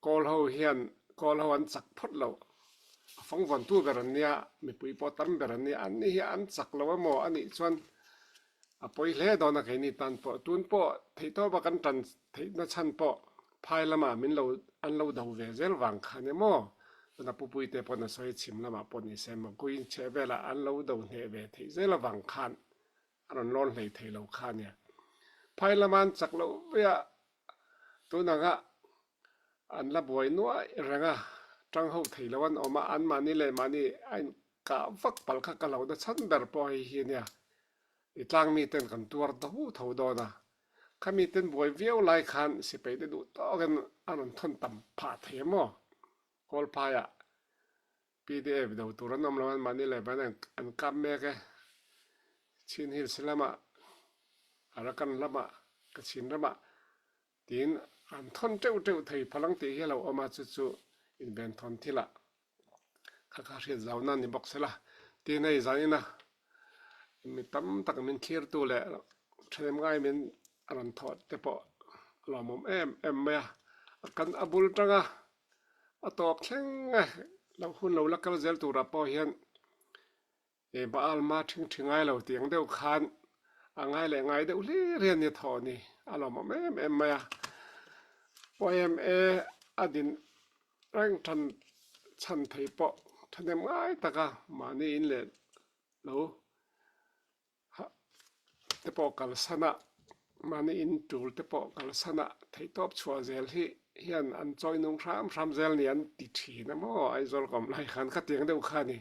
kawl ho hian kawl ho an chak phawt lo, a fang vawntu ber an nia, mipui pawh tam ber an nia, an ni hi an chak lo emaw a nih chuan a pawi hle dawn a keini tan pawh. Tun pawh theihtawpa kan tan theihna chhan pawh Phai lamah min lo an lo do ve zel vang kha nia maw? Tuna Pupuite pawn a sawi chhim lamah pawh ni se Makui chheh velah an lo do hneh ve theih zel avang khan a rawn lawn hlei thei lo kha nia. Phai lama an chak loh veia tun anga an la buai nuai reng a, tang ho thei lo an awm a, anmahni leh mahni a inkah vak palh kha ka hlauhna chhan ber pawh hei hi nia. I tlangmi ten kan tuar tho tho dawn a, khami ten buai viau lai khan sipai te duh tawkin a rawn thawn tam phah thei a maw? Kawlphaiah pdf do tur an awm lo an mahni leh van an kap mek e, Chin Hills lamah, Arakan lamah, Kachin ramah tiin an thawn teuh teuh thei phalang tih hi a lo awm a, chu chu inven thawn thilah kha kha hriat zau na ni bawk sela tin hei zanin a mi tam tak min thlirtu leh thenem ngai min rawn thawh te pawh a lawmawm em em mai a a kan a bul tanga a tawp thleng e lo hun lo la kal zel turah pawh hian He Baal ma ṭhing ṭhi ngai lo tih ang deuh khan a ngai leh ngai deuh hlir hian ni thawh ni a lawmawm em em mai a. YMA a din reng ṭhan chhan thei pawh ṭhahnem ngai taka mahni in leh lo te pawh kalsan a, mahni in tul te pawh kalsan a theihtawp chhuah zel hi hian an chawi nung hram hram zel ni an ti thin a maw Aizawl ka awm lai khan khatiang deuh kha a ni.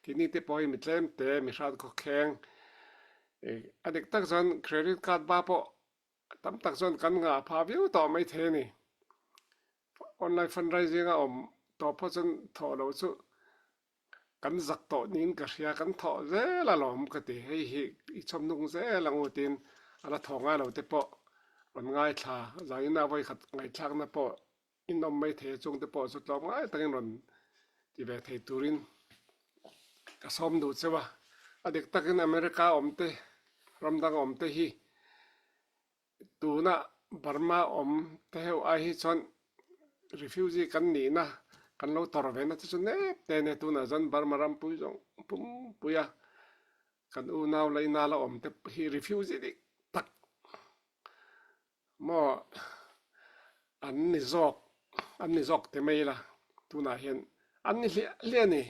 Keini te pawh hi mi tlem te mi hrat khawkheng ih a dik tak chuan credit card ba pawh tam tak chuan kan ngah phah viau tawh maithei a ni. Online fundraising a awm tawh pawh chuan thawh loh chu Kan zak tawh niin ka hria, kan thawh zel alawm ka ti. Hei hi i chhawm nung zel ang u tiin a la thawh ngai lo te pawh rawn ngaithla. Zanin a vawikhat ngaihthlakna pawh in awm mai thei a, chung te pawh chu tlawm ngai takin rawn ti ve thei turin ka sawm duh cheu a. A dik takin America awm te, ram dang awm te hi Tuna Burma awm te heuh ai hi chuan refugee kan nihna kan lo tawrh ve na te chu nep te ania tunah chuan Burma rampui zawng pumpui a kan unau laina la awm te hi refugee dik tak maw an ni zawk an ni zawk te mai ila tunah hian an ni hliah hliah a ni.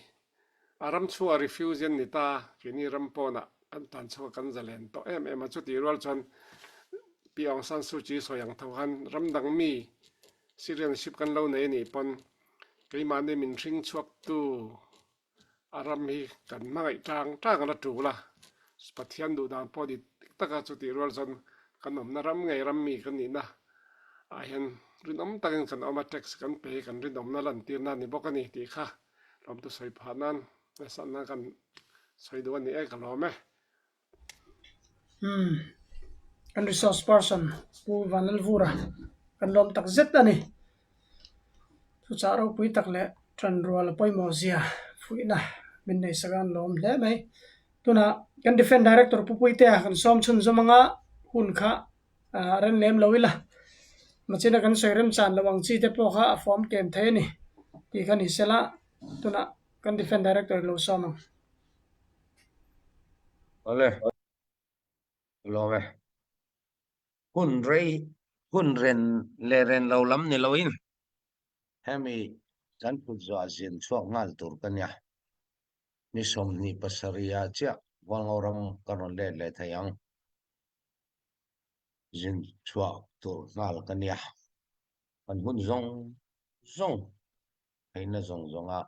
A ram chhuah refugee an ni ta, keini ram pawnah kan tan chhuak a kan zalen tawh em em a, chutih rual chuan Pi Aung San Suu Kyi sawi ang tho khan ram dang mi citizenship kan lo nei a nih pawn keimahni min hring chhuaktu a ram hi kan hmangaih tang tang a la tul a, Pathian duh dan pawh dik taka chutih rual chuan kan awmna ram ngei ram mi kan nihna ah hian rinawm takin kan awm a, tax kan pe hi kan rinawmna lantirna a ni bawk a ni tih kha. Lawmtu sawi phah nan nasatna kan sawi duh a ni e ka lawm e. Umm kan resource person Pu Vanlalvura kan lawm tak zet a ni. Thuchah ropui tak leh tanrual a pawimawh zia fuihna min nei sak a an lawm hle mai. Tunah kan Defence Director Pu Puitea kan sawm chhunzawm anga hun kha A rem lem lo ila, machina kan sawi remchan lo ang chi te pawh kha a form kem thei a ni tih kha ni sela, tunah kan Defence Director lo sawm ang. Awle, lawm e. Hun rei hun ren le ren lo lam ni loin hemi kan phut zuah zin chuak nghal tur ka nia. Ni 27 ah chiah Hualngo ram kan rawn let leh thei ang. Zin chuak tur nghal ka nia. Kan hun zawng zawng theihna zawng zawngah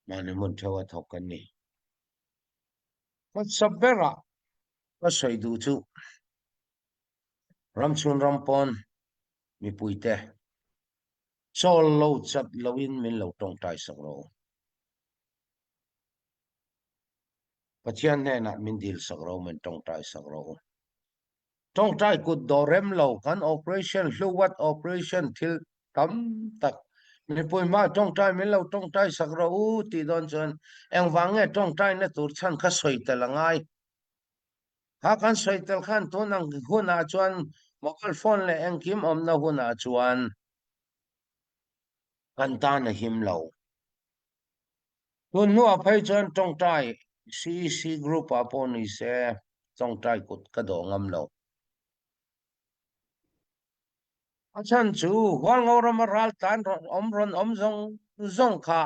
mahni hmun theuh a thawk kan ni. Hmasa berah ka sawi duh chu ramchhun ram pawn mipuite chawl lo chat loin min lo tawngtai sak rawh u. Pathian hnenah min dil sak rawh u, min tawngtai sak rawh u. Tawngtai kut dawh rem lo kan operation hluwat operation thil tam tak mipui hma tawngtai min lo tawngtai sak rawh u tih dawn chuan engvang nge tawngtai na tur chhan kha sawi tel a ngai. Kha kan sawi tel khan tun ang hunah chuan mobile phone leh engkim awmna hunah chuan kan tan a him lo. Tun hnuah phei chuan tawngtai CEC group ah pawh ni se tawngtai kut ka dawh ngam lo. A chhan chu Hualngo rama ral tlan rawn awm rawn awm zawng zawng kha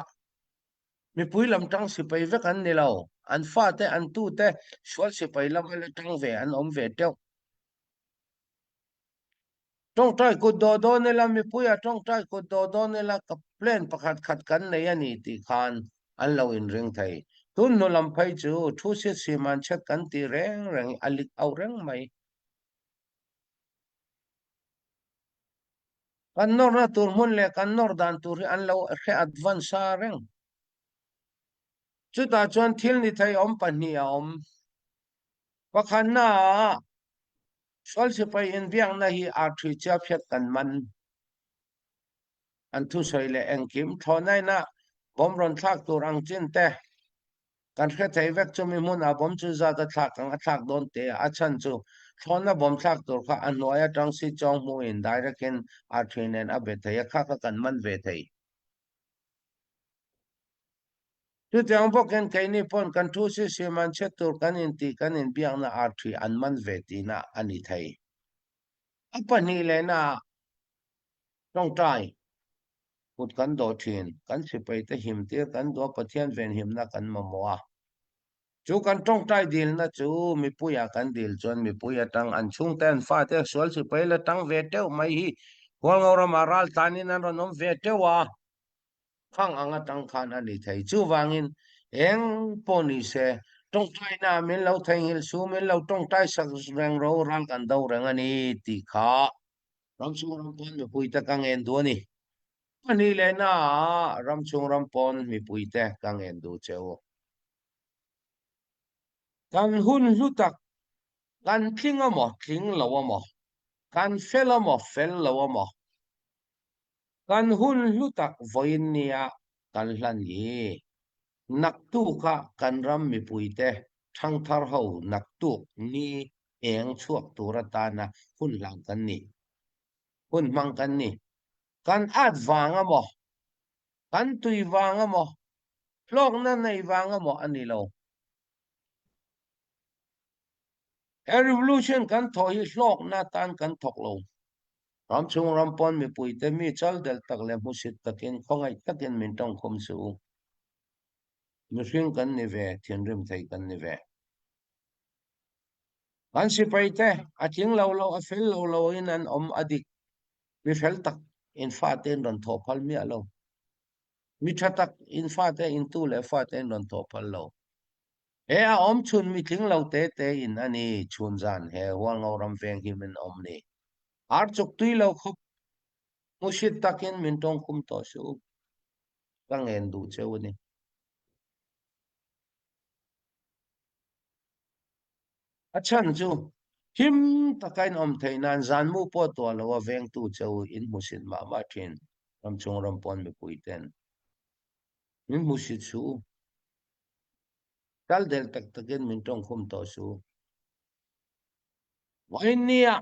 mipui lam tang sipai vek an ni lo. An fate an tute sual sipai lama la tang ve an awm ve teuh. Tawngtai kut dawh dawn ila, mipuia tawngtai kut dawh dawn ila ka plan pakhat khat kan nei a ni tih khan an lo inring thei. Tun hnu lam phei chu thu sit sim an chhet kan tih reng reng hi a lik auh reng mai. Kan nawrna tur hmun leh kan nawr dan tur hi an lo hre advance a reng. Chutah chuan thil ni thei awm pahnih a awm. Pakhatna ah sual sipai inbiakna hi arṭhi chiaphiat kan man. An thusawi leh engkim thlawhnaina bomb rawn thlak tur ang chin te kan hre thei vek. Chumi hmunah bomb chu zat a thlak ang a thlak dawn te a, a chhan chu thlawhna bomb thlak tur kha a hnuai atang si chawng hmuhin direct in arṭhi nen a be thei a, kha kha kan man ve thei. Chutiang bawkin keini pawn kan thu si si man chhe tur kan intih kan inbiakna arṭhi an man ve tihna a ni thei. A pahnih lehna ah tawngtai kut kan dawh thin, kan sipaite himtir kan duh a, Pathian venhimna kan mamawh a. Chu kan tawngtai dilna chu mipuia kan dil chuan mipui atang an chhungte an fate sual sipai la tang ve teuh mai hi Hualngo ramah ral tlanin an rawn awm ve teuh a. Khang ang atang khan a ni thei. Chuvangin eng pawh ni se, tawngtaina min lo theihnghilh su, min lo tawngtai sak reng ro ral kan do reng a ni tih kha ramchhung ram pawn mipuite ka ngen duh a ni. Pahnih lehna ah ramchhung ram pawn mipuite ka ngen duh che u. Kan hun hlu tak, kan tling a maw, tling lo a maw, kan fel a maw, fel lo a maw, Kan hun hlu tak vawiin nia kan hlan hi naktuka kan ram mipuite thangthar ho naktuk ni eng chhuak tur atana hun hlang kan ni, hun hmang kan ni. Kan at vang a maw, kan tui vang a maw, hlawkna nei vang a maw a ni lo. He revolution kan thawh hi hlawkna atan kan thawk lo. Ramchhung ram pawn mipuite mi chaldelh tak leh hmusit takin khawngaih takin min tawngkhum suh u. Mihring kan ni ve, thinrim thei kan ni ve. Kan sipaite a tling lo lo, a fel lo lo in an awm a dik. Mi fel tak in fate in rawn thawh phal miah lo. Mi tha tak in fate in tu leh fate in rawn thawh phal lo. He a awm chhun mi tling lo te te in a ni chhun zan he Hualngo ram veng hi min awm ni. Ar chuk tui lo khawp hmuhsit takin min tawngkhum tawh suh u. Ka ngen duh cheu a ni. A chhan chu him taka in awm theih nan zan mu pawh tuah lo a vengtu cheu in hmuhsit mah mah thin ramchhung ram pawn mipui ten min hmuhsit suh u. Kal del tak takin min tawngkhum tawh suh. Vawiin nia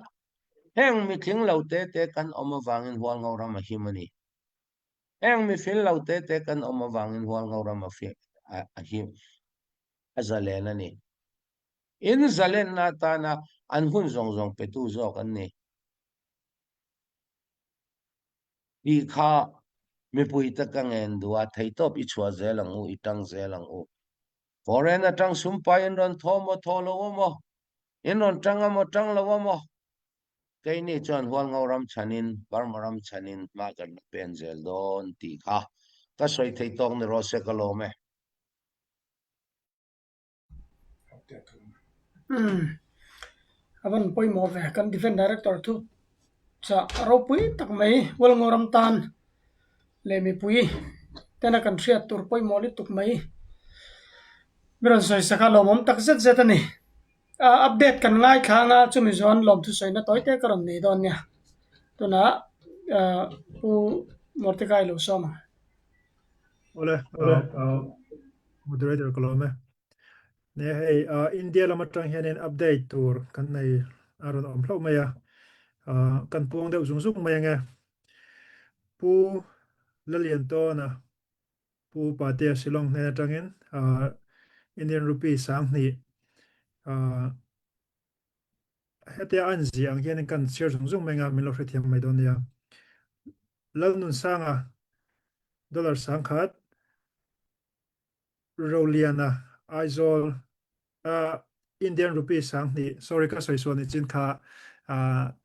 heng mitling lo te te kan awm avangin Hualngo ram a him a ni. Heng mifil lo te te kan awm avangin Hualngo ram a a him a zalen a ni. In zalenna atana. An hun zawng zawng petu zawk an ni. Tih kha mipui te ka ngen duh a, theihtawp i chhuah zel ang u, i tang zel ang u. Foreign atang sumpai in rawn thaw maw thaw lo a maw, in rawn tang a maw tang lo a maw, keini chuan Hualngo ram chhanin, Burma ram chhanin hma kan la pen zel dawn tih kha ka sawi thei tawk ni rawh se ka lawm e. A van pawimawh ve kan Defence Director thu chah ropui tak mai Hualngo ram tan leh mipui tena kan hriat tur pawimawh lutuk mai mi rawn sawi sak a lawmawm tak zet zet a ni. Update kan ngaithla anga chumi zawn lawmthu sawina tawi te ka rawn nei dawn nia tunah Pu Mordecai lo sawm ang. Awle, moderator ka lawm e. Ne hei, India lam atang hianin update tur kan nei a rawn awm hlauh mai a, kan puang deuh zung zung mai ange. Pu Laliantawna, Pu Patea Shillong hnen atangin Indian rupee 2000 Hetia a inziah ang hianin kan chhiar zung zung mai anga min lo hrethiam mai dawn nia. Lalnunsanga dollar 10,000, Roliana Aizawl Indian rupee 2000, sorry ka sawi sual ni chin kha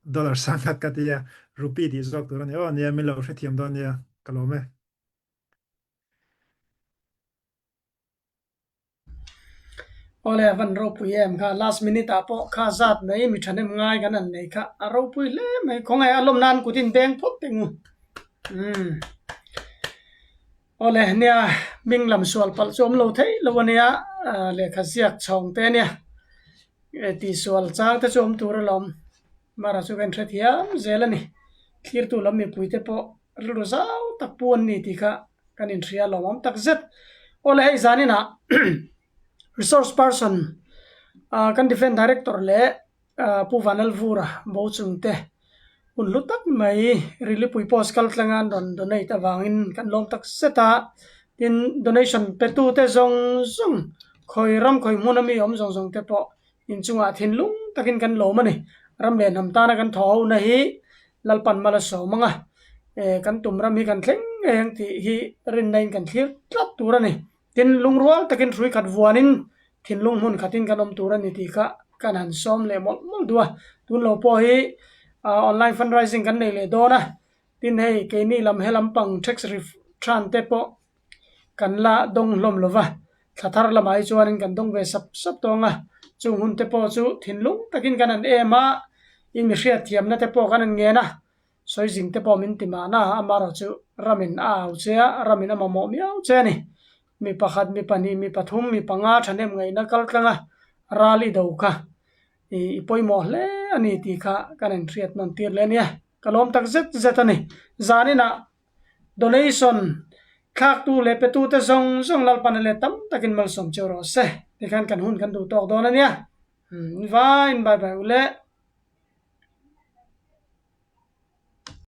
dollar 10,000 ka ti a, rupee tih zawk tur a ni aw nia min lo hrethiam dawn nia ka lawm e. Awle a van ropui em kha last minute ah pawh kha zat mai mi thahnem ngai kan han nei kha a ropui hle mai khawngaih a lawm nan kut in beng phawt teh ngu umm awle nia hming lam sual palh chu awm lo theih lo ania lehkha ziak chhawng te ania tihsual chang te chu awm tur alawm mara chu ka inhrethiam zel ani thlirtu lam mipui te pawh rilru zau tak pu an ni tih kha Kan inhria lawmawm tak zet. Awle hei zaninah resource person kan Defence Director leh Pu Vanlalvura bo chungte hun hlu tak mai Rilipui post kal tlanga an rawn donate avangin kan lawm tak zet a. Tin, donation petute zawng zawng khawi ram khawi hmun ami awm zawng zawng te pawh Inchungah thinlung takin kan lawm a ni. Ram leh hnam tana kan thaw hona hi Lalpan mal a sawm ang a, kan tum ram hi kan thleng ngei ang tih hi rinna in kan thlir tlat tur a ni. Tin, lungrual takin hrui khat vuanin thinlung hmun khatin kan awm tur a ni tih kha kan han sawm leh mawlh mawlh duh a. Tun lo pawh hi online fundraising kan nei leh dawn a, tin hei keini lam he lampang tax return te pawh Kan la dawng hlawm lo va, thla thar lamah hi chuanin kan dawng ve sap sap tawng a, chung hun te pawh chu thinlung takin kan han em a, i mi hriatthiamna te pawh kan han ngen a, sawizing te pawh min ti mahna, amaherawh chu ramin a au che a, ramin a mamawh miau che a ni. Mi pakhat, mi pahnih, mi pathum, mi panga thahnem ngaihna kal tlang a, ral i do kha i pawimawh hle a ni tih kha kan inhriat nawn tir leh a nia, ka lawm tak zet zet a ni. Zaninah Donation thlaktu leh petute zawng zawng Lalpana leh tam takin malsawm cheu rawh se. Tikhan kan hun kan duh tawk dawn a nia. Umm, vain bye bye u le.